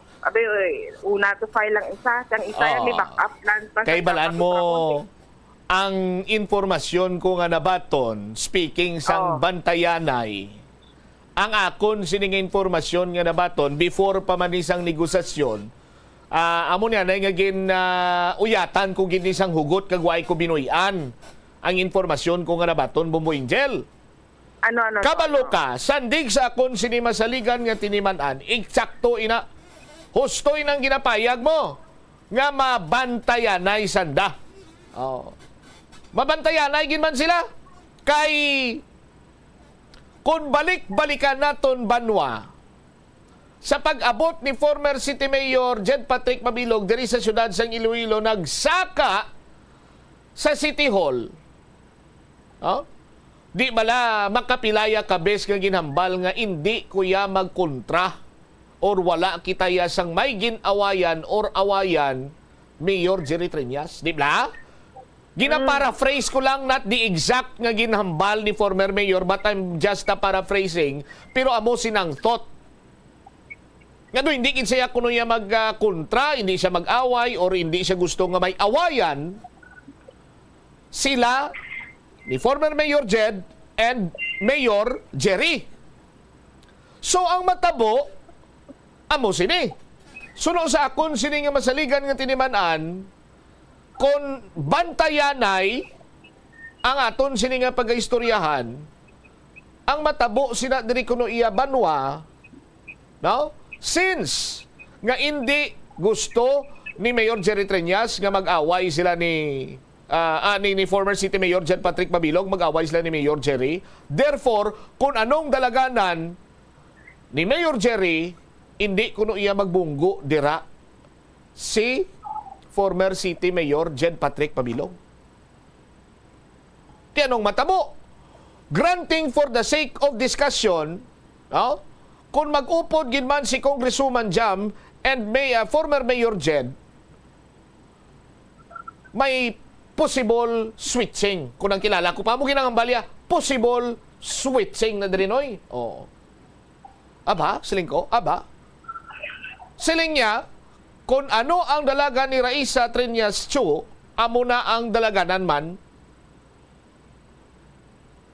Hmm. abi, uy, una to file ang isa, ang isa, Oo. may backup plan pa Kay sa balaan backup mo, account, eh. ang informasyon ko nga nabaton, speaking sang Oo. bantayanay, ang akon sini nga impormasyon nga nabaton before pa man ni sang negosasyon, ah, amo niya na nga gin, ah, uyatan ko gid ni sang hugot kag waay ko binuy-an ang impormasyon ko nga nabaton, Bombo Angel. Ano, ano, Kabalo ano? ka, sandig sa akon sini masaligan nga tiniman-an, eksakto ina. Husto inang ginapayag mo nga mabantayanay sanda. Oh. Mabantayanay gid man sila. Kay kung balik-balikan naton banwa, sa pag-abot ni former City Mayor Jed Patrick Mabilog diri sa siyudad sang Iloilo, nagsaka sa City Hall. Oh? Di bala makapilaya ka bes nga ginhambal nga indi ko ya magkontra or wala kita ya sang may gin-awayan or awayan, Mayor Jerry Treñas? Di bala? Gina-paraphrase ko lang, not the exact nga ginhambal ni former mayor, but I'm just, uh, paraphrasing. Pero amo sinang thought. Nga do, hindi gid siya kuno niya mag, ah, kontra, hindi siya mag-away, or hindi siya gusto nga may awayan sila ni former Mayor Jed and Mayor Jerry. So, ang matabo, amo sini. Suno sa akon sini nga masaligan nga tiniman-an, kon bantayanay, ang aton sini nga pagaistoryahan, ang matabo sina diri kuno iya banwa, no? Since nga indi gusto ni Mayor Jerry Treñas nga mag-away sila ni, ah, ah, ni, ni former City Mayor John Patrick Mabilog, mag-away sila ni Mayor Jerry. Therefore, kung anong dalaganan ni Mayor Jerry, indi kuno iya magbunggo dira si former City Mayor Jed Patrick Mabilog. Ti anong matabo? Granting for the sake of discussion, no? Kung mag-upod gid man si Congresswoman Jam and may, ah, former Mayor Jed, may possible switching. Kung ang kilala ko pa mo ginangambalya, possible switching na diri, Noy. Oo. Aba, siling ko, aba. Siling niya, kung ano ang dalagan ni Raisa Treñas Chu, amo na ang dalaganan man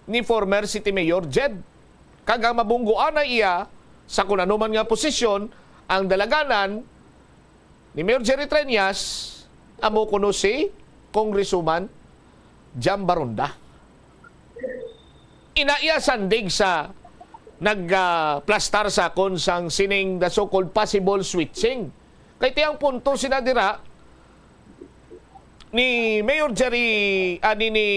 ni former City Mayor Jed. Kag ang mabungguan na iya sa kung ano man nga posisyon, ang dalaganan ni Mayor Jerry Treñas, amo kuno si Congresswoman Jam Baronda. Ina iya sandig sa nagplastar sa akon sang sining the so-called possible switching. Kay ti ang punto sina dira ni Mayor Jerry, ah, ni, ni,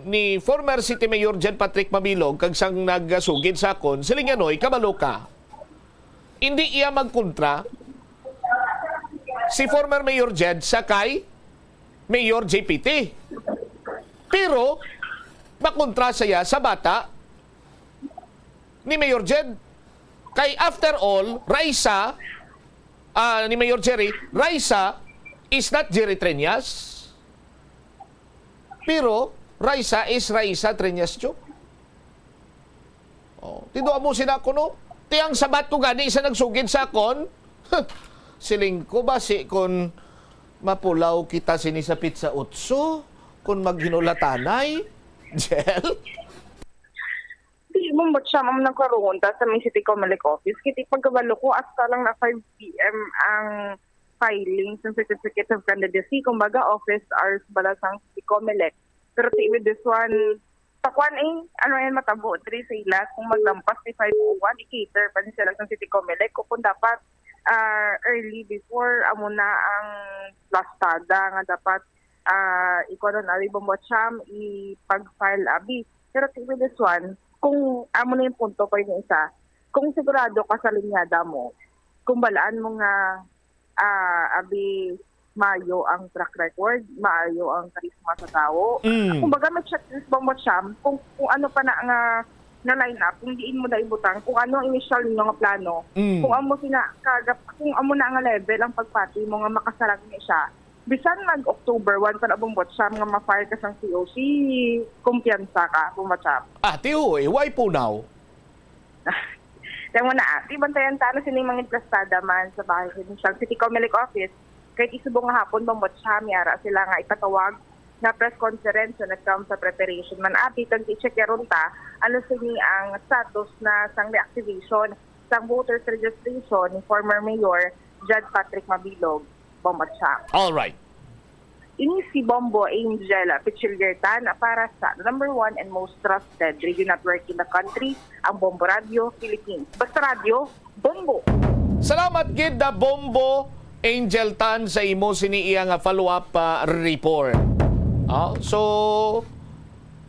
ni former City Mayor Jed Patrick Mabilog, kag sang nagsugid sa akon, siling niya, Noy, kabalo ka, hindi iya magkontra si former Mayor Jed sa kay Mayor J P T. Pero, makontra siya sa bata ni Mayor Jed. Kay after all, Raisa, ah, ni Mayor Jerry, Raisa is not Jerry Treñas. Pero, Raisa is Raisa Treñas Chu. Oh, tido mo sina kuno. Ti ang sabat ko gani sa nagsugid sa akon. Siling ko, basi kon mapulaw kita sini sa Pizza Otso, kon maghinulatanay, Jel? Di mo mo siya, ma'am, nagkaroon ta sa may City Comelec office. Kiti pagkabalo ko, hasta lang na five p.m. ang filing sa certificate of candidacy. Kumbaga, office hours bala sang City Comelec. Pero ti with this one, sa kwan eh, ano yan, matabo, diri sa ila, kung maglampas ni five oh one, i-cater pa ni sila sa City Comelec. O kung dapat, ah, early before, amo na ang plastada nga dapat, ah, ikuha na abi, Bombo Cham, ipag-file abi. Pero ti with this one, kung amo na yung punto ko yung isa, kung sigurado ka sa linyada mo, kung balaan mo nga, ah, abi, maayo ang track record, maayo ang karisma sa tawo. Mm. Kumbaga, may checklist, Bombo Cham, kung, kung ano pa na nga, nga line up, kung diin mo na ibutang, kung ano ang initial ninyo nga plano, Mm. kung amo sina, kagap, kung amo na nga level ang pagpati mo nga makasarang ni siya. Bisan mag October one pa na, Bombo Cham, nga ma-fire ka sang C O C, kumpiyansa ka, Bombo Cham. Ah, tiyo eh, why po now? Kaya mo na, ah, di bantayan ta na sini mga plastada man sa bahay provincial City Comelec Office. Kahit isubong nga hapon, Bombo Cham, yara sila nga ipatawag nga press conference when it comes sa preparation man abi, kag i-check yaron ta ano sini ang status na sang reactivation sang voters registration ni former Mayor Jed Patrick Mabilog, Bombo Cham. All right. Ini si Bombo Angel Pichiliertan para sa number one and most trusted radio network in the country, ang Bombo Radio Philippines. Basta radyo, Bombo! Salamat gid na Bombo Angel Tan sa imo sini iya nga follow-up, ah, report. Ah, so,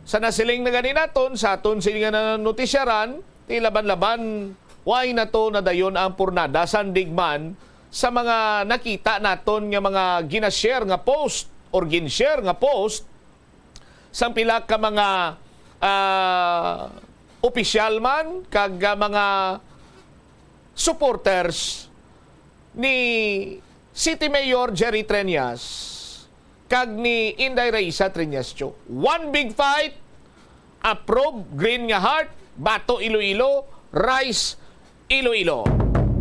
sa nasiling na gani naton, sa aton sini nga nanotisyaran, ti laban-laban, why na to na dayon ang purnada, sandig man sa mga nakita naton nga mga gina-share nga post or gin-share nga post sang pila ka mga, ah, opisyal man kag, ah, mga supporters ni City Mayor Jerry Treñas kag ni Inday Raisa Treñas Cho. One big fight, approve, green nga heart, Bato Iloilo, Rice Iloilo.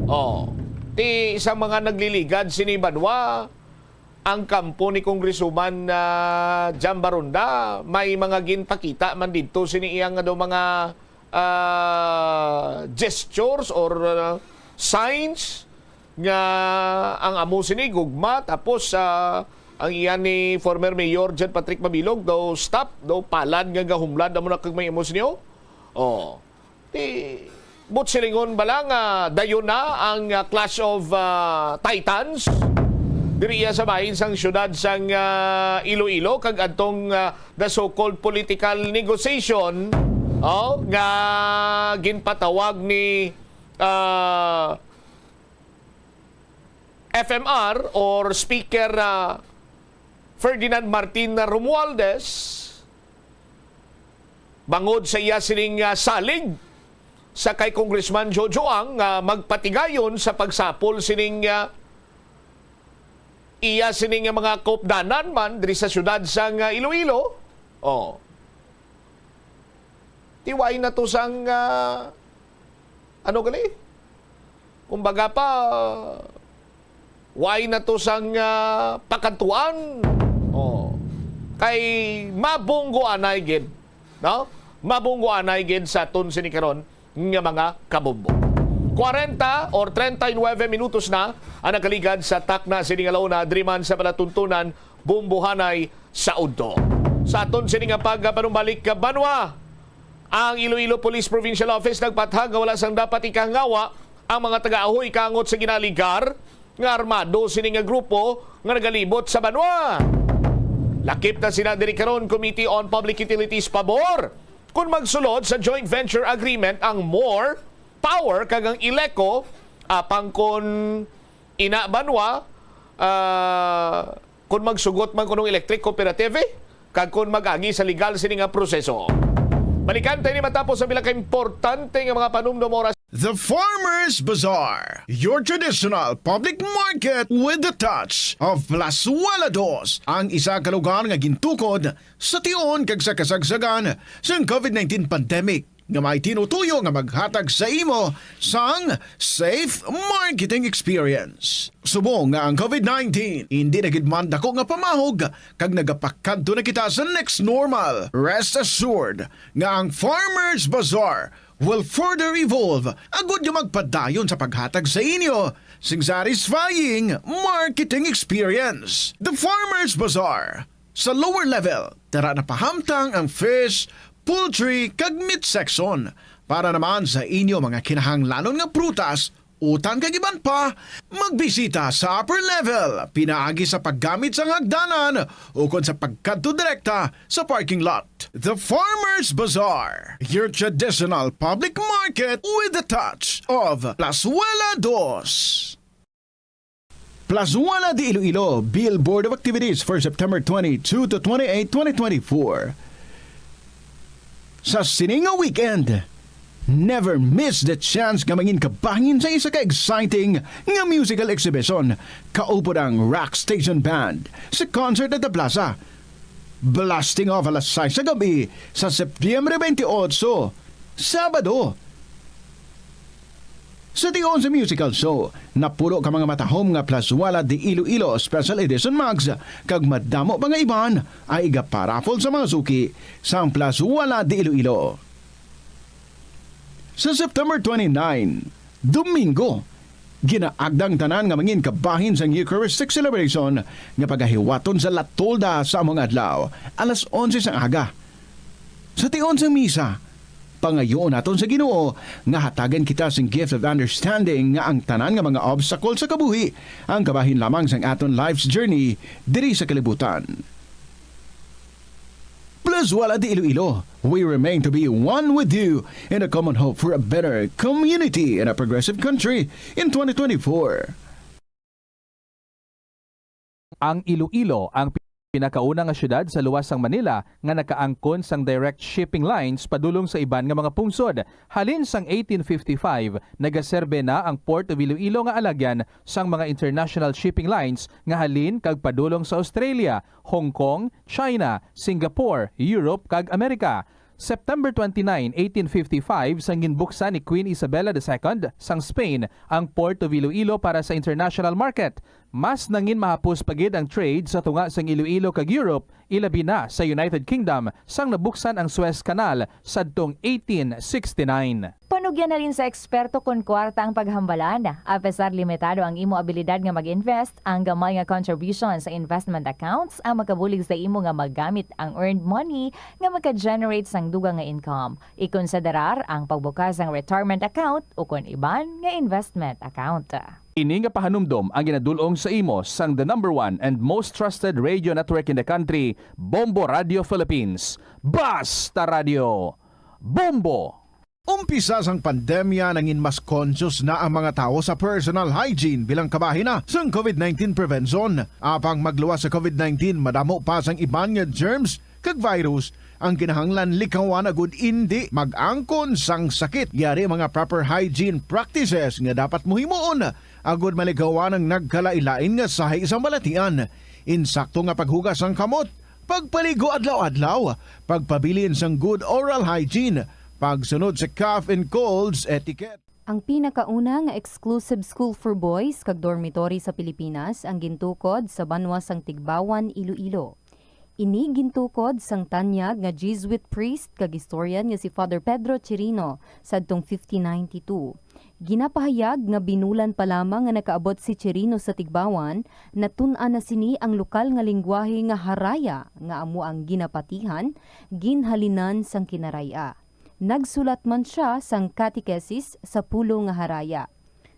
Oh, ti sa mga nagliligad sini banwa, ang kampo ni Congresswoman, ah, Jam Baronda, may mga ginpakita man didto sini iyang, ano, mga, ah, gestures or, ah, signs nga ang amo sini gugma, tapos, ah, Ang iya ni former Mayor John Patrick Mabilog, daw stop, daw palad nga gahumlad amo na kag may imo siniyo. Oh. Ti, but silingon bala nga dayon na ang, ah, Clash of, ah, Titans diri iya sa bahin sang siyudad sang, ah, Iloilo kag adtong, ah, the so-called political negotiation, oh, nga ginpatawag ni, ah, F M R or Speaker, ah, Ferdinand Martin Romualdez, bangod sa iya sining, ah, salig sa kay Congressman Jojo Ang nga magpatigayon sa pagsapol sining, ah, iya sining mga kaupdanan man diri sa siyudad sang, ah, Iloilo. Oh. Ti wala na to sang, ah, ano gali? Kumbaga pa, wala na to sang, ah, pakadtuan. Oh. Kay mabunggo anay gid, no? Mabunggo anay gid sa aton sini karon nga mga kabombo. Kwarenta or treinta y nueve minutos na ang nakaligad sa takna sini nga launa diri man sa palatuntunan Bombohanay sa udto. Sa aton sini nga pagpanumbalik, banwa, ang Iloilo Police Provincial Office nagpathag nga wala sang dapat ikahangawa ang mga taga-Ahoy kaangot sa ginaligar nga armado sini nga grupo nga nagalibot sa banwa. Lakip na sina diri karon, Committee on Public Utilities, pabor kon magsulod sa joint venture agreement ang More Power kag ang Ileco, apang kon ina banwa, ah, kon magsugot man kunong electric cooperative, eh, kag kon mag-agi sa legal sini nga proseso. Balikan ta ini matapos ang pila ka importante nga mga panumdom oras. The Farmers Bazaar, your traditional public market with the touch of Plazuela Dos, ang isa ka lugar nga gintukod sa tion kag sa kasagsagan sang covid nineteen pandemic, nga may tinutuyo nga maghatag sa imo sang safe marketing experience. Subong nga ang covid nineteen indi na gid man dako nga pamahog kag nagapakadto na kita sa next normal, rest assured nga ang Farmers Bazaar will further evolve agud nga magpadayon sa paghatag sa inyo sing satisfying marketing experience. The Farmers Bazaar, sa lower level, tara na pahamtang ang fish, poultry, kag meat section. Para naman sa inyo mga kinahanglanon nga prutas, utan kag iban pa, magbisita sa upper level, pinaagi sa paggamit sang hagdanan ukon sa pagkadto direkta sa parking lot. The Farmers Bazaar, your traditional public market with the touch of Plazuela Dos. Plazuela de Iloilo, Bill Board of Activities for September twenty-two to twenty-eight, twenty twenty-four. Sa sini nga weekend, never miss the chance nga mangin kabahin sa isa ka exciting nga musical exhibition kaupod ang Rock Station Band sa concert at the Plaza. Blasting off alas sais sa gabi sa Septyembre twenty-eight, Sabado. Sa tion sa musical show, napulo ka mga matahom nga Plazuela de Iloilo Special Edition mugs kag madamo pa nga iban ang igaparaffle sa mga suki sang Plazuela de Iloilo. Sa September twenty-nine, Domingo, ginaagda ang tanan nga mangin kabahin sang Eucharistic celebration nga pagahiwaton sa La Tolda sa amo nga adlaw, alas onse sang aga. Sa tion sang misa, pangayoon naton sa Ginoo nga hatagan kita sing gift of understanding nga ang tanan nga mga obstacle sa kabuhi ang kabahin lamang sang aton life's journey diri sa kalibutan. Plazuela de Iloilo, we remain to be one with you in a common hope for a better community and a progressive country in twenty twenty-four. Ang Iloilo ang pinakauna nga siyudad sa luwas sang Manila nga nakaangkon sang direct shipping lines padulong sa iban nga mga pungsod. Halin sang eighteen fifty-five, nagaserbe na ang Port of Iloilo nga alagyan sang mga international shipping lines nga halin kag padulong sa Australia, Hong Kong, China, Singapore, Europe, kag Amerika. September twenty-nine, eighteen fifty-five, sang ginbuksan ni Queen Isabella the Second sang Spain ang Port of Iloilo para sa international market. Mas nangin mahapos pa gid ang trade sa tunga sang Iloilo kag Europe, ilabi na sa United Kingdom, sang nabuksan ang Suez Canal sadtong eighteen sixty-nine. Panugyan halin sa eksperto kon kwarta ang paghambalan. Apesar limitado ang imo abilidad nga mag-invest, ang gamay nga contribution sa investment accounts ang makabulig sa imo nga magamit ang earned money nga maka-generate sang dugang nga income. Ikonsiderar ang pagbukas sang retirement account ukon iban nga investment account. Ini nga pahanumdom ang ginadul-ong sa imo sang the number one and most trusted radio network in the country, Bombo Radio Philippines. Basta Radio, Bombo! Umpisa sang pandemya, nangin mas conscious na ang mga tawo sa personal hygiene bilang kabahin na sang COVID nineteen prevention. Apang magluwas sa COVID nineteen, madamo pa sang iban nga germs kag virus ang kinahanglan likawan agud indi mag-angkon sang sakit. Yari mga proper hygiene practices nga dapat mo himuon agud malikawan ang nagkalain-lain nga sahi sa balatian. Insakto nga paghugas sang kamot, pagpaligo adlaw-adlaw, pagpabilin sang good oral hygiene, pagsunod sa cough and colds etiquette. Ang pinakauna nga exclusive school for boys kag dormitory sa Pilipinas ang gintukod sa banwa sang Tigbawan, Iloilo. Ini gintukod sang tanyag nga Jesuit priest kag historian nga si Father Pedro Chirino sadtong fifteen ninety-two. Ginapahayag nga binulan pa lamang nga nakaabot si Chirino sa Tigbawan, natun-an na sini ang lokal nga linggwahe nga Haraya, nga amo ang ginapatihan, ginhalinan sang Kinaray-a. Nagsulat man sia sang catechesis sa pulo nga Haraya.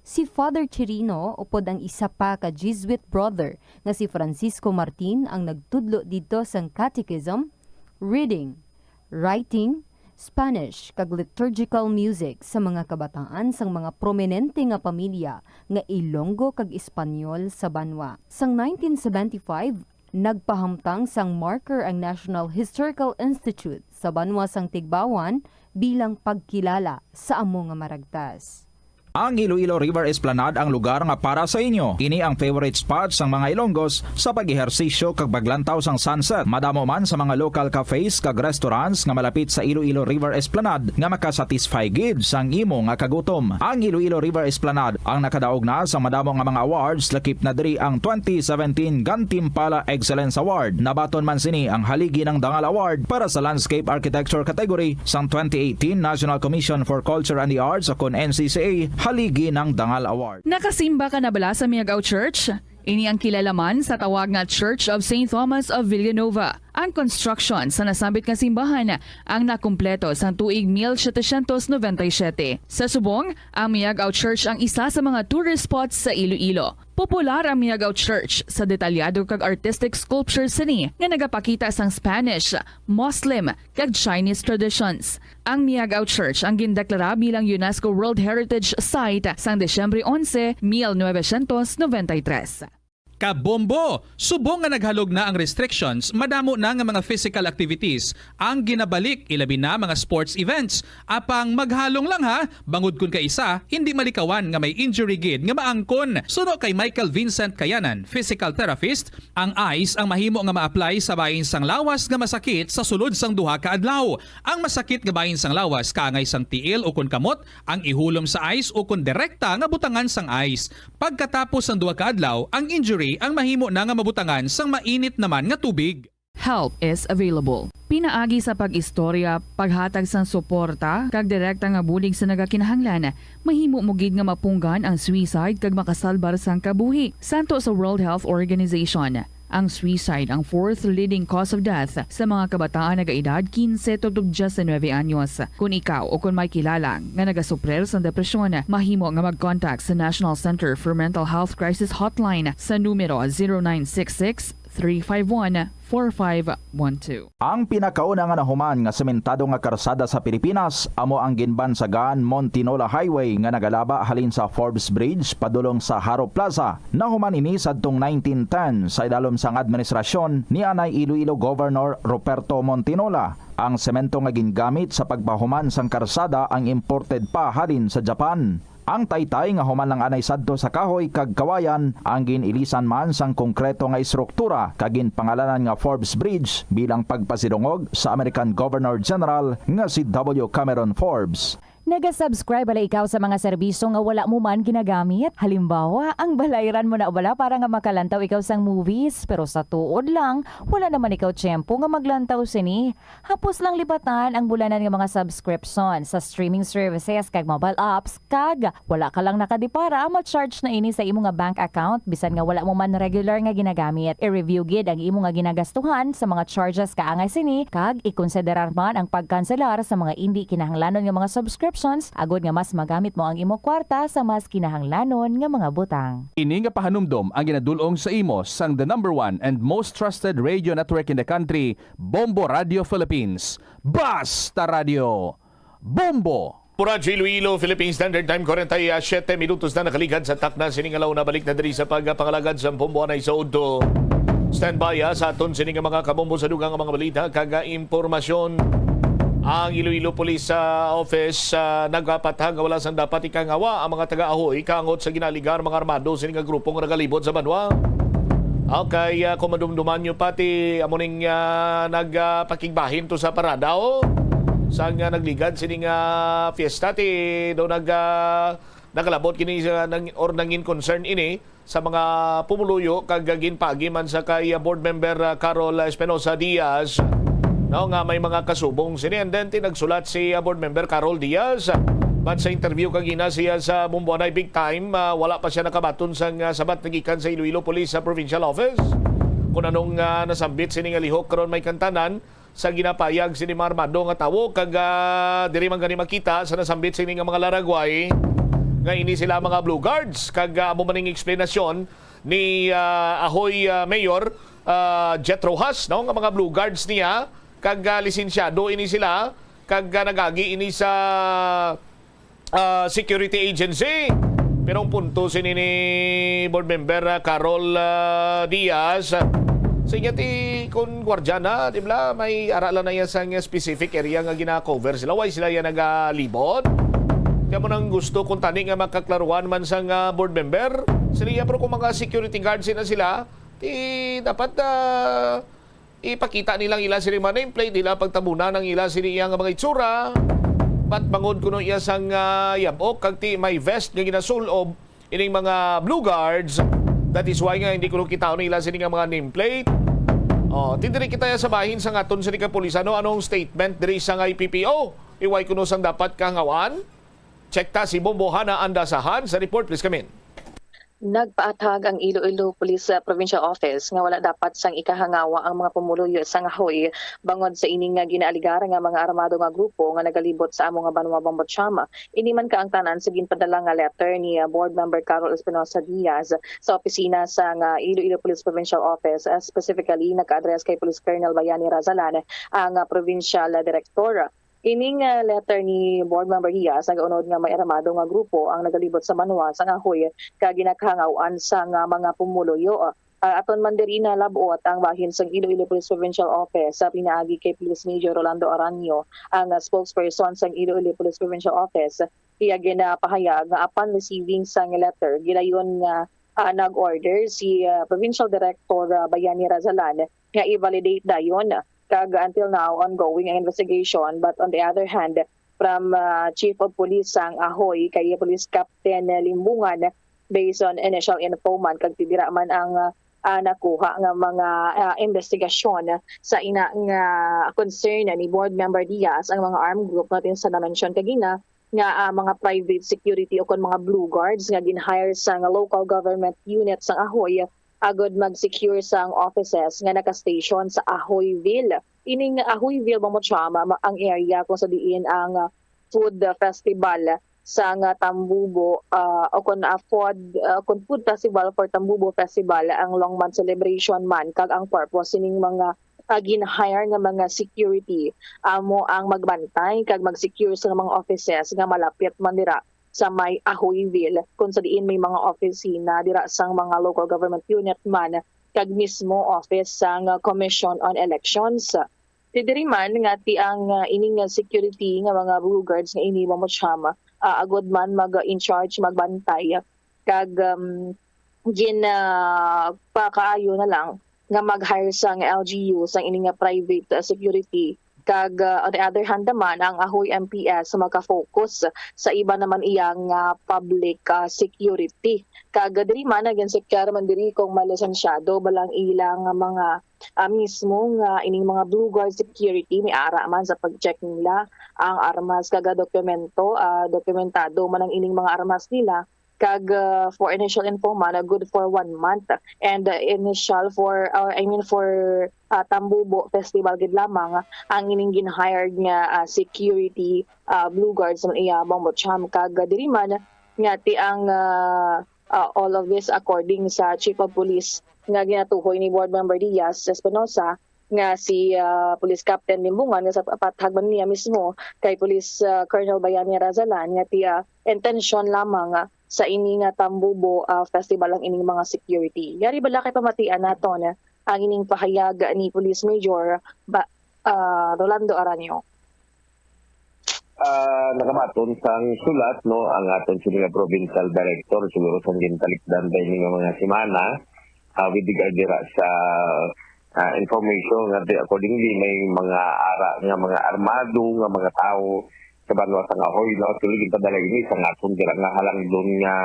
Si Father Chirino, upod ang isa pa ka Jesuit brother nga si Francisco Martin, ang nagtudlo didto sang catechism, reading, writing, Spanish, kag liturgical music sa mga kabataan sang mga prominente nga pamilya nga Ilonggo kag Espanyol sa banwa. Sang nineteen seventy-five, nagpahamtang sang marker ang National Historical Institute sa banwa sang Tigbawan bilang pagkilala sa amo nga maragtas. Ang Iloilo River Esplanade ang lugar nga para sa inyo. Ini ang favorite spot sang mga Ilonggos sa pag-ehersisyo kag paglantaw sang sunset. Madamo man sa mga local cafes kag restaurants nga malapit sa Iloilo River Esplanade nga makasatisfy gid sang imo nga kagutom. Ang Iloilo River Esplanade ang nakadaog na sa madamo nga mga awards, lakip na diri ang twenty seventeen Gantimpala Excellence Award. Nabaton man sini ang Haligi ng Dangal Award para sa Landscape Architecture category sang twenty eighteen National Commission for Culture and the Arts o kon N C C A Haligi ng Dangal Award. Nakasimba ka na bala sa Miagao Church? Ini ang kilala man sa tawag nga Church of Saint Thomas of Villanova. Ang construction sa nasambit nga simbahan ang nakumpleto sang tuig mil setecientos noventa y siete. Sa subong, ang Miagao Church ang isa sa mga tourist spots sa Iloilo. Popular ang Miagao Church sa detalyado kag artistic sculptures sini nga nagapakita sang Spanish, Muslim, kag Chinese traditions. Ang Miagao Church ang gindeklara bilang UNESCO World Heritage Site sang Disyembre onse, mil novecientos noventa y tres. Kabombo! Subong nga naghalog na ang restrictions, madamo na nga mga physical activities ang ginabalik, ilabi na mga sports events. Apang maghalong lang ha, bangod kun kaisa hindi malikawan nga may injury gid nga maangkon. Suno kay Michael Vincent Kayanan, physical therapist, ang ice ang mahimo nga ma-apply sa bahin sang lawas nga masakit sa sulod sang duha ka adlaw. Ang masakit nga bahin sang lawas kaangay sang tiil ukon kamot, ang ihulom sa ice ukon direkta nga butangan sang ice. Pagkatapos sang duha ka adlaw, ang injury ang mahimo na nga mabutangan sang mainit naman nga tubig. Help is available. Pinaagi sa pag-istorya, paghatag sang suporta, kag direkta nga bulig sa nagakinahanglan, mahimo mo gid nga mapunggan ang suicide kag makasalbar sang kabuhi. Santo sa World Health Organization, ang suicide ang fourth leading cause of death sa mga kabataan nagaedad kinse tubtob diyes nuebe anyos. Kon ikaw o kon may kilala nga nagasuprir sang depresyon, mahimo nga mag-contact sa National Center for Mental Health Crisis Hotline sa numero zero nine six six, three five one, four five one two. Ang pinakauna nga nahuman nga sementado nga karsada sa Pilipinas amo ang ginbansagan Montinola Highway nga nagalaba halin sa Forbes Bridge padulong sa Jaro Plaza. Nahuman ini sadtong nineteen ten sa idalom sang administrasyon ni anay Iloilo Governor Ruperto Montinola. Ang semento nga gingamit sa pagpahuman sang karsada ang imported pa halin sa Japan. Ang taytay nga human lang anay sadto sa kahoy kag kawayan ang gin-ilisan man sang konkreto nga estruktura kag ginpangalanan nga Forbes Bridge bilang pagpasidungog sa American Governor General nga si W. Cameron Forbes. Naga-subscribe bala ikaw sa mga serbisyo nga wala mo man ginagamit? Halimbawa, ang balayran mo na bala para nga makalantaw ikaw sang movies, pero sa tuod lang, wala naman ikaw tiyempo nga maglantaw sini. Hapos lang libatan ang bulanan nga mga subscription sa streaming services kag mobile apps, kag wala ka lang nakadipara, ma-charge na ini sa imo nga bank account bisan nga wala mo man regular nga ginagamit. I-review gid ang imo nga ginagastuhan sa mga charges kaangay sini, kag ikonsiderar man ang pagkanselar sa mga indi kinahanglanon nga mga subscriptions agod nga mas magamit mo ang imo kwarta sa mas kinahanglanon nga mga butang. Ini nga pahanumdom ang ginadul-ong sa imo sang the number one and most trusted radio network in the country, Bombo Radio Philippines. Basta Radio, Bombo! Oras sa Iloilo, Philippine Standard Time, kwarenta y siete minutos na nakaligad sa takna sini nga launa. Balik na diri sa pagpangalagad sa Bombo Anay sa Udto. Standby, ah, sa aton sini nga mga kabombo sa dugang nga mga balita kag, ah, impormasyon. Ang Iloilo Police, ah, Office, ah, nagpapathag nga wala sang dapat ikangawa ang mga taga-Ahoy kaangot sa ginaaligar mga armado sini nga grupo nga nagalibot sa banwa. Okay, ah, kung madumduman nyo pati amo ning, ah, nag, ah, pakigbahin to sa parada, oh. Sang, ah, nagligad sini nga fiesta ti do nag, ah, nakalabot kini sa nang, or nangin concern ini sa mga pumuluyo kag ginpaagi man sa kay, ah, Board Member, ah, Carol Espinosa Diaz, no, nga may mga kasubong sini. And then, ti nagsulat si, ah, Board Member Carol Diaz. But sa interview kagina siya sa Bombo Anay Big Time, ah, wala pa siya nakabaton sang, ah, sabat nagikan sa Iloilo Police sa Provincial Office kung anong, ah, nasambit sini nga lihok karon, may kantanan sa ginapayag sini mga armado nga tawo, kag, ah, diri man gani makita sa nasambit sini nga mga laragway nga ini sila mga Blue Guards, kag, ah, amo man ning eksplanasyon ni, ah, Ahoy, ah, Mayor, ah, Jet Rojas, no, nga mga Blue Guards niya, kag, ah, lisensyado ini sila, kag, ah, nagagi ini sa ah, security agency. Pero ang punto sini ni Board Member, ah, Carol, ah, Diaz, ah, sa inyo ti kun gwardiya na, di ba, may ara lang na iya sang specific area nga gina-cover sila. Why sila yan nagalibot? Kaya mo nang gusto kung tani nga makaklaruhan man sang, ah, Board Member. Sila iya, pero kung mga security guards na sila, ti dapat, ah, ipakita nilang ila sini mga nameplate, ila pagtabunan ang ila sini iya nga mga itsura. But bangod kuno iya sang, ah, yab-ok kag ti may vest nga ginasul-ob ining mga Blue Guards, that is why nga hindi kuno kitaon ila sini nga mga nameplate. Oh, ti diri kita sa bahin sang aton sini kapulisan, no? Anong statement diri sang I P P O? Iway kuno sang dapat kahangawaan? Check ta si Bombo Hana Andasahan sa report, please come in. Nagpaathag ang Iloilo Police, ah, Provincial Office nga wala dapat sang ikahangawa ang mga pumuluyo sang Ahoy bangod sa ini nga ginaaligar nga mga armado nga grupo nga nagalibot sa amo nga banwa, Bombo Chama. Ini man kaangtanan sa ginpadala nga letter ni, ah, Board Member Carol Espinosa Diaz sa opisina sang, ah, Iloilo Police Provincial Office, ah, specifically nagka-address kay Police Colonel Bayani Razalan, ang, ah, provincial, ah, direktor. Ining, ah, letter ni Board Member Diaz nagaunod nga may armado nga grupo ang nagalibot sa banwa sang Ahoy kag ginakahangawan sang, ah, mga pumuluyo. Ah, aton man diri nalab-ot ang bahin sang Iloilo Police Provincial Office sa pinaagi kay Police Major Rolando Aranio, ang, ah, spokesperson sang Iloilo Police Provincial Office. Iya ginapahayag nga upon receiving sang letter, gilayon nga, ah, nag-order si, ah, Provincial Director, ah, Bayani Razalan nga i-validate dayon. Kag until now, ongoing ang investigation. But on the other hand, from, ah, Chief of Police sang Ahoy kay Police Captain Limbungan, based on initial info man, kag ti dira man ang, ah, nakuha nga mga, ah, investigasyon sa ina nga concern ni Board Member Diaz, ang mga armed group natin sa na-mention kagina, nga, ah, mga private security o kon mga Blue Guards nga gin-hire sang local government unit sang Ahoy agud mag-secure sang offices nga naka-station sa Ahoyville. Ining Ahoyville, Bombo Chama, ma-, ang area kung sa diin ang, ah, food, ah, festival sang, ah, Tambubo, ah, o kon, ah, food, ah, kon food festival for Tambubo Festival ang long month celebration man, kag ang purpose sining mga, ah, gin-hire nga mga security amo ang magbantay kag mag-secure sa mga offices nga malapit man dira sa may Ahoyville, kung sa diin may mga opisina dira sang mga local government unit man kag mismo office sang Commission on Elections. Ti diri man nga ti ang, ah, ining, ah, security nga mga Blue Guards nga ini, Bombo Chama, ah, agud man mag, ah, in charge, magbantay, kag, um, gin, ah, pakaayo na lang nga mag-hire sang L G U sang ini nga private, ah, security Kag, ah, on the other hand naman, ang Ahoy M P S maka-focus sa iba naman iya nga public, ah, security. Kag, ah, diri man, naging secure man diri kung malisensyado ba lang ilang mga, ah, mismo nga ining mga Blue Guard security, may ara man sa pag-check nila ang armas kag, ah, dokumento, ah, dokumentado man ang ining mga armas nila. Kag, ah, for initial info man, ah, good for one month. And, ah, initial for, or I mean for, ah, Tambubo Festival gid lamang ang ining gin-hired nga, ah, security, ah, Blue Guards man iya, Bombo Cham. Kag, ah, diri man nga ti ang, ah, ah, all of this according sa Chief of Police nga ginatuhoy ni Board Member Diaz Espinosa, nga si, ah, Police Captain Limbungan, nga sa pathag man niya mismo kay Police, ah, Colonel Bayani Razalan, nga ti, ah, intensyon lamang, ah, sa ini nga Tambubo, ah, Festival ang ining mga security. Yari bala kay pamatian naton, ah, ang ining pahayag ni Police Major ba, ah, Rolando Aranio. Ah, nakamaton sang sulat, no, ang aton sini nga provincial director, siguro sang gintalikdan pa ini nga mga semana, ah, with regard dira sa, ah, information nga di, accordingly may mga ara nga mga armado nga mga tawo sa banwa sang Ahoy, no, actually ginpadala ini sang aton dira nga halangdon nga,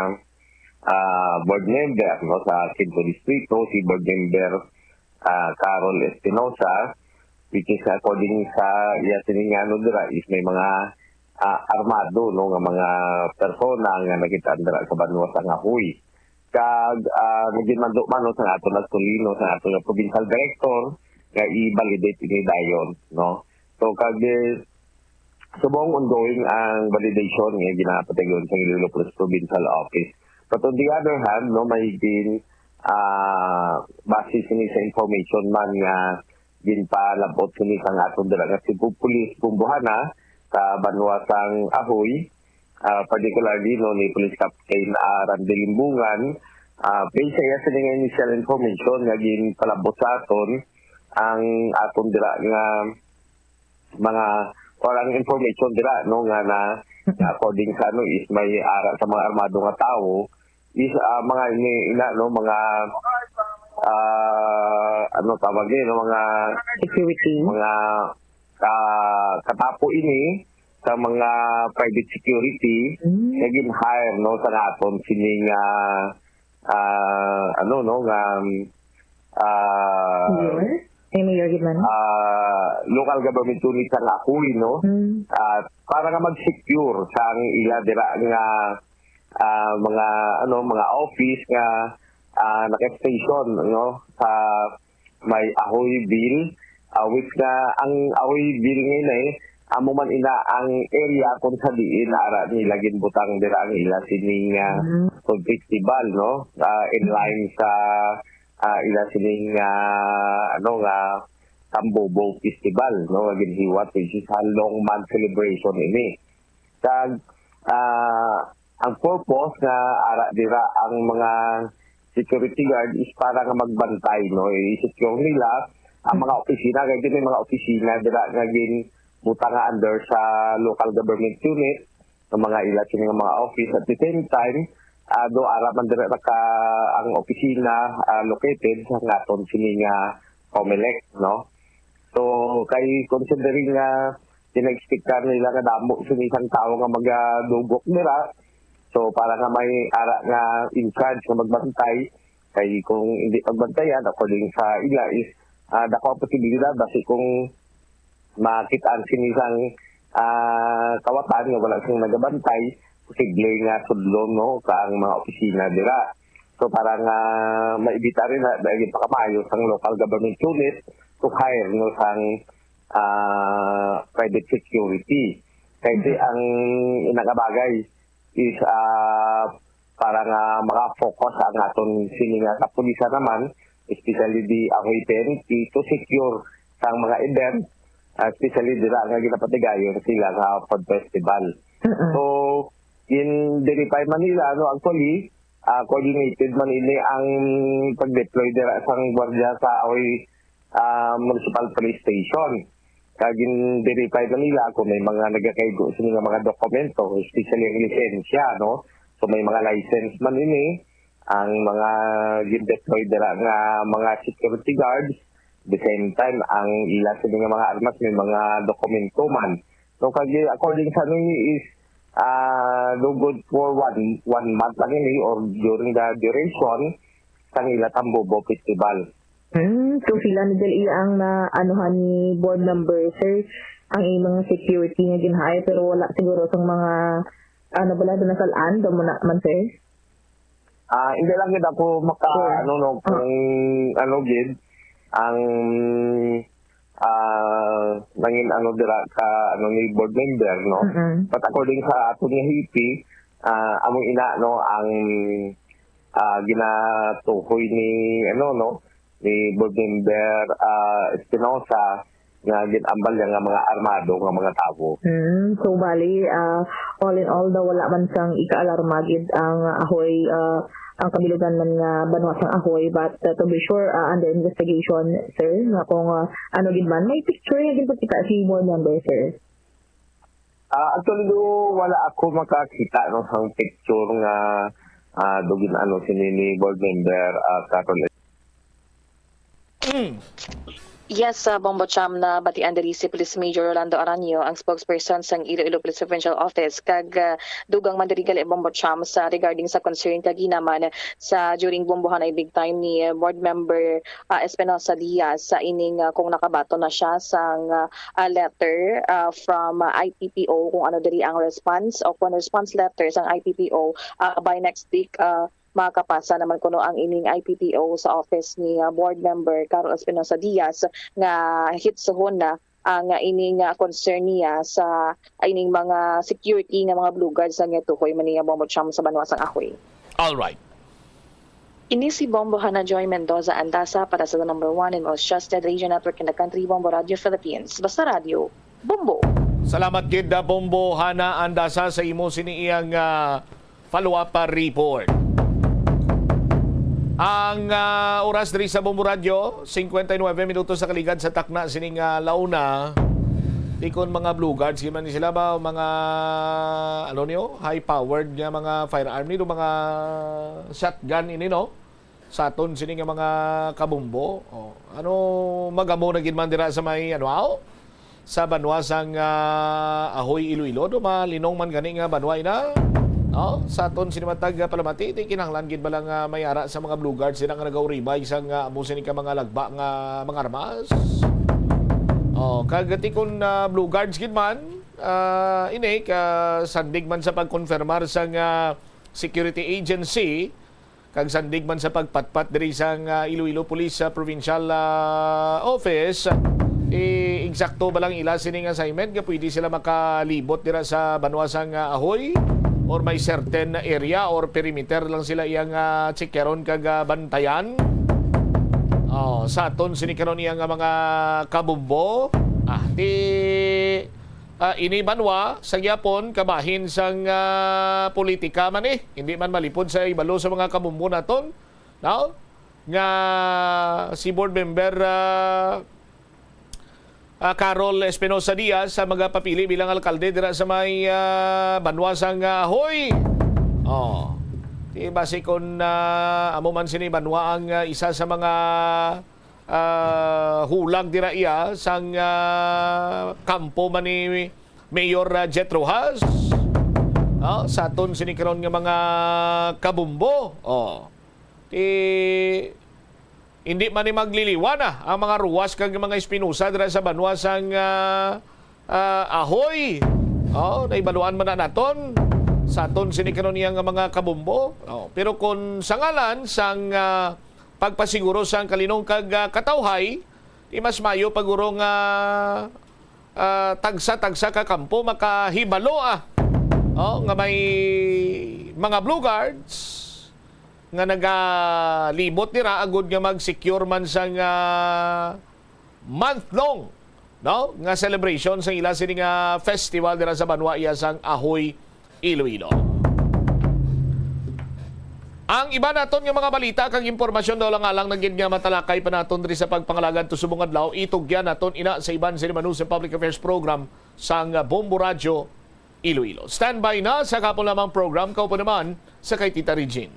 ah, board member, no, sa Quinto Distrito, si board member, ah, Carol Espinosa, which is according sa iya sini nga ano dira is may mga, ah, armado, no, nga mga persona nga nakita dira sa banwa sang Ahoy. Kag, ah, naghinumando man, no, sa aton actually, no, sa aton nga provincial director nga i-validate ini dayon, no. So kag, eh, subong ongoing ang validation nga ginapatigayon sa Iloilo Police Provincial Office. But on the other hand, no, may gin, ah, base sini sa information man nga ginpalab-ot sini sang aton dira nga Chief of Police Bumbuhana sa banwa sang Ahoy, ah, particularly, no, ni Police Captain, ah, Randy Limbungan, ah, based sa iya sini nga initial information nga ginpalab-ot sa aton, ang aton dira nga mga, or ang information dira, no, nga na, nga according sa ano is may ara sa mga armado nga tawo is, ah, mga ini, ina, no, mga, ah, ano tawag ni, no, mga Security. mga, ah, katapo ini sa mga private security Mm. nga gin-hire, no, sa naton sini nga, ah, ano, no, nga, ah, Mayor? Ay, mayor gid man. ah, local government unit sang Ahoy, no? Mm. Ah, para nga mag-secure sang ila dira nga, ah, mga, ano, mga office nga, ah, naka-station, no, sa may Ahoyville, ah, which nga ang Ahoyville ngayon ay amo man ina ang area kung sa diin ara nila ginbutang dira ang ila sining, ah, Mm. food festival, no? Ah, in line sa, ah, ila sining, ah, ano nga Tambubo Festival, no, nga ginhiwat, which is a long month celebration ini. Kag, ah, ang purpose nga ara dira ang mga security guard is para nga magbantay, no, i-secure nila ang mga opisina, kay may mga opisina dira nga ginbutang nga under sa local government unit, ng mga ila sini nga mga office. At the same time, ah, do ara man dira naka ang opisina, ah, located sa naton sini nga Comelec, no? So, kay considering nga gina-expectar nila nga damo sini sang tawo nga magadugok dira, so para nga may ara nga in charge nga magbantay, kay kung hindi pagbantayan, according sa ila is, ah, dako ang posibilidad basi kung makit-an sini sang, ah, kawatan nga wala sing nagabantay, posible nga sudlon, no, ka ang mga opisina dira. So para nga maibita rin na dahil pakamayo sang local government unit to hire, no, sang, ah, private security. Kay ang inakabagay is, ah, para nga maka-focus ang aton sini nga kapulisan naman, especially di Ahoy Pen, to secure sang mga event, ah, especially dira nga ginapatigayon sila nga food festival. Mm-mm. So, in-verify man nila, no, actually, ah, coordinated man ini ang pag-deploy dira sang gwardiya sa Ahoy, ah, Municipal Police Station. Kag gin-verify man nila kung may mga nagakaigo sini nga mga dokumento, especially ang lisensya, no? So may mga license man ini, ang mga gin-deploy dira nga mga security guards, The same time, ang ila sini nga mga armas may mga dokumento man. So, kag according sa ano ni is, ah, do good for one, one month lang ini or during the duration sang ila Tambubo Festival. Hmm, so sila ni Del Iya ang na anuhan ni board member, sir, ang imong security nga gin-hire, pero wala siguro sang mga, ano bala, sa nasalaan, daw mo na man, sir? Ah, hindi lang gid ako maka, Sure. ano, no, Ah. kung ano gid, ang, ah, nangin ano dira ka, ano, ni board member, no? Mm-mm. But according sa aton nga hipi, ah, amo ina, no, ang, ah, ginatuhoy ni, ano, no, ni board member, ah, Espinosa nga gin-ambal niya nga mga armado nga mga tawo. Hmm, so bali, ah, all in all, daw wala man sang ika-alarma gid ang Ahoy, ah, ang kabilugan man nga banwa sang Ahoy, but, ah, to be sure, ah, under investigation, sir, nga kung, ah, ano gid man, may picture nga ginpakita si board member, sir? Ah, actually, do, wala ako makakita, no, sang picture nga, ah, do gin-ano sini ni board member, ah, Carol. Yes, sa Bombo Cham, nabatian diri si Police Major Rolando Aranio, ang spokesperson sang Iloilo Police Provincial Office, kag, ah, dugang man diri gali, Bombo Cham, sa regarding sa concern kag ginaman sa during Bombohanay Big Time ni, ah, Board Member, ah, Espinosa Diaz sa ining, ah, kung nakabaton na siya sang, ah, ah, letter, ah, from, ah, I P P O, kung ano diri ang response o kung response letter sang I P P O, ah, by next week, ah, makapasa naman kuno ang ining I P P O sa office ni, ah, Board Member Carol Espinosa Diaz nga hitsuhon na ang, ah, ining, ah, concern niya sa, ah, ining mga security nga mga blue guards nga tuhoy man niya Bombo Cham sa banwa sang Ahoy. All right. Ini si Bombo Hana Joy Mendoza Andasa para sa the number one and most trusted radio network in the country, Bombo Radio Philippines. Basta Radio, Bombo. Salamat gid, ah, Bombo Hana Andasa, sa imo sini iyang, ah, follow-up, ah, report. Ang, ah, oras diri sa Bombo Radio, cincuenta y nueve minutos sa kaligad sa takna sining, ah, launa. Di kon mga blue guards gid man ni sila ba, mga, ano niyo, high-powered nga mga firearm ni, mga shotgun ini, no? Sa aton sini nga mga kabumbo. Oh, ano, magamo na gid man dira sa may, ano, aw? Sa banwa sang, ah, Ahoy, Iloilo, do malinong man gani nga banwa ina. No? Sa aton sini matag, ah, palamati, di kinahanglan gid bala nga may ara sa mga blue guards sila nga nagauribay sang, ah, amo sini ka mga lagba nga mga armas. Oh, kag ti kon, ah, blue guards gid man, ah, ini ka sandig man sa pagkonfirmar sang, ah, security agency, kag sandig man sa pagpatpat diri sang, ah, Iloilo Police, ah, Provincial, ah, Office, eh, eksakto ba lang ila sining assignment nga pwede sila makalibot dira sa banwa sang, ah, Ahoy, or may certain area or perimeter lang sila iyang, ah, tsikyaron kag, ah, bantayan? Oh, sa aton sini karon iya nga mga kabumbo, ah, ti, ah, ini banwa sa gyapon kabahin sang, ah, politika man, eh. Hindi man malipod sa ibalo sa mga kabumbo naton, no? Nga si board member, ah, ah, Carol Espinosa Diaz sa magapapili bilang alkalde dira sa may, ah, banwa sang, ah, Ahoy. Oh. Di basi kon, ah, amo man sini banwa ang, ah, isa sa mga, ah, hulag dira iya sang, ah, kampo man ni Mayor, ah, Jet Rojas. Oh, sa aton sini karon nga mga kabumbo. Oh. Ti hindi man ni magliliwan na ang mga Ruas kag mga Espinosa dira sa banwa sang, ah, ah, Ahoy. Oh, naibaluan man na naton sa aton sini karon iya nga mga kabumbo. Oh, pero kung sa ngalan sang, ah, pagpasiguro sang kalinong kag, ah, katawhay, di mas mayo pa guro nga, ah, tagsa-tagsa ka kampo makahibalo, ah. Oh, nga may mga blue guards nga nagalibot dira agud nga mag-secure man sang, ah, month-long, no, nga celebration sa ila sini nga festival dira sa banwa iya sang Ahoy, Iloilo. Ang iba naton nga mga balita kag impormasyon daw lang alang na gid nga matalakay pa naton diri sa pagpangalagad to subong adlaw, itugyan naton ina sa iban sini manusa public affairs program sang Bombo Radyo Iloilo. Standby na sa kapon lamang program, kaupo naman sa kay Tita Regine.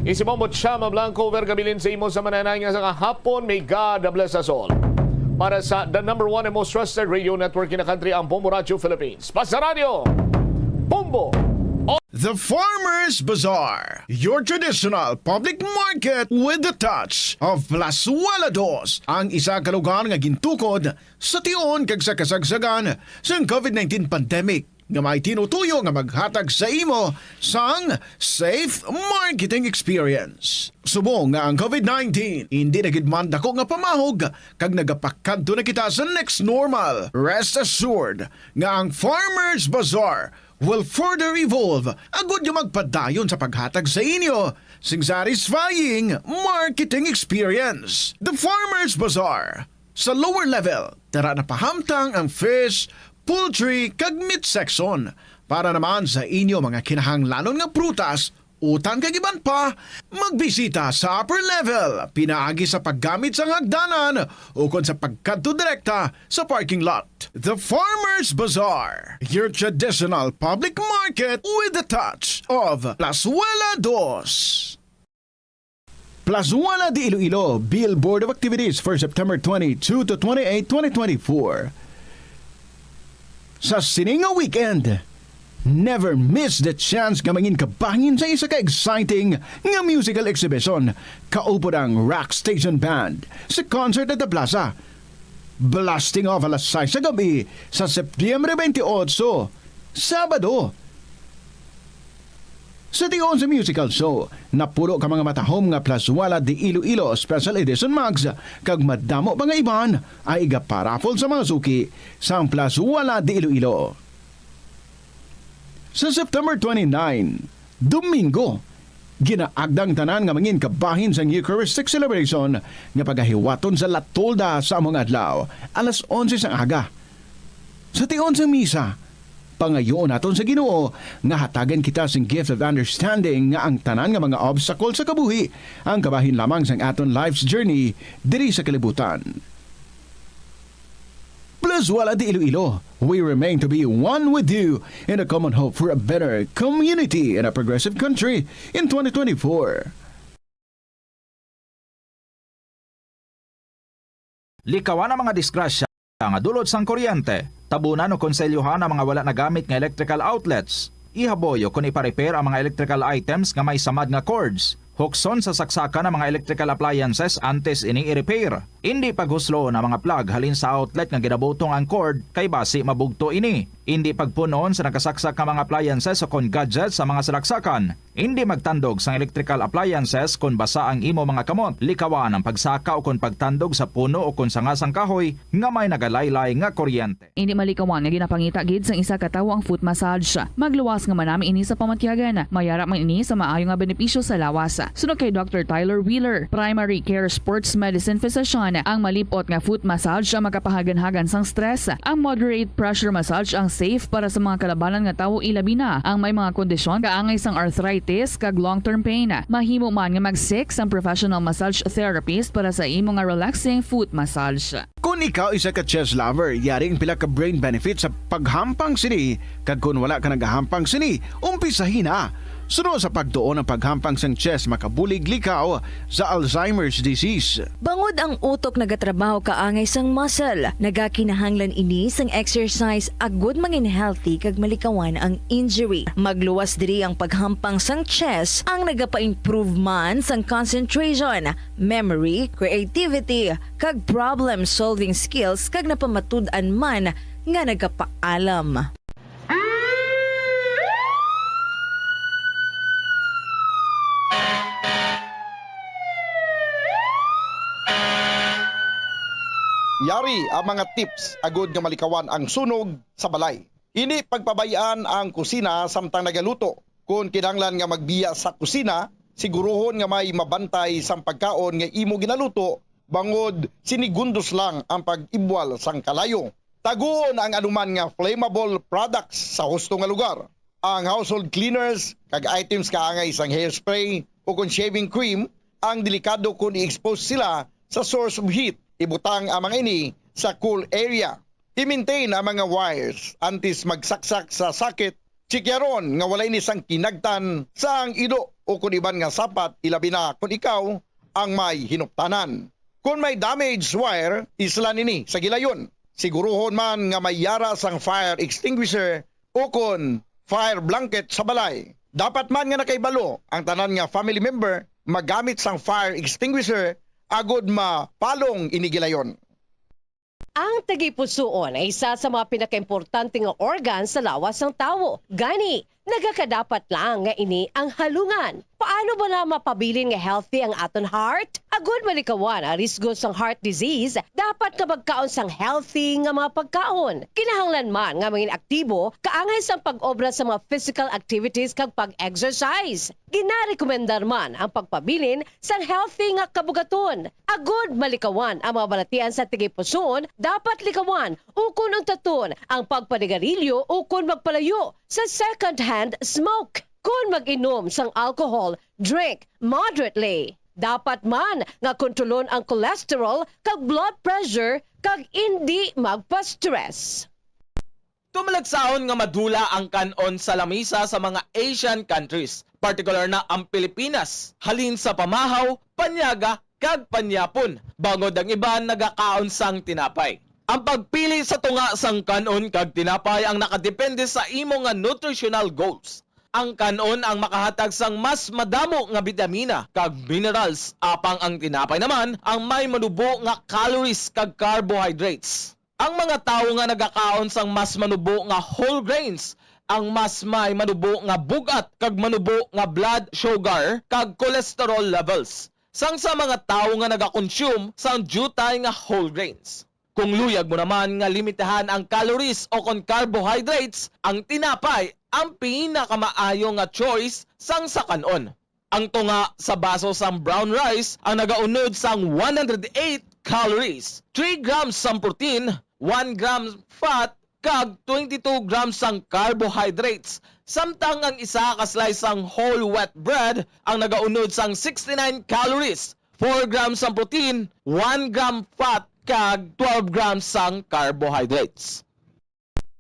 Isi Bombo Chama Blanco, Verga Bilin sa imo sa mananay nga sa kahapon. May God bless us all. Para sa the number one and most trusted radio network in the country, ang Bombo Radyo Philippines. Basta Radyo, Bombo! The Farmers Bazaar, your traditional public market with the touch of Plazuela Dos, ang isa ka lugar nga gintukod sa tion kag sa kasagsagan sang covid nineteen pandemic, nga may tinutuyo nga maghatag sa imo sang safe marketing experience. Subong nga ang covid nineteen indi na gid man dako nga pamahog kag nagapakadto na kita sa next normal, rest assured nga ang Farmers Bazaar will further evolve agud nga magpadayon sa paghatag sa inyo sing satisfying marketing experience. The Farmers Bazaar, sa lower level, tara na pahamtang ang fish, poultry, kag meat section. Para naman sa inyo mga kinahanglanon nga prutas, utan kag iban pa, magbisita sa upper level, pinaagi sa paggamit sang hagdanan ukon sa pagkadto direkta sa parking lot. The Farmers Bazaar, your traditional public market with the touch of Plazuela Dos. Plazuela de Iloilo, Bill Board of Activities for September twenty-two to twenty-eight, twenty twenty-four. Sa sini nga weekend, never miss the chance nga mangin kabahin sa isa ka exciting nga musical exhibition kaupod ang Rock Station Band sa concert at the Plaza. Blasting off alas sais sa gabi sa Septyembre twenty-eight, Sabado. Sa tion sa musical show, napulo ka mga matahom nga Plazuela de Iloilo Special Edition mugs, kag madamo pa nga iban ay igaparaffle sa mga suki sang Plazuela de Iloilo. Sa September twenty-nine, Domingo, ginaagda ang tanan nga mangin kabahin sang Eucharistic celebration nga pagahiwaton sa La Tolda sa amo nga adlaw, alas onse sang aga. Sa tion sang misa, pangayoon naton sa Ginoo nga hatagan kita sing gift of understanding nga ang tanan nga mga obstacle sa kabuhi ang kabahin lamang sang aton life's journey diri sa kalibutan. Plazuela de Iloilo, we remain to be one with you in a common hope for a better community and a progressive country in twenty twenty-four. Likawan ang mga disgrasya nga dulot sang kuryente. Tabunan o konselyohan ang mga wala nagamit nga electrical outlets. Ihaboy o kon ipa-repair ang mga electrical items nga may samad nga cords. Hukson sa saksakan ang mga electrical appliances antes ini i-repair. Indi paghusloon ang mga plug halin sa outlet nga ginabutong ang cord, kay basi mabugto ini. Indi pagpun-on sa nakasaksak nga mga appliances o kon gadgets sa mga salaksakan. Indi magtandog sang electrical appliances kon basa ang imo mga kamot. Likawan ang pagsaka o kon pagtandog sa puno o kon sanga sang kahoy nga may nagalaylay nga kuryente. Indi malikawan nga ginapangita gid sang isa ka tawo ang foot massage. Magluwas nga manami ini sa pamatyagan. Mayara man ini sa maayo nga benepisyo sa lawas. Suno kay Doctor Tyler Wheeler, primary care sports medicine physician, ang malip-ot nga foot massage ang makapahaganhagan sang stress. Ang moderate pressure massage ang safe para sa mga kalabanan nga tawo, ilabi na ang may mga kondisyon kaangay sang arthritis kag long-term pain. Mahimo man nga mag-seek sang professional massage therapist para sa imo nga relaxing foot massage. Kon ikaw isa ka chess lover, yari ang pila ka brain benefits sa paghampang sini, kag kon wala ka nagahampang sini, umpisahi na. Suno sa pagtuon, ang paghampang sang chess makabulig likaw sa Alzheimer's disease. Bangod ang utok nagatrabaho kaangay sang muscle, nagakinahanglan ini sang exercise agud mangin healthy kag malikawan ang injury. Magluwas diri ang paghampang sang chess, ang nagapa-improve man sang concentration, memory, creativity, kag problem-solving skills, kag napamatud-an man nga nagapaalam. Yari ang mga tips agud nga malikawan ang sunog sa balay. Indi pagpabay-an ang kusina samtang nagaluto. Kon kinahanglan nga magbiya sa kusina, siguruhon nga may mabantay sang pagkaon nga imo ginaluto, bangod sinigundos lang ang pag-ibwal sang kalayo. Taguon ang anuman nga flammable products sa husto nga lugar. Ang household cleaners kag items kaangay sang hairspray o kon shaving cream ang delikado kon i-expose sila sa source of heat. Ibutang ang mga ini sa cool area. I-maintain ang mga wires antes magsaksak sa socket. Tsikyaron nga walay ni sang kinagtan sang ido o kon iban nga sapat, ilabi na kon ikaw ang may hinuptanan. Kon may damaged wire, islan ini sa gilayon. Siguruhon man nga may yara sang fire extinguisher o kon fire blanket sa balay. Dapat man nga nakahibalo ang tanan nga family member magamit sang fire extinguisher agod mapalong ini gilayon. Ang tagipusoon ay isa sa mga pinakaimportante nga organ sa lawas sang tawo. Gani, nagakadapat lang nga ini ang halungan. Paano bala mapabilin nga healthy ang aton heart? Agud malikawan ang risgo sang heart disease, dapat nga magkaon sang healthy nga mga pagkaon. Kinahanglan man nga mangin aktibo kaangay sang pag-obra sa mga physical activities kag pag-exercise. Ginarekomendar man ang pagpabilin sang healthy nga kabugaton, agud malikawan ang mga balatian sa tagipusoon. Dapat likawan ukon untaton ang pagpanigarilyo ukon magpalayo sa second-hand smoke. Kon mag-inom sang alcohol, drink moderately. Dapat man nga kontrolon ang cholesterol kag blood pressure kag indi magpa-stress. Tumalagsahon nga madula ang kan-on sa lamisa sa mga Asian countries, partikular na ang Pilipinas, halin sa pamahaw, panyaga, kag panyapon, bangod ang iban nagakaon sang tinapay. Ang pagpili sa tunga sang kan-on kag tinapay ang nakadepende sa imo nga nutritional goals. Ang kan-on ang makahatag sang mas madamo nga bitamina kag minerals, apang ang tinapay naman ang may manubo nga calories kag carbohydrates. Ang mga tawo nga nagakaon sang mas manubo nga whole grains ang mas may manubo nga bug-at kag manubo nga blood sugar kag cholesterol levels sang sa mga tawo nga nagakonsume sang diutay nga whole grains. Kung luyag mo naman nga limitahan ang calories o kon carbohydrates, ang tinapay ang pinakamaayo nga choice sang sa kan-on. Ang tunga sa baso sang brown rice ang nagaunod sang one hundred eight calories, three grams sang protein, one gram fat, kag twenty-two grams sang carbohydrates, samtang ang isa ka slice sang whole wheat bread ang nagaunod sang sixty-nine calories, four grams sang protein, one gram fat, kag twelve grams sang carbohydrates.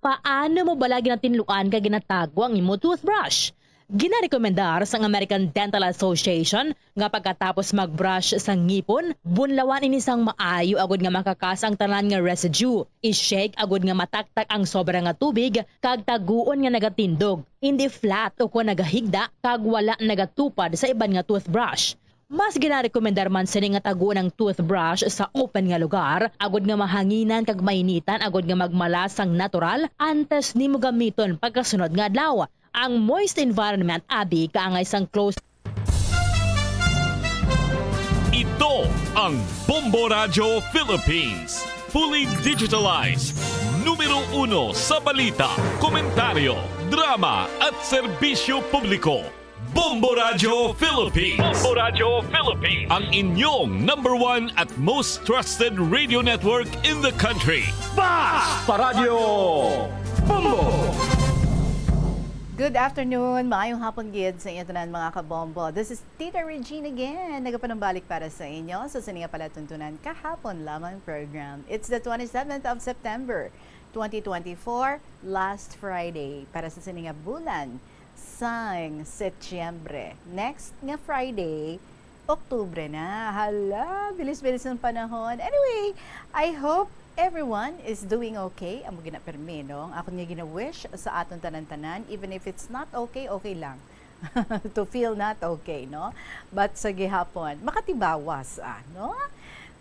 Paano mo bala ginatinluan kag ginatago ang imo toothbrush? Ginarekomendar sang American Dental Association nga pagkatapos mag-brush sa ngipon, bunlawan ini sang maayo agud nga makakas ang tanan nga residue. I-shake agud nga mataktak ang sobra nga tubig kag taguon nga nagatindog, indi flat ukon nagahigda kag wala nagatupad sa iban nga toothbrush. Mas ginarekomendar man sini nga taguon ang toothbrush sa open nga lugar agud nga mahanginan kag mainitan agud nga magmala sang natural antes nimo gamiton pagkasunod nga adlaw. Ang moist environment abi kaangay sang close. Ito ang Bombo Radyo Philippines, fully digitalized, numero uno sa balita, komentaryo, drama at serbisyo publiko. Bombo Radyo Philippines. Bombo Radyo Philippines. Ang inyong number one at most trusted radio network in the country. Basta Radyo Bombo! Good afternoon, maayong hapon gid sa inyo tanan, mga kabombo. This is Tita Regine again, nagapanumbalik para sa inyo sa sini nga palatuntunan kahapon lamang program. It's the twenty-seventh of September, twenty twenty-four, last Friday para sa sini nga bulan sang Setyembre. Next nga Friday, Oktubre na. Hala, bilis-bilis ng panahon. Anyway, I hope everyone is doing okay. Amo gina permi, no? Ang akon nga gina-wish sa aton tanan-tanan, even if it's not okay, okay lang. To feel not okay, no? But sa gihapon, makatibawas, ah, no?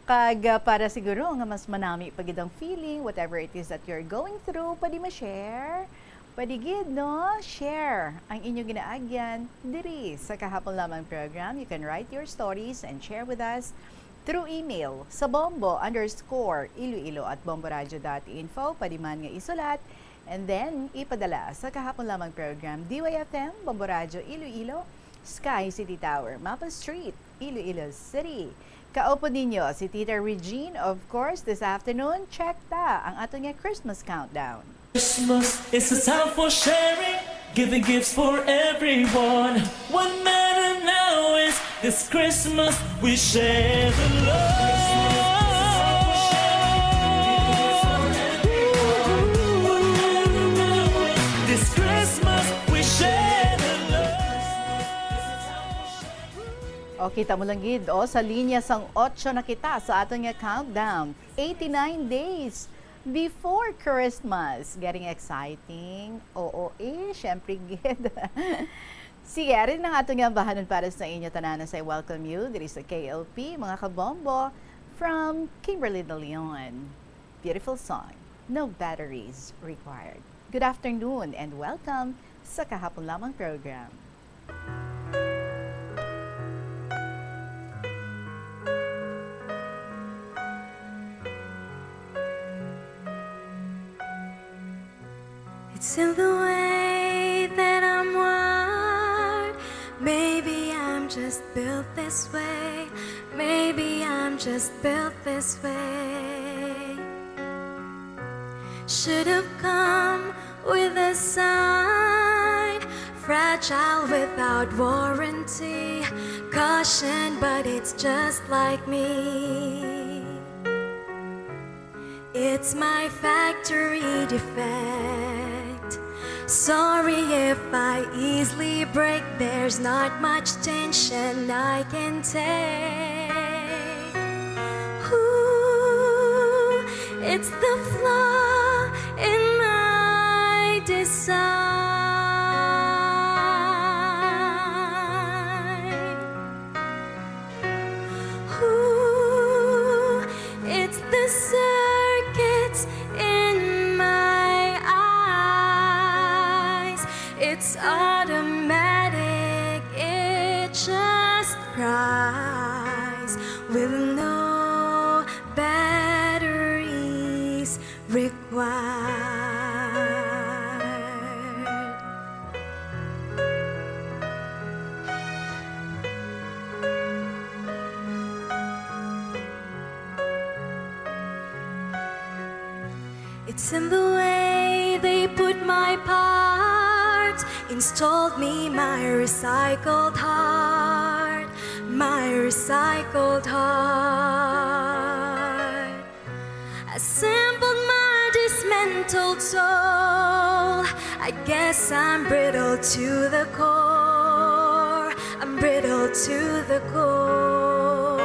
Kag ah, para siguro nga mas manami pa gid ang feeling, whatever it is that you're going through, pwede ma-share. Pwede gid, no? Share ang inyong ginaagyan diri sa Kahapon Lamang program. You can write your stories and share with us through email sa bombo underscore iloilo at bomboradio dot info. Pwede man nga isulat and then ipadala sa Kahapon Lamang program, D Y F M, Bombo Radio Iloilo, Sky City Tower, Maple Street, Iloilo City. Kaupod ninyo si Tita Regine, of course, this afternoon. Check ta ang ato nga Christmas countdown. Christmas is a time for sharing, giving gifts for everyone. What matter now is this Christmas we share the love. This Christmas we share the love. Kita mo lang gid, o, sa linya sang otso na kita sa aton nga countdown. Eighty-nine days before Christmas. Getting exciting? Oo, eh, syempre gid. Sige, ari na ang aton nga bahanon para sa inyo tanan, as I welcome you diri sa K L P, mga kabombo, from Kimberly De Leon. Beautiful song, No Batteries Required. Good afternoon and welcome sa Kahapon Lamang program. It's in the way that I'm wired. Maybe I'm just built this way. Maybe I'm just built this way. Should have come with a sign. Fragile without warranty. Caution, but it's just like me. It's my factory defect. Sorry if I easily break. There's not much tension I can take. Ooh, it's the flaw in my design. Ooh, it's the circuits in my eyes. It's automatic, it just cries with no batteries required. It's in the way they put my parts, installed me my recycled heart, my recycled heart. Assembled my dismantled soul. I guess I'm brittle to the core. I'm brittle to the core.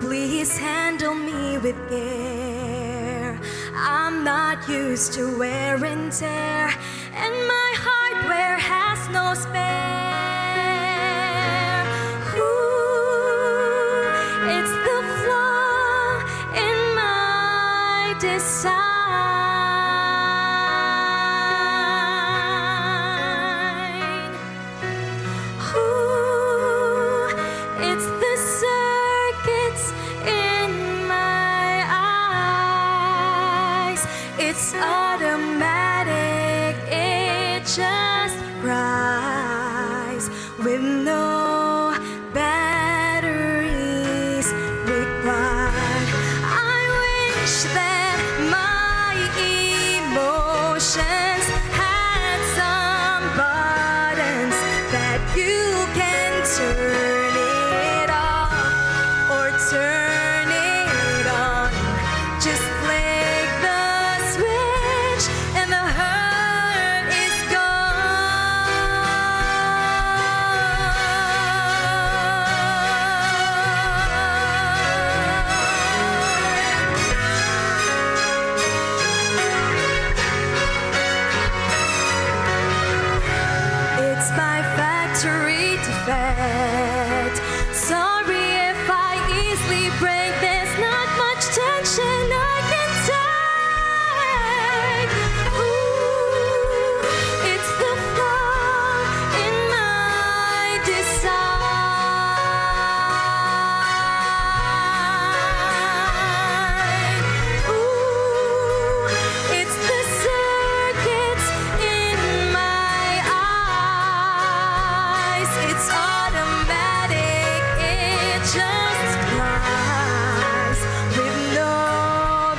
Please handle me with care. I'm not used to wear and tear, and my hardware has no spare. Ooh, it's the flaw in my design. Ooh, it's the circuits in my eyes. It's automatic, it just cries with no batteries required. I wish that my emotions had some buttons that you can turn it off or turn it on. Just flick the switch and the hurt is gone. It's my factory defect. Sorry if I easily break. There's not much tension I can take. Ooh, it's the flaw in my design. Ooh, it's the circuits in my eyes. It's automatic, it just flies with no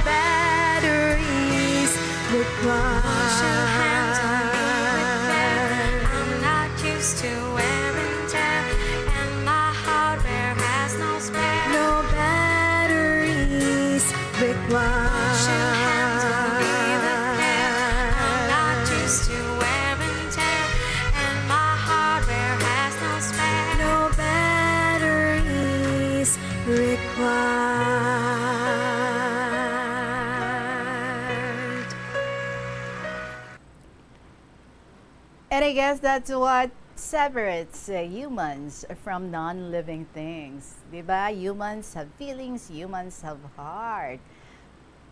batteries required. Wash your hands on me with care. I'm not used to wear and tear, and my hardware has no spare. No batteries required. Wash your hands on me with care. I'm not used to wear and tear, and my hardware has no spare. And I guess that's what separates uh, humans from non-living things. Di ba? Humans have feelings, humans have heart.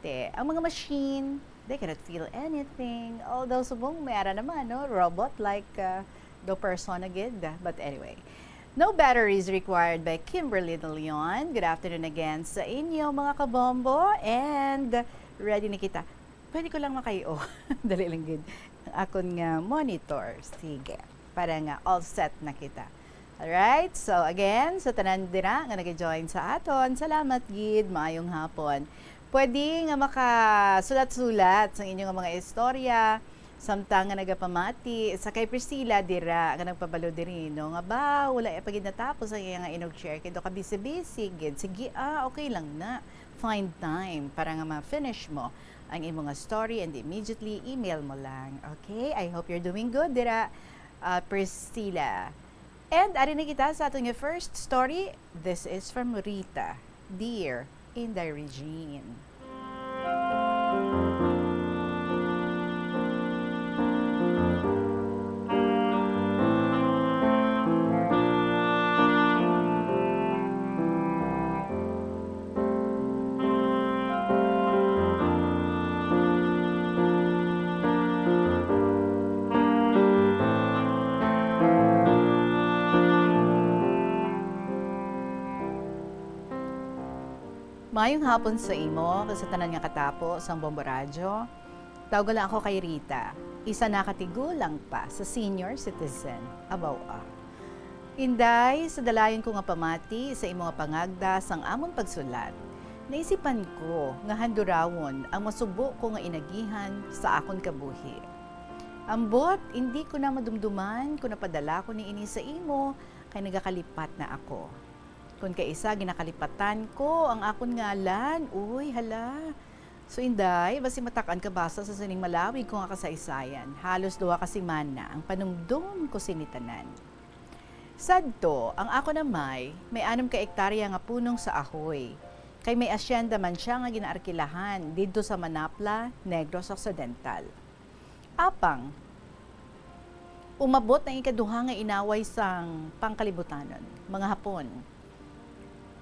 Te, ang mga machine, they cannot feel anything. Although subong may ara naman, no? Robot like uh, the persona gid. But anyway, no batteries required by Kimberly De Leon. Good afternoon again sa inyo, mga kabombo. And ready na kita. Pwede ko lang makayo. Dali lang gid. Ang akon nga monitor. Sige. Para nga all set na kita. Alright? So again, sa tanan dira nga nag-join sa aton, salamat gid. Maayong hapon. Pwede nga makasulat-sulat sa inyo nga mga istorya, samtang nga nagapamati sa kay Priscilla dira nga nagpabalo diri, no, nga ba wala pa gid natapos ang iya nga inog-share kay do ka busy-busy gid. Sige, ah, okay lang na. Find time para nga ma-finish mo ang imo nga story and immediately email mo lang. Okay? I hope you're doing good dira, uh, Priscilla. And ari na kita sa aton nga first story. This is from Rita. Dear Inday Regine. Maayong hapon sa imo kag sa tanan nga katapo sang Bombo Radyo. Tawga lang ako kay Rita, isa na ka tigulang pa sa senior citizen. Abaw, ah. Inday, sa dalayon ko nga pamati sa imo nga pangagda sang amon pagsulat, naisipan ko nga handurawon ang masubo ko nga inagihan sa akon kabuhi. Ambot, indi ko na madumduman kon napadala ko niini sa imo, kay nagakalipat na ako. Kon kaisa ginakalipatan ko ang akon ngalan, uy, hala. So, Inday, basi matak-an ka basa sa sining malawig ko nga kasaysayan. Halos duha ka semana ang panumdom ko sini tanan. Sadto, ang akon amay may anum ka ektarya nga punong sa ahoy, kay may asyenda man sia nga ginaarkilahan didto sa Manapla, Negros Occidental. Apang, umabot ang ikaduha nga inaway sang pangkalibutanon, mga Hapon.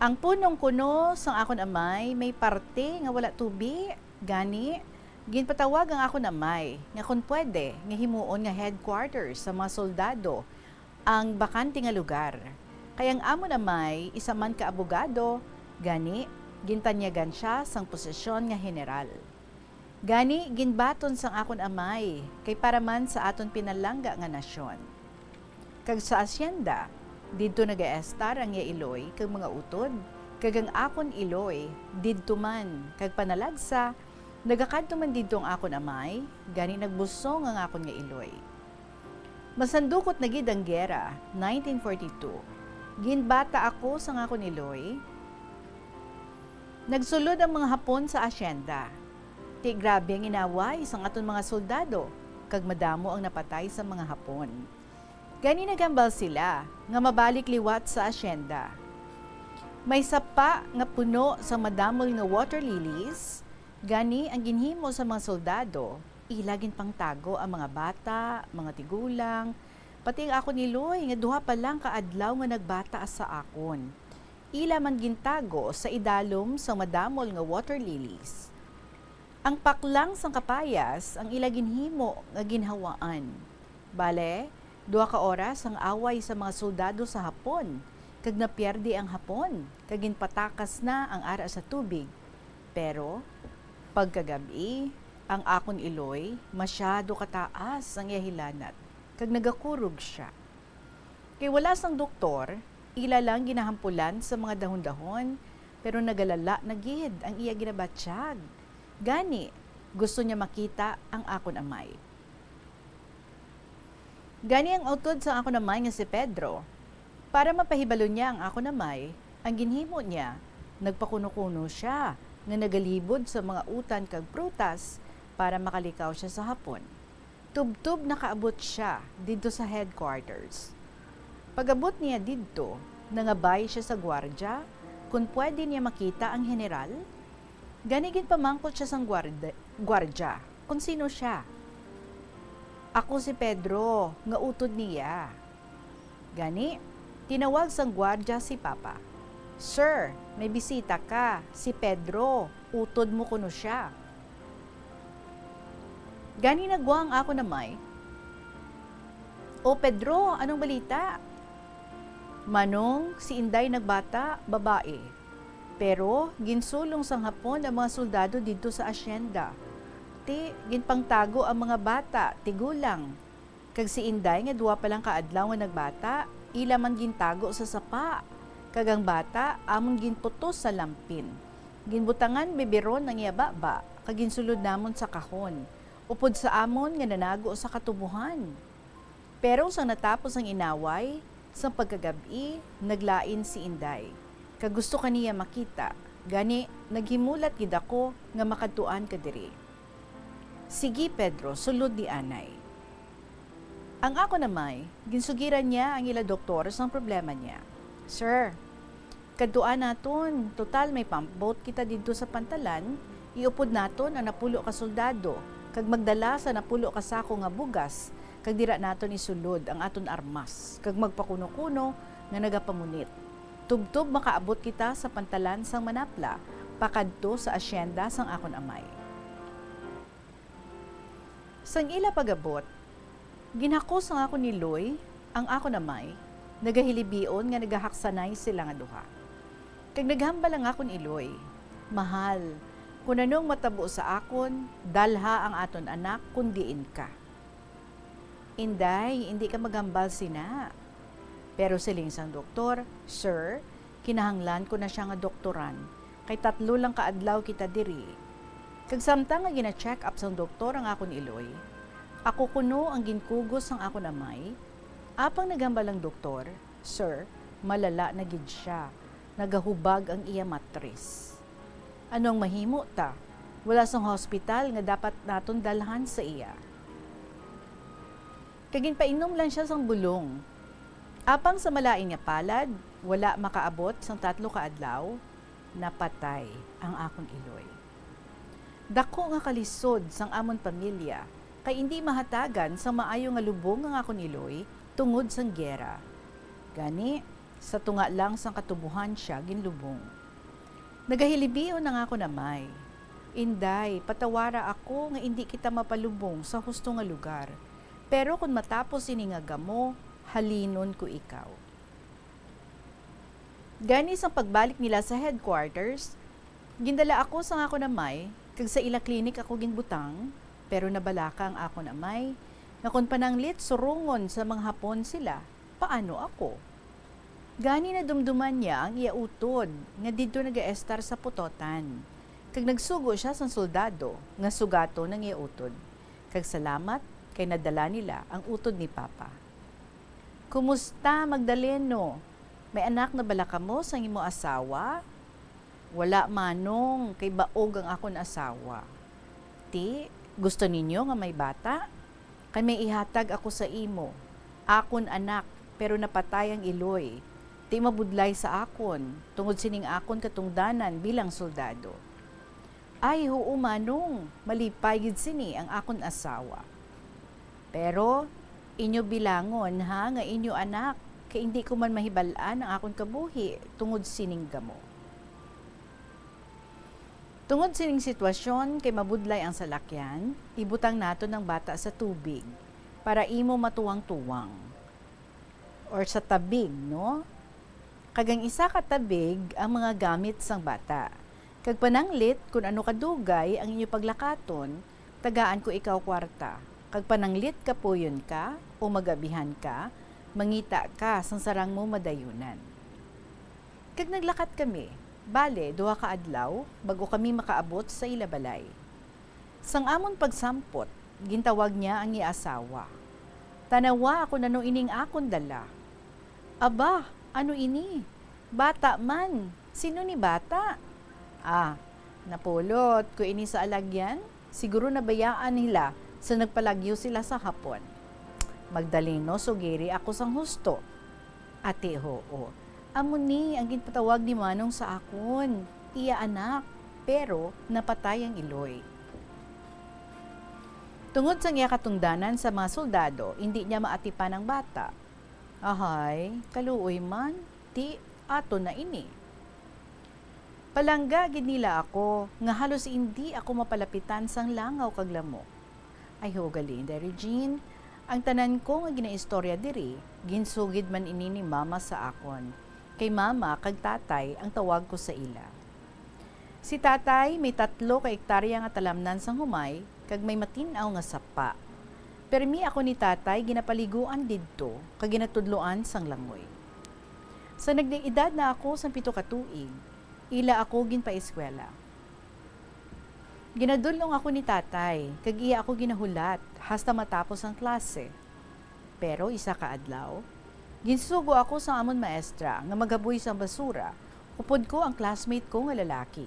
Ang punong kuno sang akon amay may parte nga wala tubi, gani ginpatawag ang akon amay nga kon pwede nga himuon nga headquarters sa mga soldado ang bakante nga lugar. Kay ang amon amay isa man ka abogado, gani gintanyagan sia sang posisyon nga heneral. Gani, ginbaton sang akon amay, kay para man sa aton pinalangga nga nasyon. Kag sa asyenda, didto nagaestar ang iya iloy kag mga utod, kag ang akon iloy didto man, kag panalagsa, nagakadto man didto ang akon amay, gani nagbusong ang akon nga iloy. Masandukot na gid ang giyera, nineteen forty-two. Ginbata ako sang akon iloy. Nagsulod ang mga Hapon sa asyenda. Ti grabe ang inaway sang aton mga soldado, kag madamo ang napatay sa mga Hapon. Gani naghambal sila nga mabalik liwat sa asyenda. May sapa nga puno sang madamol nga water lilies, gani ang ginhimo sa mga soldado, ila ginpangtago ang mga bata, mga tigulang, pati ang akon iloy nga duha pa lang ka adlaw nga nagbata sa akon. Ila man gintago sa idalom sang madamol nga water lilies. Ang paklang sang kapayas ang ila ginhimo nga ginhawaan. Bale, duha ka oras ang away sa mga soldado sa Hapon, kag napierde ang Hapon, kag ginpatakas na ang ara sa tubig. Pero, pagkagab-i, ang akon iloy masyado kataas ang iya hilanat, kag nagakurog sia. Kay wala sang doktor, ila lang ginahampulan sa mga dahon-dahon, pero nagalala na gid ang iya ginabatyag. Gani, gusto niya makita ang akon amay. Gani ang utod sang akon amay nga si Pedro, para mapahibalo niya ang akon amay, ang ginhimo niya, nagpakuno-kuno sia nga nagalibod sa mga utan kag prutas para makalikaw sia sa Hapon. Tubtob nakaabot sia didto sa headquarters. Pag-abot niya didto, nangabay sia sa gwardya kon pwede niya makita ang heneral. Gani ginpamangkot sia sang gward-, gwardya kon sino sia. "Ako si Pedro, nga utod niya." Gani, tinawag sang gwardya si Papa. "Sir, may bisita ka, si Pedro, utod mo kuno sia." Gani nagwa ang akon amay. "O Pedro, anong balita?" "Manong, si Inday nagbata, babae. Pero ginsulong sang Hapon ang mga soldado didto sa asyenda. Ti, ginpangtago ang mga bata, tigulang. Kag si Inday nga duwa pa lang ka adlaw nga nagbata, ila man gintago sa sapa. Kag ang bata, amon ginputos sa lampin. Ginbutangan bibiron ang iya baba, kag ginsulod namon sa kahon, upod sa amon nga nanago sa katubohan." Pero sang natapos ang inaway, sang pagkagab-i, naglain si Inday, kag gusto ka niya makita, gani naghimulat gid ako nga makadtuan ka diri. "Sige, Pedro, sulod ni anay." Ang akon amay, ginsugiran niya ang ila doktor sang problema niya. "Sir, kadtuan naton, total may pump boat kita didto sa pantalan, iupod naton ang napulo ka soldado, kag magdala sa napulo ka sako nga bugas, kag dira naton isulod ang aton armas, kag magpakuno-kuno nga nagapamunit. Tubtob makaabot kita sa pantalan sang Manapla, pakadto sa asyenda sang akon amay." Sang ila pag-abot, ginhakos ang akon iloy, ang akon amay, nagahilibion nga nagahaksanay sila nga duha. Kag naghambal ang akon iloy, "Mahal, kun anong matabo sa akon, dalha ang aton anak kun diin ka." "Inday, indi ka maghambal sina." Pero siling sang doktor, "Sir, kinahanglan ko na sia nga doktoran, kay tatlo lang ka adlaw kita diri." Kag samtang nga gina-check up sang doktor ang akon iloy, ako kuno ang ginkugos sang akon amay. Apang naghambal ang doktor, "Sir, malala na gid sia. Nagahubag ang iya matris." "Ano ang mahimo ta? Wala sang hospital nga dapat naton dalhan sa iya." Kag ginpainom lang sia sang bulong. Apang sa malain nga palad, wala makaabot sang tatlo ka adlaw, napatay ang akon iloy. Daku nga kalisod sang amon pamilya kay indi mahatagan sang maayo nga lubong ang akon iloy tungod sang giyera. Gani, sa tunga lang sang katubohan sia ginlubong. Nagahilibion ang akon amay, "Inday, patawara ako nga indi kita mapalubong sa husto nga lugar. Pero kon matapos ini nga gamo, halinon ko ikaw." Gani, sang pagbalik nila sa headquarters, gindala ako sang akon amay, kag sa ila clinic ako ginbutang, pero nabalaka ang akon amay nga kon pananglit surungon sa mga Hapon sila, paano ako? Gani, nadumduman niya ang iya utod nga didto nagaestar sa putotan, kag nagsugo sia sang soldado nga sugaton ang iya utod, kag salamat kay nadala nila ang utod ni Papa. "Kumusta, Magdaleno? May anak na bala kamo sang imo asawa?" "Wala, manong, kay baog ang akon asawa." "Ti, gusto ninyo nga may bata? Kay may ihatag ako sa imo, akon anak, pero napatay ang iloy. Ti mabudlay sa akon, tungod sining akon katungdanan bilang soldado." "Ay, huo, manong, malipay gid sini ang akon asawa. Pero inyo bilangon, ha, nga inyo anak, kay indi ko man mahibal-an ang akon kabuhi tungod sining gamo." Tungod sining sitwasyon, kay mabudlay ang salakyan, ibutang naton ang bata sa tubig para imo matuwang-tuwang, or sa tabig, no? Kag ang isa ka tabig ang mga gamit sang bata. Kag pananglit, kun ano kadugay ang inyo paglakaton, tagaan ko ikaw kwarta. Kag pananglit kapuyon ka o magabihan ka, mangita ka sang sarang mo madayunan. Kag naglakat kami, bale, duha ka adlaw, bag-o kami makaabot sa ila balay. Sang amon pagsampot, gintawag niya ang iya asawa. Tanawa ako, ano ining akon dala. Aba, ano ini? Bata man. Sino ni bata? Ah, napulot ko ini sa alagyan. Siguro nabayaan nila sa nagpalagyo sila sa Hapon. Magdaleno, sugiri ako sang husto. Ati, huo. Amo ni ang ginpatawag ni Manong sa akon, iya anak, pero napatay ang iloy. Tungod sang iya katungdanan sa mga soldado, indi niya maatipan ang bata. Ahay, kaluoy man, ti aton na ini. Palangga gid nila ako nga halos indi ako mapalapitan sang langaw kag lamok. Ay, ho, galing, Inday Regine. Ang tanan ko nga ginaistorya diri, ginsugid man ini ni Mama sa akon. Kay Mama kag Tatay ang tawag ko sa ila. Si Tatay may tatlo ka ektarya nga talamnan sang humay, kag may matin-aw nga sapa. Permi ako ni Tatay ginapaliguan didto, kag ginatudloan sang langoy. Sa nagdaedad na ako sang pito ka tuig, ila ako ginpaeskwela. Ginadul-ong ako ni Tatay, kag iya ako ginahulat hasta matapos ang klase. Pero isa ka adlaw, ginsugo ako sang amon maestra nga maghaboy sang basura upod ko ang classmate ko nga lalaki.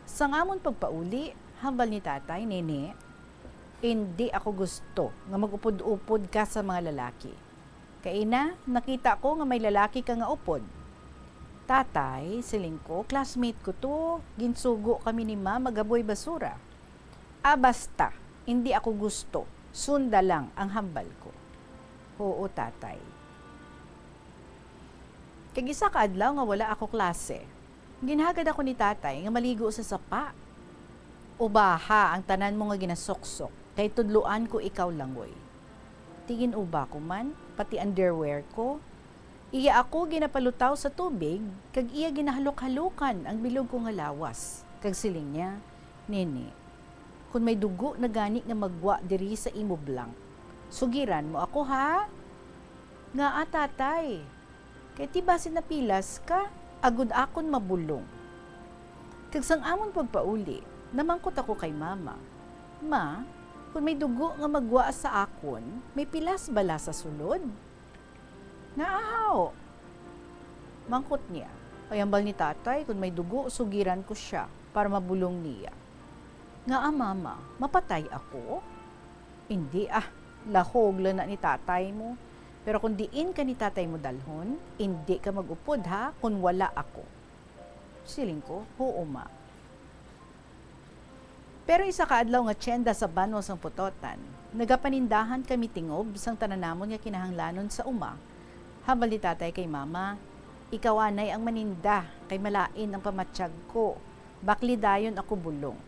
Sang amon pagpauli, hambal ni Tatay, "Nene, indi ako gusto nga mag-upod-upod ka sa mga lalaki. Kaina, nakita ko nga may lalaki ka nga upod." "Tatay," siling ko, "classmate ko to. Ginsugo kami ni Ma maghaboy basura." "Ah, basta, indi ako gusto. Sunda lang ang hambal ko." "Huo, Tatay." Kag isa ka adlaw nga wala ako klase, ginhagad ako ni Tatay nga maligo sa sapa. "Ubaha ang tanan mo nga ginasuksok, kay tudloan ko ikaw langoy." Ti gin-uba ko man, pati underwear ko. Iya ako ginapalutaw sa tubig, kag iya ginahalok-halokan ang bilog ko nga lawas, kag siling niya, "Nene, kon may dugo na gani nga magwa diri sa imo blank, sugiran mo ako, ha?" "Ngaa, Tatay? Kay ti basi napilas ka, agod akon mabulong." Kag sang amon pagpauli, namangkot ako kay Mama, "Ma, kon may dugo nga magwa sa akon, may pilas bala sa sulod?" "Ngaa, haw?" mangkot niya. "Ay, hambal ni Tatay, kon may dugo, sugiran ko sia para mabulong niya." "Ngaa, Mama, mapatay ako?" "Indi, ah, lahog lang na ni Tatay mo. Pero kon diin ka ni Tatay mo dalhon, indi ka mag-upod, ha, kon wala ako." Siling ko, "Huo, Ma." Pero isa ka adlaw nga tienda sa banwa sang Pototan, nagapanindahan kami tingob sang tanan namon nga kinahanglanon sa uma. Hambal ni Tatay kay Mama, "Ikaw anay ang maninda, kay malain ang pamatyag ko. Bakli dayon ako bulong."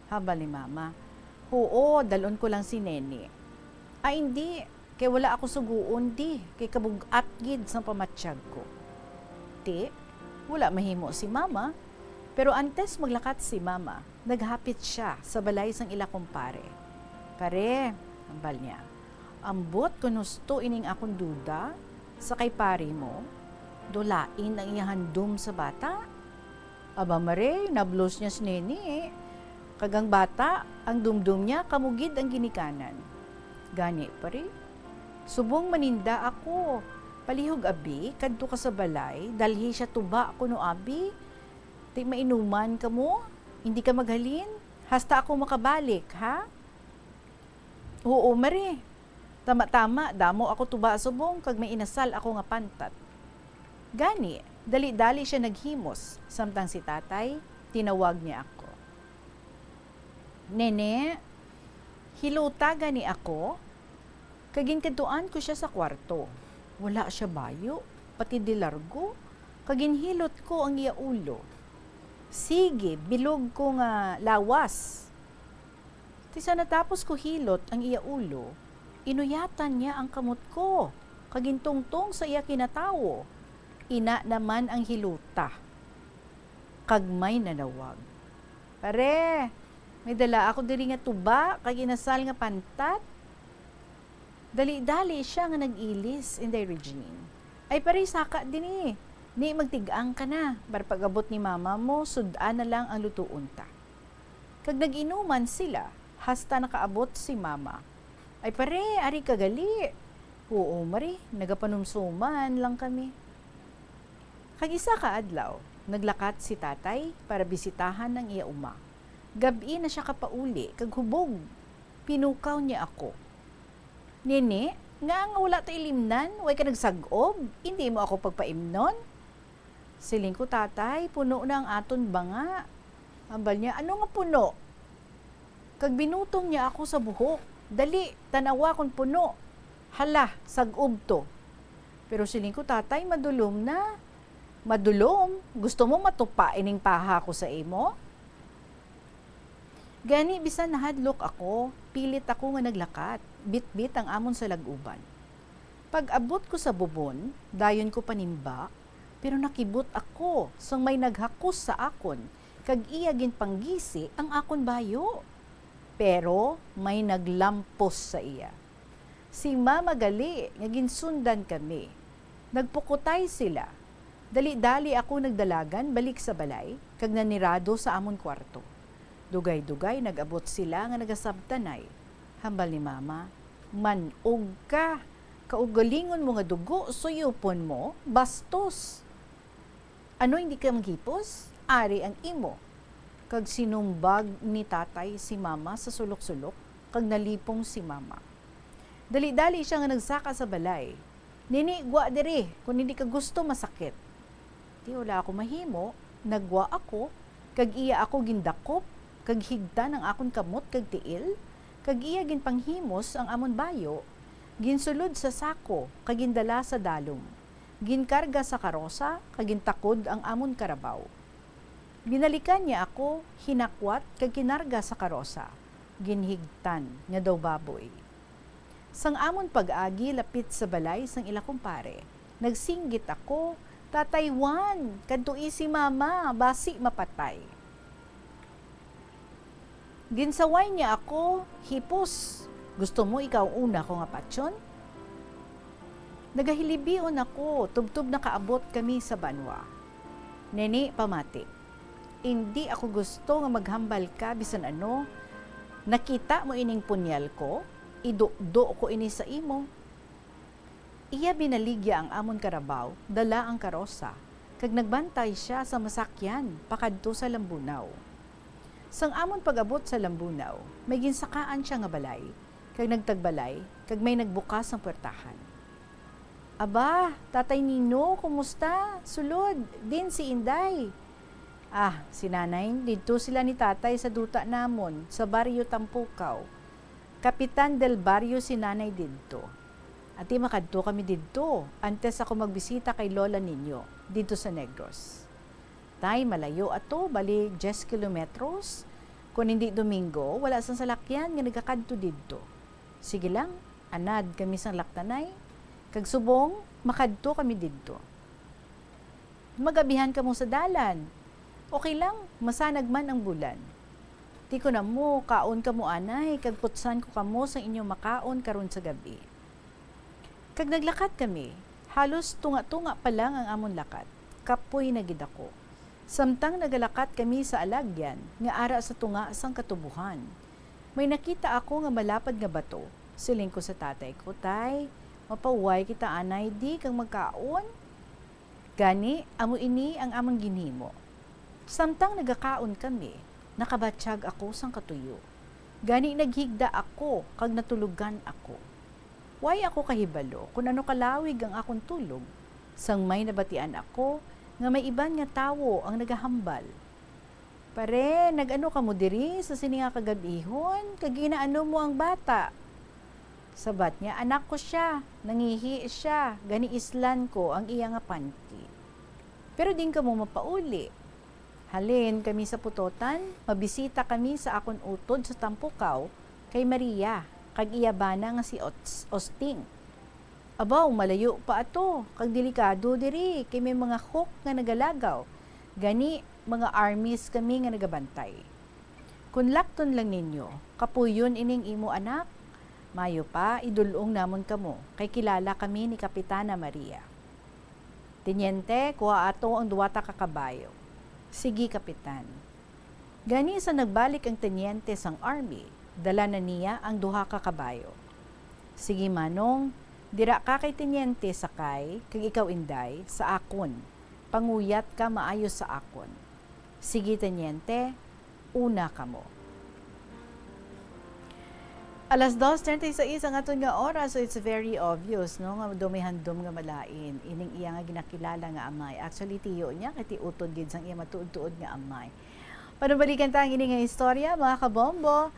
Hambal ni Mama, "Huo, dal-on ko lang si Nene." "Ay, indi, kay wala ako suguon di, kay kabug-at gid sang pamatyag ko." Ti, wala mahimo si Mama, pero antes maglakat si Mama, naghapit sia sa balay sang ila kumpare. "Pare," hambal niya, "ambot kon husto ining akon duda sa kay pari mo, daw lain ang iya handom sa bata." "Aba, Mare, nablos niya si Nene, eh. Kag ang bata, ang dumdom niya, kamo gid ang ginikanan. Gani, pare, subong maninda ako, palihog abi, kadto ka sa balay, dalhi siya tuba kuno abi. Ti mainuman kamo, indi ka maghalin, hasta ako makabalik, ha?" "Huo, Mare. Tama-tama, damo ako tuba subong kag may inasal ako nga pantat." Gani, dali-dali sia naghimos, samtang si Tatay, tinawag niya ako. "Nene, hilota gani ako." Kag ginkadtuan ko sia sa kwarto. Wala sia bayo, pati di largo, kag ginhilot ko ang iya ulo. Sige, bilog ko nga lawas. Ti sa natapos ko hilot ang iya ulo, inuyatan niya ang kamot ko, kag gintungtong sa iya kinatawo. Ina naman ang hilota, kag may nanawag, "Pare, may dala ako diri nga tuba kag inasal nga pantat." Dali-dali sia nga nag-ilis, Inday Regine. "Ay, pare, saka dini. Ni magtig-ang ka na, para pag-abot ni mama mo, sud-an na lang ang lutuon ta." Kag nag-inuman sila hasta nakaabot si Mama. "Ay, pare, ari ka gali." "Huo, Mare, nagapanumsuman lang kami." Kag isa ka adlaw, naglakat si Tatay para bisitahan ang iya uma. Gab-i na sia kapauli kag hubog. Pinukaw niya ako. "Nene, ngaa nga wala ta ilimnan? Way ka nagsag-ob? Indi mo ako pagpaimnon?" Siling ko, "Tatay, puno na ang aton banga." Hambal niya, "Ano nga puno?" kag binutong niya ako sa buhok. "Dali, tan-awa kon puno. Hala, sag-ob to." Pero siling ko, "Tatay, madulom na." "Madulom? Gusto mo matupa ining paha ko sa imo?" Gani, bisan nahadlok ako, pilit ako nga naglakat, bitbit ang amon salag-uban. Pag-abot ko sa bubon, dayon ko panimba, pero nakibot ako sang may naghakos sa akon, kag iya ginpanggisi ang akon bayo. Pero may naglampos sa iya. Si Mama gali nga ginsundan kami. Nagpukutay sila. Dali-dali ako nagdalagan balik sa balay, kag nanirado sa amon kwarto. Dugay-dugay nag-abot sila nga nagasabtanay. Hambal ni Mama, "Man-og ka! Kaugalingon mo nga dugo, suyupon mo, bastos! Ano, hindi ka maghipos? Ari ang imo." Kag sinumbag ni Tatay si Mama sa sulok-sulok, kag nalipong si Mama. Dali-dali sia nga nagsaka sa balay. "Nini, gwa diri, kon hindi ka gusto masakit." Di wala ako mahimo, nagwa ako, kag iya ako gindakop, kag higtan ang akon kamot kag tiil, kag iya ginpanghimos ang amon bayo, ginsulod sa sako, kag gindala sa dalom, ginkarga sa karosa, kag gintakod ang amon karabaw. Binalikan niya ako, hinakwat, kag kinarga sa karosa, ginhigtan nga daw baboy. Sang amon pag-agi lapit sa balay sang ila kumpare, nagsinggit ako, "Tatay Juan, kadtoi si Mama, basi mapatay." Ginsaway niya ako, "Hipos, gusto mo ikaw una ko nga patyon?" Nagahilibion ako, tubtob nakaabot kami sa banwa. "Nini, pamati. Indi ako gusto nga maghambal ka bisan ano. Nakita mo ining punyal ko? Idukdo ko ini sa imo." Iya binaligya ang amon karabaw, dala ang karosa, kag nagbantay sia sa masakyan pakadto sa Lambunaw. Sang amon pag-abot sa Lambunaw, may ginsakaan sia nga balay, kag nagtagbalay, kag may nagbukas sang puwertahan. "Aba, Tatay Nino, kumusta? Sulod, diin si Inday?" "Ah, si Nanay, didto sila ni Tatay sa duta namon, sa Barrio Tampukaw. Kapitan del Barrio si Nanay didto. Ati, makadto kami didto antes ako magbisita kay Lola ninyo didto sa Negros." "Tay, malayo ato, bali diyes kilometros. Kon hindi Domingo, wala sang salakyan nga nagakadto didto." Sige lang, anad kami sang laktanay, kag subong makadto kami didto. "Magabihan kamo sa dalan. Okay lang, masanag man ang bulan. Ti kon amo, kaon kamo anay, kag putsan ko kamo sang inyo makaon karon sa gab-i." Kag naglakat kami, halos tunga-tunga pa lang ang amon lakat, kapoy na gid ako. Samtang nagalakat kami sa alagyan nga ara sa tunga sang katubohan, may nakita ako nga malapad nga bato. Siling ko sa tatay ko, "Tay, mapauway kita anay di kag magkaon?" Gani, amo ini ang amon ginhimo. Samtang nagakaon kami, nakabatyag ako sang katuyo. Gani, naghigda ako kag natulugan ako. Way ako kahibalo kon ano kalawig ang akon tulog, sang may nabatian ako nga may iban nga tawo ang nagahambal. "Pare, nag-ano kamo diri sa sini nga kagab-ihon, kag ginaano mo ang bata?" Sabat niya, "Anak ko sia, nangihi sia, gani islan ko ang iya nga panty." "Pero diin kamo mapauli?" "Halin kami sa Putotan, mabisita kami sa akon utod sa Tampukaw kay Maria, kag iya bana nga si Ots-, Osting." "Abaw, malayo pa ato, kag delikado diri, kay may mga hawk nga nagalagaw. Gani, mga armies kami nga nagabantay." "Kon lakton lang ninyo, kapuyon ining imo anak. Mayo pa, idul-ong namon kamo, kay kilala kami ni Kapitana Maria." "Tenyente, kuha ato ang duwata ka kabayo." "Sige, Kapitan." Gani, sa nagbalik ang tenyente sang army, dala na niya ang duha ka kabayo. "Sige, Manong, dira ka kay Tenyente sakay, kag ikaw, Inday, sa akon. Panguyat ka maayo sa akon." "Sige, Tenyente, una kamo." Alas dos treinta y seis ang aton nga oras, so it's very obvious, no, nga daw may handom nga malain ining iya nga ginakilala nga amay. Actually, tiyo niya, kay tiutod gid sang iya matuod-tuod nga amay. Panubalikan ta ang ini nga istorya, mga kabombo.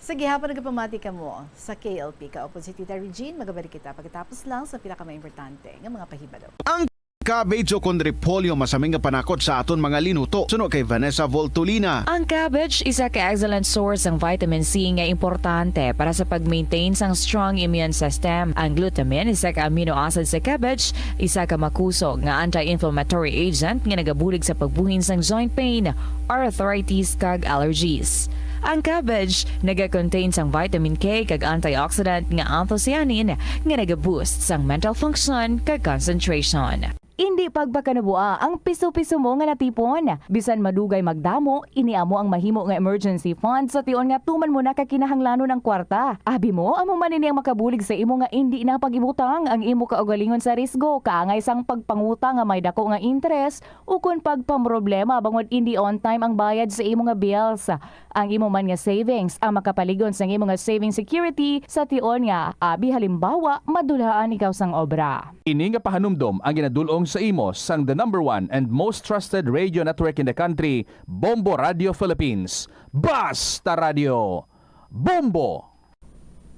Sa gihapon, nagapamati kamo sa K L P. Kaupod si Tita Regine, magabalik kita pagkatapos lang sa pila ka maimportante nga mga pahibalo. Ang cabbage o kon repolyo masami nga panakot sa aton mga linuto. Suno kay Vanessa Voltolina. Ang cabbage isa ka excellent source sang vitamin C nga importante para sa pag-maintain sang strong immune system. Ang glutamine, isa ka amino acid sa cabbage, isa ka makusog nga anti-inflammatory agent nga nagabulig sa pagbuhin sang joint pain, arthritis, kag allergies. Ang cabbage naga-contain sang vitamin K kag antioxidant nga anthocyanin nga naga-boost sang mental function kag concentration. Indi pagpakanabua ang piso-piso mo nga natipon. Bisan madugay magdamo, ini amo ang mahimo nga emergency fund sa tion nga tuman mo na ka kinahanglanon ang kwarta. Abi mo, amo man ini ang makabulig sa imo nga indi na pag-ibutang ang imo kaugalingon sa risgo, kaangay sang pagpangutang nga may dako nga interes, ukon pagpamroblema bangod indi on time ang bayad sa imo nga bills. Ang imo man nga savings ang makapaligon sang imo nga saving security sa tion nga, abi halimbawa, madulhaan ikaw sang obra. Ini nga pahanumdom ang ginadul-ong sa imo sang the number one and most trusted radio network in the country, Bombo Radio Philippines. Basta Radio! Bombo!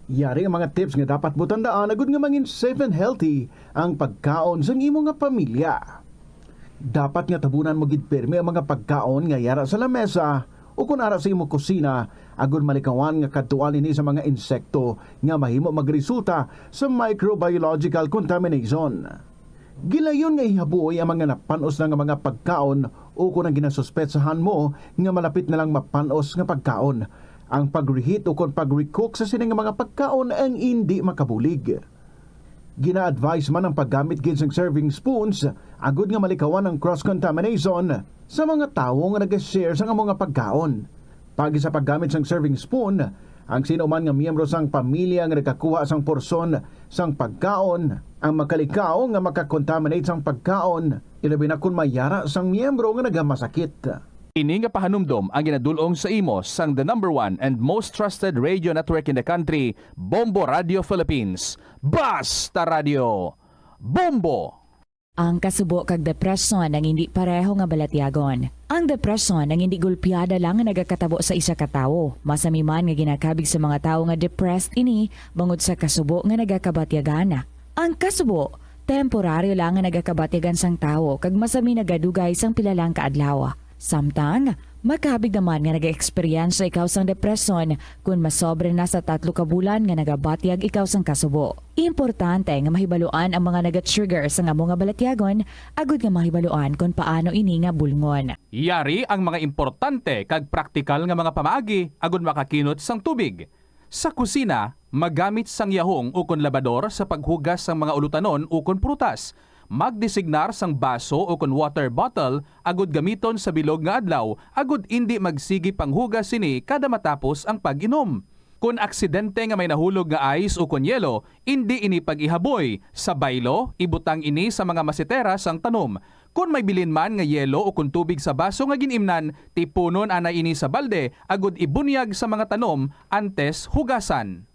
Yari ang mga tips nga dapat mo tandaan agud nga mangin safe and healthy ang pagkaon sang imo nga pamilya. Dapat nga tabunan mo gid pirmi ang mga pagkaon nga yara sa lamesa o kon ara sa imo kusina, agud malikawan nga kadtuan ini sa mga insekto nga mahimo magresulta sa microbiological contamination. Gilayon nga ihaboy ang mga napan-os na nga mga pagkaon o kon ang ginasuspetsahan mo nga malapit na lang mapan-os nga pagkaon. Ang pag-reheat o kon pag-recook sa sini nga mga pagkaon ang indi makabulig. Gina-advise man ang paggamit gid sang serving spoons agud nga malikawan ang cross-contamination sa mga tawo nga nag-share sang amo nga pagkaon. Paagi sa paggamit sang serving spoon, ang sino man nga miyembro sang pamilya nga nagakuha sang porsyon sang pagkaon ang makalikaw nga makakontaminate sang pagkaon, ilabi na kon may yara sang miyembro nga nagamasakit. Ini nga pahanumdom ang ginadul-ong sa imo sang the number one and most trusted radio network in the country, Bombo Radio Philippines. Basta Radio! Bombo! Ang kasubo kag depresyon ang indi pareho nga balatyagon. Ang depresyon ang indi gulpiada lang nga nagakatabo sa isa ka tawo. Masami man nga ginakabig sa mga tawo nga depressed ini bangod sa kasubo nga nagakabatyagan. Ang kasubo, temporaryo lang nga nagakabatyagan sang tawo kag masami nagadugay sang pila lang ka adlaw. Samtang, makabig naman nga nag-eksperyensya ikaw sang depresyon kon masobra na sa tatlo ka bulan nga nagabatyag ikaw sang kasubo. Importante nga mahibaluan ang mga naga-trigger sang amo nga balatyagon agud nga mahibaluan kon paano ini nga bulngon. Yari ang mga importante kag praktikal nga mga pamaagi agud makakinot sang tubig. Sa kusina, magamit sang yahong ukon labador sa paghugas sang mga ulutanon ukon prutas. Magdesignar sang baso ukon water bottle agud gamiton sa bilog nga adlaw agud indi magsigi panghugas sini kada matapos ang pag-inom. Kon aksidente nga may nahulog nga ice ukon yelo, indi ini pag-ihaboy sa baylo, ibutang ini sa mga masetera sang tanom. Kon may bilin man nga yelo ukon tubig sa baso nga gin-imnan, tipunon anay ini sa balde agud ibunyag sa mga tanom antes hugasan.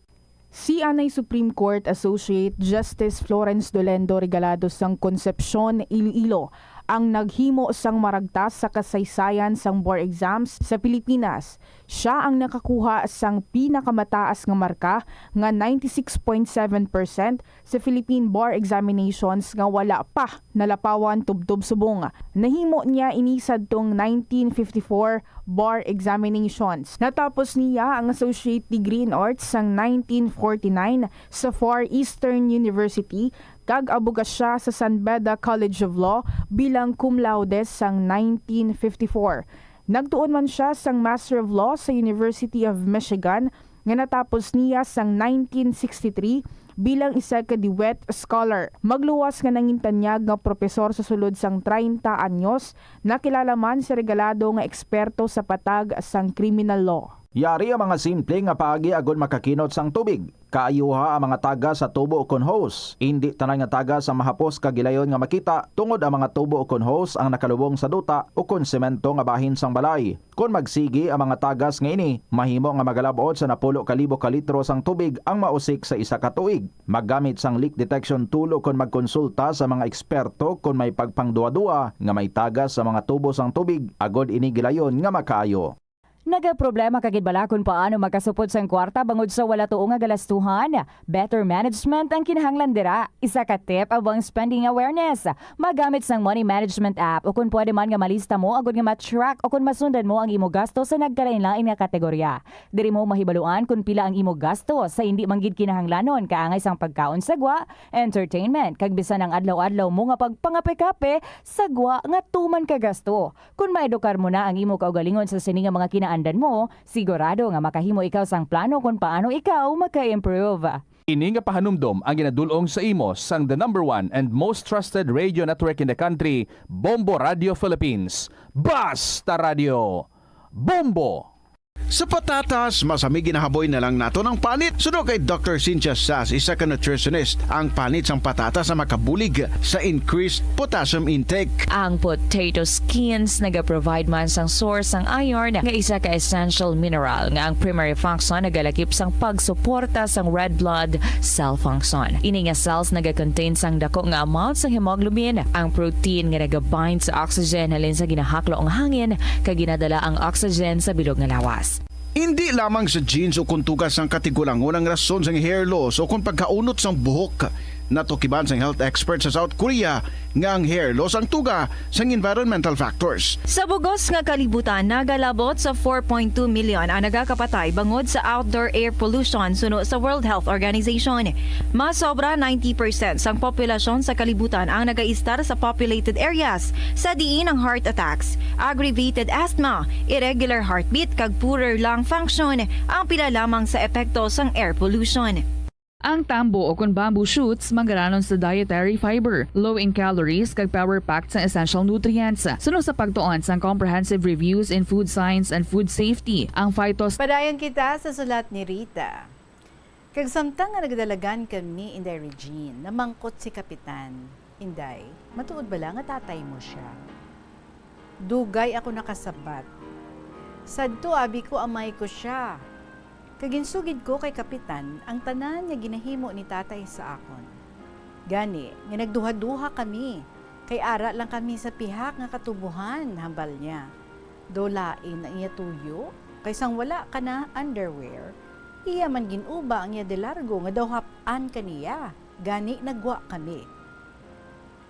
Si anay Supreme Court Associate Justice Florence Dolendo Regalado sang Concepcion, Iloilo, ang naghimo sang maragtas sa kasaysayan sang bar exams sa Pilipinas. Sia ang nakakuha sang pinakamataas nga marka nga ninety-six point seven percent sa Philippine Bar Examinations nga wala pa nalapawan tubtob subong. Nahimo niya ini sadtong nineteen fifty-four bar examinations. Natapos niya ang associate degree in arts sang nineteen forty-nine sa Far Eastern University kag abogasya sa San Beda College of Law bilang cum laude sang nineteen fifty-four. Nagtuon man sia sang Master of Law sa University of Michigan nga natapos niya sang nineteen sixty-three bilang isa ka DeWitt Scholar. Magluwas nga nangintanyag nga propesor sa sulod sang treinta anyos, nakilala man si Regalado nga eksperto sa patag sang criminal law. Yari ang mga simple nga paagi agud makakinot sang tubig. Kaayuha ang mga tagas sa tubo ukon hose. Indi tanan nga tagas ang mahapos kag gilayon nga makita, tungod ang mga tubo ukon hose ang nakalubong sa duta ukon semento nga bahin sang balay. Kon magsigi ang mga tagas nga ini, mahimo nga magalab-ot sa napulo ka libo ka litro sang tubig ang mausik sa isa ka tuig. Maggamit sang leak detection tool ukon magkonsulta sa mga eksperto kon may pagpangduhaduha nga may tagas sa mga tubo sang tubig, agod ini gilayon nga makaayo. Nagaproblema ka gid bala kon paano makasupod sang kwarta bangod sa wala tuo nga galastuhan? Better management ang kinahanglan dira. Isa ka tip amo ang spending awareness. Magamit sang money management app, o kon pwede man nga malista mo agod nga ma-track o kon masundan mo ang imo gasto sa nagkalain-lain nga kategorya. Diri mo mahibaluan kon pila ang imo gasto sa indi man gid kinahanglanon, kaangay sang pagkaon sa gwa, entertainment, kag bisan ang adlaw-adlaw mo nga pagpangape-kape sa gwa nga tuman ka gasto. Kon maedukar mo na ang imo kaugalingon sa sini nga mga kinaandan mo, sigurado nga makahimo ikaw sang plano kon paano ikaw maka-improve. Ini nga pahanumdom ang ginadul-ong sa imo sang the number one and most trusted radio network in the country, Bombo Radio Philippines. Basta Radio, Bombo! Sa patatas, masami ginahaboy na lang naton ang panit. Suno kay Doctor Cynthia Sass, isa ka nutritionist, ang panit sang patatas ang makabulig sa increased potassium intake. Ang potato skins nagaprovide man sang source sang iron, nga isa ka essential mineral nga ang primary function nagalakip sang pagsuporta sang red blood cell function. Ini nga cells nagakontain sang dako nga amount sang hemoglobin, ang protein nga nagabind sa oxygen halin sa ginahaklo nga hangin kag ginadala ang oxygen sa bilog nga lawas. Indi lamang sa genes o kon tuga sang katigulangon ang rason sang hair loss o kon pagkaunot sang buhok. Natukiban sang health expert sa South Korea nga ang hair loss ang tuga sang environmental factors. Sa bug-os nga kalibutan, nagalabot sa four point two million ang nagakapatay bangod sa outdoor air pollution, suno sa World Health Organization. Mas sobra ninety percent sang populasyon sa kalibutan ang nagaistar sa populated areas, sa diin ang heart attacks, aggravated asthma, irregular heartbeat, kag poorer lung function ang pila lamang sa epekto sang air pollution. Ang tambo o kon bamboo shoots manggaranon sa dietary fiber, low in calories, kag power-packed sa essential nutrients, suno sa pagtuon sang Comprehensive Reviews in Food Science and Food Safety, ang phytos- Padayon kita sa sulat ni Rita. Kag samtang nga nagdalagan kami, Inday Regine, namangkot si Kapitan, "Inday, matuod bala nga tatay mo sia?" Dugay ako nakasabat. "Sadto, abi ko, amay ko sia." Kag ginsugid ko kay Kapitan ang tanan nga ginahimo ni Tatay sa akon. Gani nga nagduhaduha kami, kay ara lang kami sa pihak nga katubohan, hambal niya. Daw lain ang iya tuyo, kay sang wala ka na underwear, iya man gin-uba ang iya de largo nga daw hap-an ka niya, gani nagwa kami.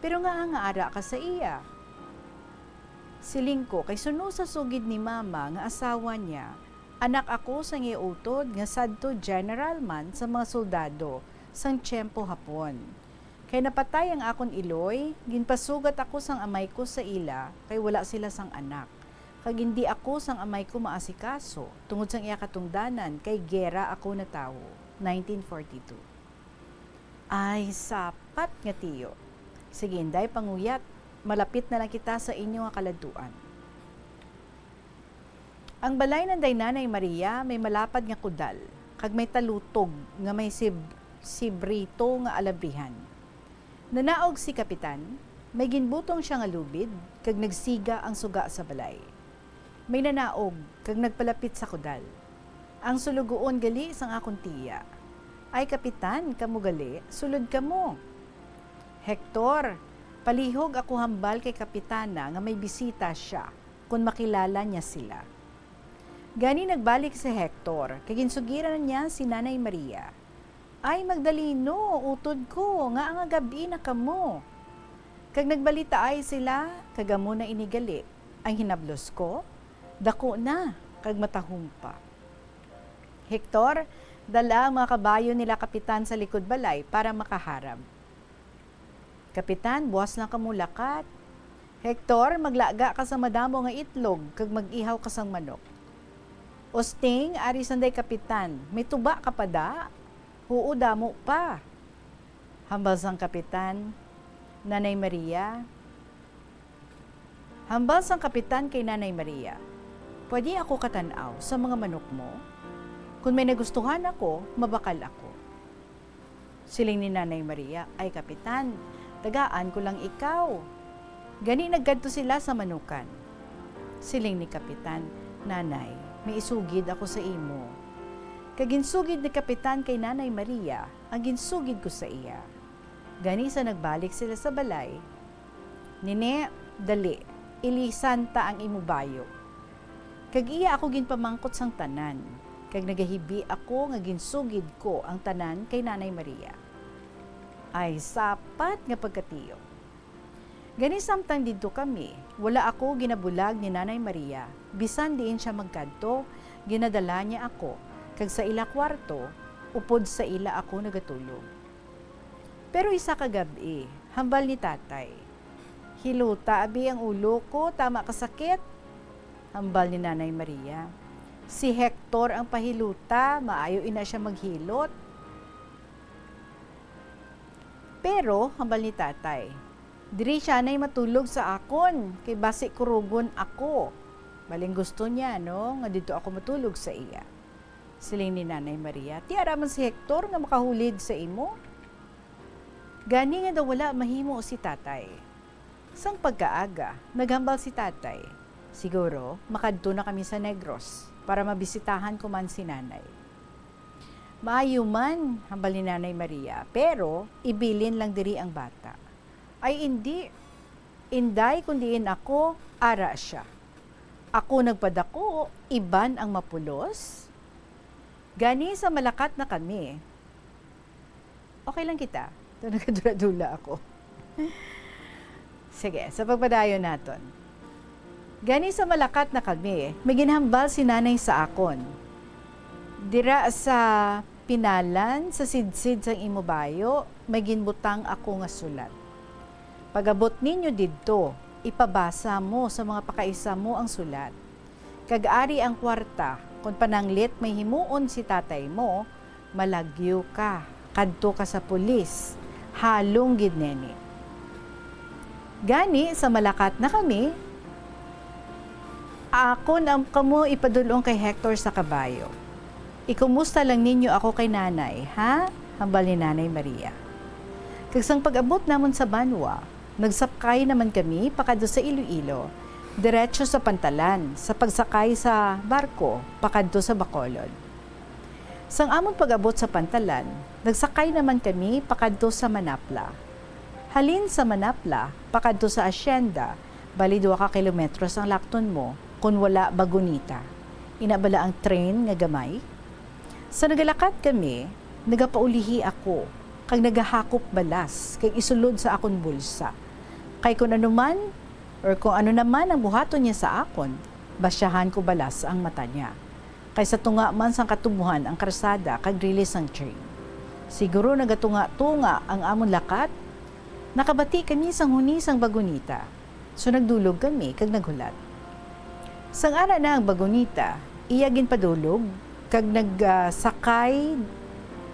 "Pero ngaa nga ara ka sa iya?" Siling ko, kay suno sa sugid ni Mama nga asawa niya, anak ako sang iya utod nga sadto general man sa mga soldado sang tiyempo Hapon. Kay napatay ang akon iloy, ginpasugat ako sang amay ko sa ila, kay wala sila sang anak. Kag indi ako sang amay ko maasikaso, tungod sang iya katungdanan, kay gera ako natawo. Nineteen forty-two. Ay, sapat nga tiyo. Sige, Inday, panguyat. Malapit na lang kita sa inyo nga kaladtuan. Ang balay nanday Nanay Maria may malapad nga kudal, kag may talutog nga may sib-, sibrito nga alabrihan. Nanaog si Kapitan, may ginbutong siya nga lubid, kag nagsiga ang suga sa balay. May nanaog kag nagpalapit sa kudal. Ang sulugoon gali sang akon tiya, "Ay, Kapitan, kamo gali, sulod kamo." "Hector, palihog ako hambal kay Kapitana nga may bisita sia, kon makilala niya sila." Gani nagbalik si Hector, kag ginsugiran niya si Nanay Maria. "Ay, Magdaleno, utod ko, ngaa nga gab-i na kamo?" Kag nagbalitaay sila, kag amo na ini gali ang hinablos ko, dako na, kag matahom pa. "Hector, dala ang mga kabayo nila Kapitan sa likod balay para makaharab." "Kapitan, buas lang kamo lakat." "Hector, maglaga ka sa madamo nga itlog kag mag-ihaw ka sang manok." "Usting, ari sanday Kapitan, may tuba ka pa da?" "Huo, damo pa." Hambal sang Kapitan, "Nanay Maria." Hambal sang Kapitan kay Nanay Maria, "Pwede ako katan-aw sa mga manok mo? Kon may nagustuhan ako, mabakal ako." Siling ni Nanay Maria, "Ay, Kapitan, tagaan ko lang ikaw." Gani nagkadto sila sa manukan. Siling ni Kapitan, "Nanay, may isugid ako sa imo." Kag ginsugid ni Kapitan kay Nanay Maria ang ginsugid ko sa iya. Gani sa nagbalik sila sa balay, "Nini, dali, ilisan ta ang imo bayo." Kag iya ako ginpamangkot sang tanan, kag nagahibi ako nga ginsugid ko ang tanan kay Nanay Maria. Ay, sapat nga pagkatiyo! Gani, samtang didto kami, wala ako ginabulag ni Nanay Maria. Bisan diin sia magkadto, ginadala niya ako, kag sa ila kuwarto, upod sa ila ako nagatulog. Pero isa ka gab-i, hambal ni Tatay, "Hilota abi ang ulo ko, tama ka sakit." Hambal ni Nanay Maria, "Si Hector ang pahilota, maayo ina sia maghilot." Pero hambal ni Tatay, "Diri siya nay matulog sa akon, kay basi kurugon ako." Baling gusto niya, no, nga didto ako matulog sa iya. Siling ni Nanay Maria, "Ti ara man si Hector nga makahulig sa imo." Gani nga daw wala mahimo si Tatay. Sang pagkaaga, naghambal si Tatay, "Siguro makadto na kami sa Negros para mabisitahan ko man si Nanay." "Maayo man," hambal ni Nanay Maria, "pero ibilin lang diri ang bata." "Ay, indi. Inday, kun diin ako, ara sia. Ako nagpadako, iban ang mapulos." Gani, sa malakat na kami, okay lang kita. Ito, nagkadula-dula ako. Sige, sa pagpadayon naton. Gani, sa malakat na kami, may ginhambal si Nanay sa akon. Dira sa pinalan, sa sidsid sang imo bayo, may ginbutang ako nga sulat. Pag-abot ninyo didto, ipabasa mo sa mga pakaisa mo ang sulat. Kag ari ang kuwarta, kon pananglit may himuon si tatay mo, malagyo ka, kadto ka sa pulis, halong gid nini. Gani, sa malakat na kami, akon ang kamo ipadul-ong kay Hector sa kabayo. "Ikumusta lang ninyo ako kay Nanay, ha?" hambal ni Nanay Maria. Kag sang pag-abot namon sa banwa, nagsakay naman kami pakadto sa Iloilo, diretso sa Pantalan, sa pagsakay sa barko pakadto sa Bacolod. Sang amon pag-abot sa Pantalan, nagsakay naman kami pakadto sa Manapla. Halin sa Manapla pakadto sa asyenda, bali dua ka kilometros ang lakton mo kon wala bagunita. Ina bala ang train nga gamay? Sa nagalakat kami, nagapaulihi ako, kag nagahakop balas kag isulod sa akon bulsa. Kay kon ano man, or kung ano naman ang buhaton niya sa akon, basyahan ko balas ang mata niya. Kay sa tunga man sang katubohan ang karsada kag rili sang train. Siguro nagatunga-tunga ang amon lakat. Nakabati kami sang huni sang bagunita. So nagdulog kami kag naghulat. Sang ara na ang bagunita, iya ginpadulog kag nagsakay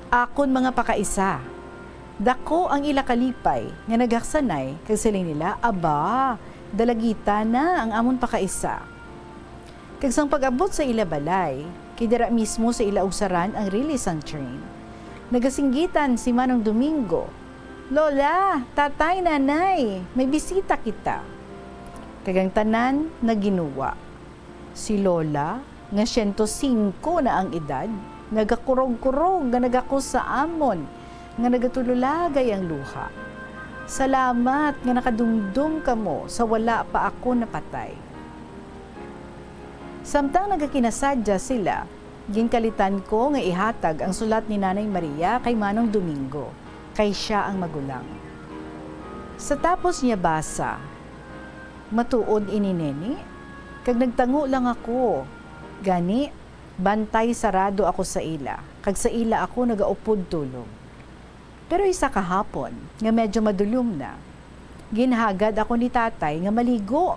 akon mga pakaisa. Dako ang ila kalipay nga naghaksanay kag siling nila, "Aba, dalagita na ang amon pakaisa." Kag sang pag-abot sa ila balay, kay dira mismo sa ila ugsaran ang rili sang train, nagasinggitan si Manong Domingo, "Lola, Tatay, Nanay, may bisita kita." Kag ang tanan naginuwa. Si Lola, nga siyento singko na ang edad, nagakurog-kurog nga nagakos sa amon nga nagatululagay ang luha. Salamat nga nakadumdom kamo sa wala pa ako napatay. Samtang nagakinasadya sila, ginkalitan ko nga ihatag ang sulat ni Nanay Maria kay Manong Domingo, kay sia ang magulang. Sa tapos niya basa, "Matuod ini, nini?" Kag nagtango lang ako. Gani, bantay sarado ako sa ila, kag sa ila ako nagaupod tulog. Pero isa ka hapon, nga medyo madulom na, ginhagad ako ni Tatay nga maligo.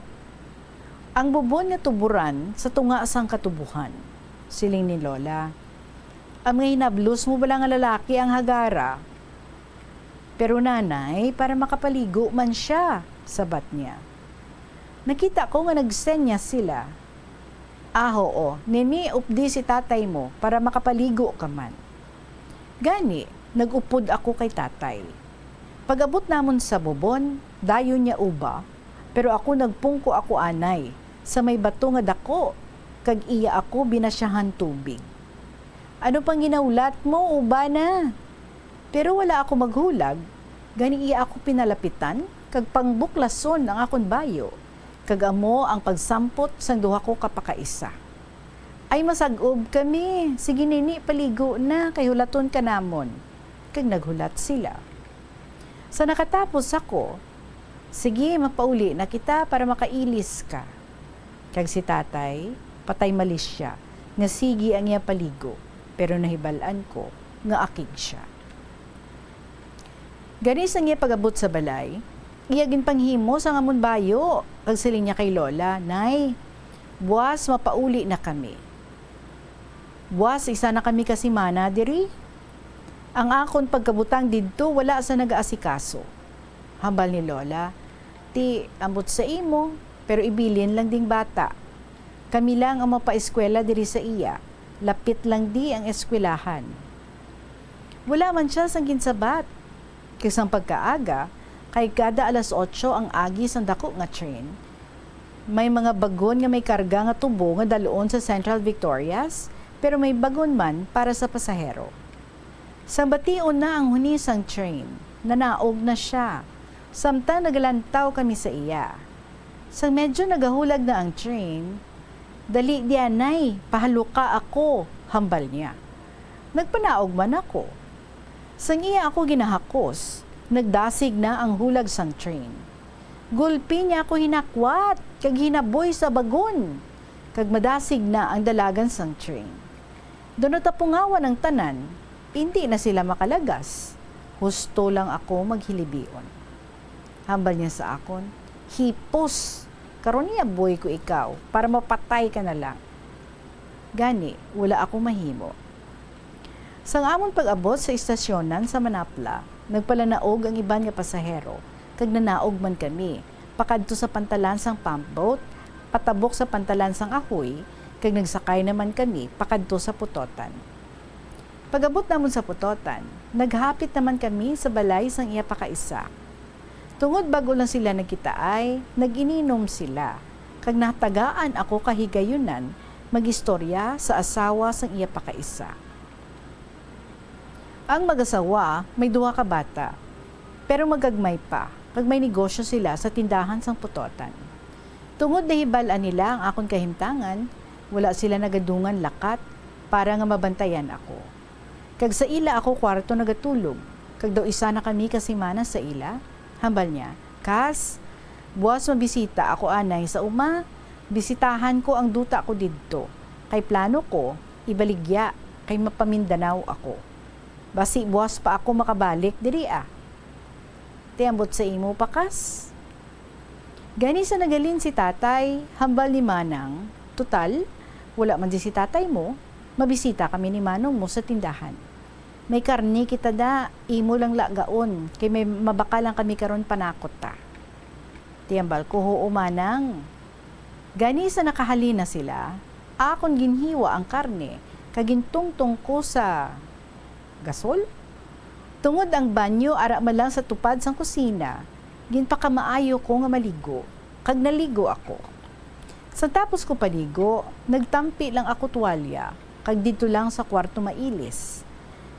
"Ang bubon nga tuburan sa tunga sang katubohan," siling ni Lola. "Ang mga hinablos mo bala nga lalaki ang hagara?" "Pero, Nanay, para makapaligo man sia," sabat niya. Nakita ko nga nagsenyas sila. "Ah, huo, nini updi si tatay mo para makapaligo ka man." Gani, nag-upod ako kay tatay. Pag-abot namon sa bubon, dayon niya uba, pero ako nagpungko ako anay sa may bato nga dako, kag iya ako binasyahan tubig. "Ano pang ginahulat mo, uba na?" Pero wala ako maghulag, gani iya ako pinalapitan kag pangbuklason ang akon bayo, kag amo ang pagsampot sang duha ko ka pakaisa. "Ay, masag-ob kami. Sige, nini, paligo na, kay hulaton ka namon." Kag naghulat sila. Sa nakatapos ako, "Sige, mapauli na kita para makailis ka." Kag si tatay, patay malisya, nga sige ang iya paligo, pero nahibal-an ko nga akig sia. Gani, sang iya pag-abot sa balay, iya ginpanghimo sang amon bayo, kag siling niya kay Lola, "Nay, buas mapauli na kami. Buas isa na kami ka semana diri. Ang akon pagkabutang didto wala sa nagaasikaso." Hambal ni Lola, "Ti, ambot sa imo, pero ibilin lang ding bata. Kami lang ang mapaeskwela diri sa iya, lapit lang di ang eskwelahan." Wala man sia sang ginsabat. Kag sang pagkaaga, kay kada alas otso ang agi sang dako nga train, may mga bagon nga may karga nga tubo nga dalon sa Central Victorias, pero may bagon man para sa pasahero. Sang bation na ang huni sang train, nanaog na sia, samtang nagalantaw kami sa iya. Sang medyo nagahulag na ang train, "Dali diha, nay, pahaluka ako," hambal niya. Nagpanaog man ako. Sang iya ako ginahakos, nagdasig na ang hulag sang train. Gulpi niya ako hinakwat kag hinaboy sa bagon, kag madasig na ang dalagan sang train. Daw natapungawan ang tanan, indi na sila makalagas. Husto lang ako maghilibion. Hambal niya sa akon, "Hipos! Karon iyaboy ko ikaw para mapatay ka na lang." Gani, wala ako mahimo. Sang amon pag-abot sa istasyonan sa Manapla, nagpalanaog ang iban nga pasahero, kag nanaog man kami, pakadto sa pantalan sang pump boat, patabok sa pantalan sang Ahoy, kag nagsakay naman kami pakadto sa Pototan. Pag-abot namon sa Pototan, naghapit naman kami sa balay sang iya pakaisa. Tungod bag-o lang sila nagkitaay, nag-ininom sila, kag natagaan ako kahigayunan mag-istorya sa asawa sang iya pakaisa. Ang mag-asawa may duha ka bata, pero magagmay pa, kag may negosyo sila sa tindahan sang Pototan. Tungod nahibal-an nila ang akon kahimtangan, wala sila nagadungan lakat para nga mabantayan ako. Kag sa ila ako kuwarto nagatulog, kag daw isa na kami ka semana sa ila. Hambal niya, "Kas, buas mabisita ako anay sa uma. Bisitahan ko ang duta ko didto, kay plano ko ibaligya kay mapamindanao ako. Basi buas pa ako makabalik diri, ah." Ti ambot sa imo pa, Kas. Gani sa naghalin si tatay, hambal ni Manang, "Total, wala man di si tatay mo, mabisita kami ni Manong mo sa tindahan. May karne kita da, imo lang lagaon, kay may mabakal lang kami karon, panakot ta." Ti ambal ko, "Huo, Manang." Gani sa nakahalin na sila, akon ginhiwa ang karne, kag gintungtong ko sa gasol. Tungod ang banyo ara man lang sa tupad sang kusina, ginpakamaayo ko nga maligo, kag naligo ako. Sa tapos ko paligo, nagtampi lang ako tuwalya, kag didto lang sa kwarto mailis.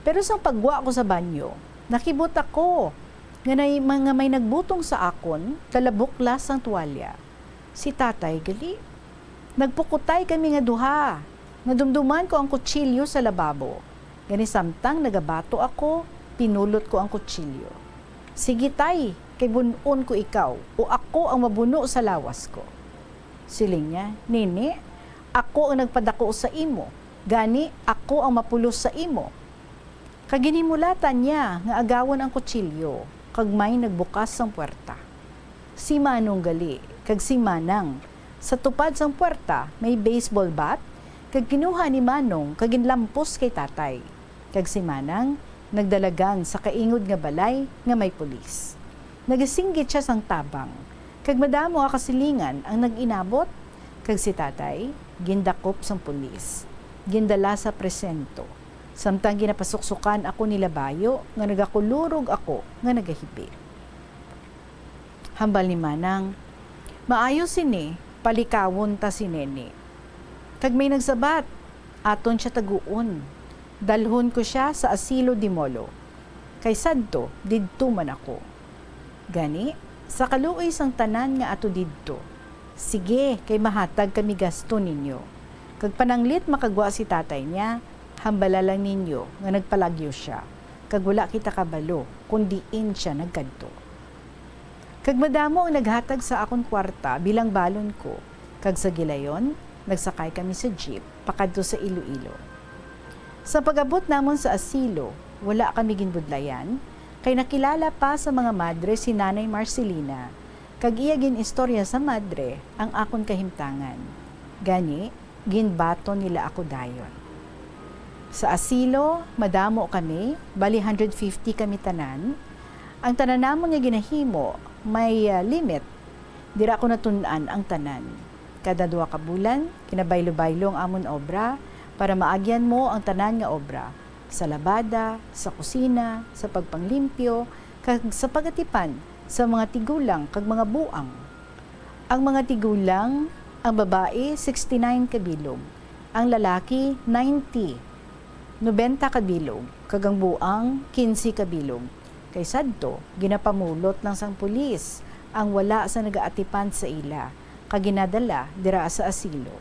Pero sang paggwa ko sa banyo, nakibot ako nga may, nga may nagbutong sa akon, talabuklas sang tuwalya. Si tatay gali. Nagpukutay kami nga duha. Nadumduman ko ang kutsilyo sa lababo. Gani samtang nagabato ako, pinulot ko ang kutsilyo. "Sige, tay, kay bun-on ko ikaw, o ako ang mabuno sa lawas ko." Siling niya, "Nini, ako ang nagpadako sa imo, gani ako ang mapulos sa imo." Kag ginhimulatan niya nga agawon ang kutsilyo, kag may nagbukas sang puwerta. Si Manong gali kag si Manang. Sa tupad sang puwerta may baseball bat, kag kinuha ni Manong kag ginlampos kay tatay. Kag si Manang nagdalagan sa kaingod nga balay nga may pulis. Nagasinggit sia sang tabang, kag madamo nga kasilingan ang nag-inabot, kag si tatay gindakop sang pulis, gindala sa presinto. Samtang ginapasuksukan ako nila bayo nga nagakulurog ako nga nagahibi. Hambal ni Manang, "Maayo sini, palikawon ta si Nene. Kag may nagsabat, aton sia taguon. Dalhon ko sia sa Asilo de Molo. Kay sadto, didto man ako." Gani, sa kaluoy sang tanan nga ato didto, sige, kay mahatag kami gasto ninyo. Kag pananglit makagwa si tatay niya, hambala lang ninyo nga nagpalagyo sia, kag wala kita kabalo kon diin sia nagkadto. Kag madamo ang naghatag sa akon kwarta bilang balon ko, kag sa gilayon, nagsakay kami sa jeep pakadto sa Iloilo. Sa pag-abot namon sa asilo, wala kami ginbudlayan, kay nakilala pa sa mga madre si Nanay Marcelina, kag iya gin-istorya sa madre ang akon kahimtangan. Gani, ginbaton nila ako dayon. Sa asilo, madamo kami, bali hundred fifty kami tanan. Ang tanan namon nga ginahimo may, ah, limit. Dira ko natun-an ang tanan. Kada duha ka bulan, kinabaylo-baylo ang amon obra para maagyan mo ang tanan nga obra, sa labada, sa kusina, sa pagpanglimpyo, kag sa pagatipan sa mga tigulang kag mga buang. Ang mga tigulang, ang babayi, sixty-nine ka bilog, ang lalaki, ninety, nobenta ka bilog, kag ang buang, quince ka bilog. Kay sadto, ginapamulot lang sang pulis ang wala sa nagaatipan sa ila, kag ginadala dira sa asilo.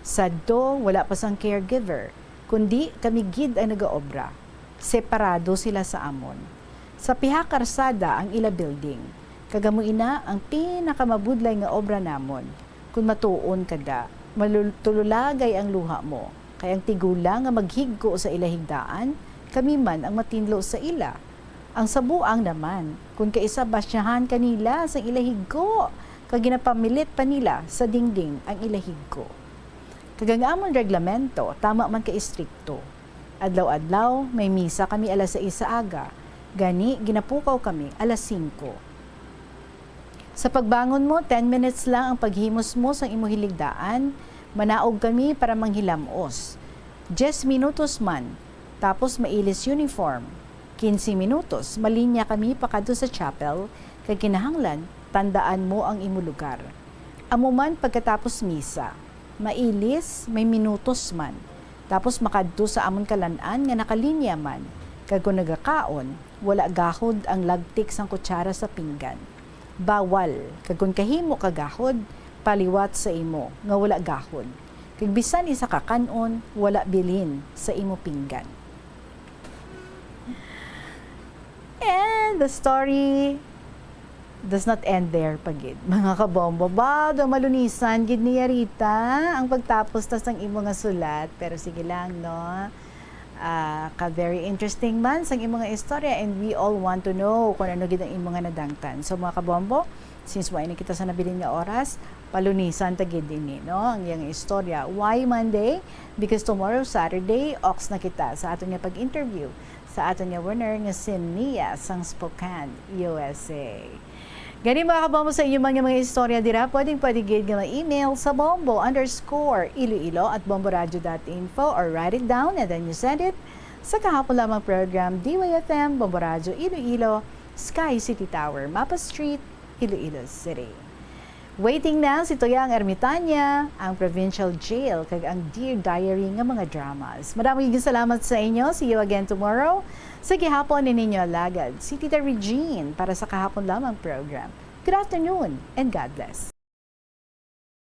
Sadto, wala pa sang caregiver, kundi kami gid ang nagaobra. Separado sila sa amon. Sa pihak karsada ang ila building, kag amo ina ang pinakamabudlay nga obra namon. Kon matuon ka da, malul-, tululagay ang luha mo, kay ang tigulang nga maghigko sa ila higdaan, kami man ang matinlo sa ila. Ang sa buang naman, kon kaisa basyahan kanila sang ila higko, kag ginapamilit pa nila sa dingding ang ila higko. Kag ang amon reglamento tama man ka istrikto. Adlaw-adlaw may misa kami alas sais sa aga, gani ginapukaw kami alas singko. Sa pagbangon mo, ten minutes lang ang paghimos mo sang imo hiligdaan, manaog kami para manghilam-os. Diyes minutos man, tapos mailis uniform. Quince minutos, malinya kami pakadto sa chapel, kag kinahanglan tandaan mo ang imo lugar. Amo man pagkatapos misa, mailis, may minutos man. Tapos makadto sa amon kalan-an nga nakalinya man, kag kon nagakaon, wala gahod ang lagtik sang kutsara sa pinggan. Bawal, kag kon kahimo ka gahod, paliwat sa imo nga wala gahod, kag bisan isa ka kan-on wala bilin sa imo pinggan. And the story does not end there pa gid, mga kabombo. Ba, daw malunisan gid ni Yarita ang pagtapos ta sang imo nga sulat. Pero sige lang, no? Ah, ka very interesting man sang imo nga istorya, and we all want to know kung ano gid ang imo nga nadangtan. So, mga kabombo, since wa na kita sa nabilin nga oras, palunisan ta gid ini, no? Ang iyang istorya. Why Monday? Because tomorrow, Saturday, ox na kita sa aton nga pag-interview sa aton nga winner nga si Nia sang Spokane, U S A. Gani, mga kabombo, sa inyo man nga mga istorya dira, pwedeng pwede gid nga ma-email sa bombo underscore iloilo at bomboradio dot info or write it down and then you send it sa kahapon lamang program, D Y F M, Bombo Radyo Iloilo, Sky City Tower, Mapa Street, Iloilo City. Waiting na si Toyang Ermitania, ang Provincial Jail, kag ang Dear Diary nga mga dramas. Madamo gid salamat sa inyo. See you again tomorrow. Sa gihapon ni ninyo alagad, si Tita Regine para sa kahapon lamang program. Good afternoon and God bless.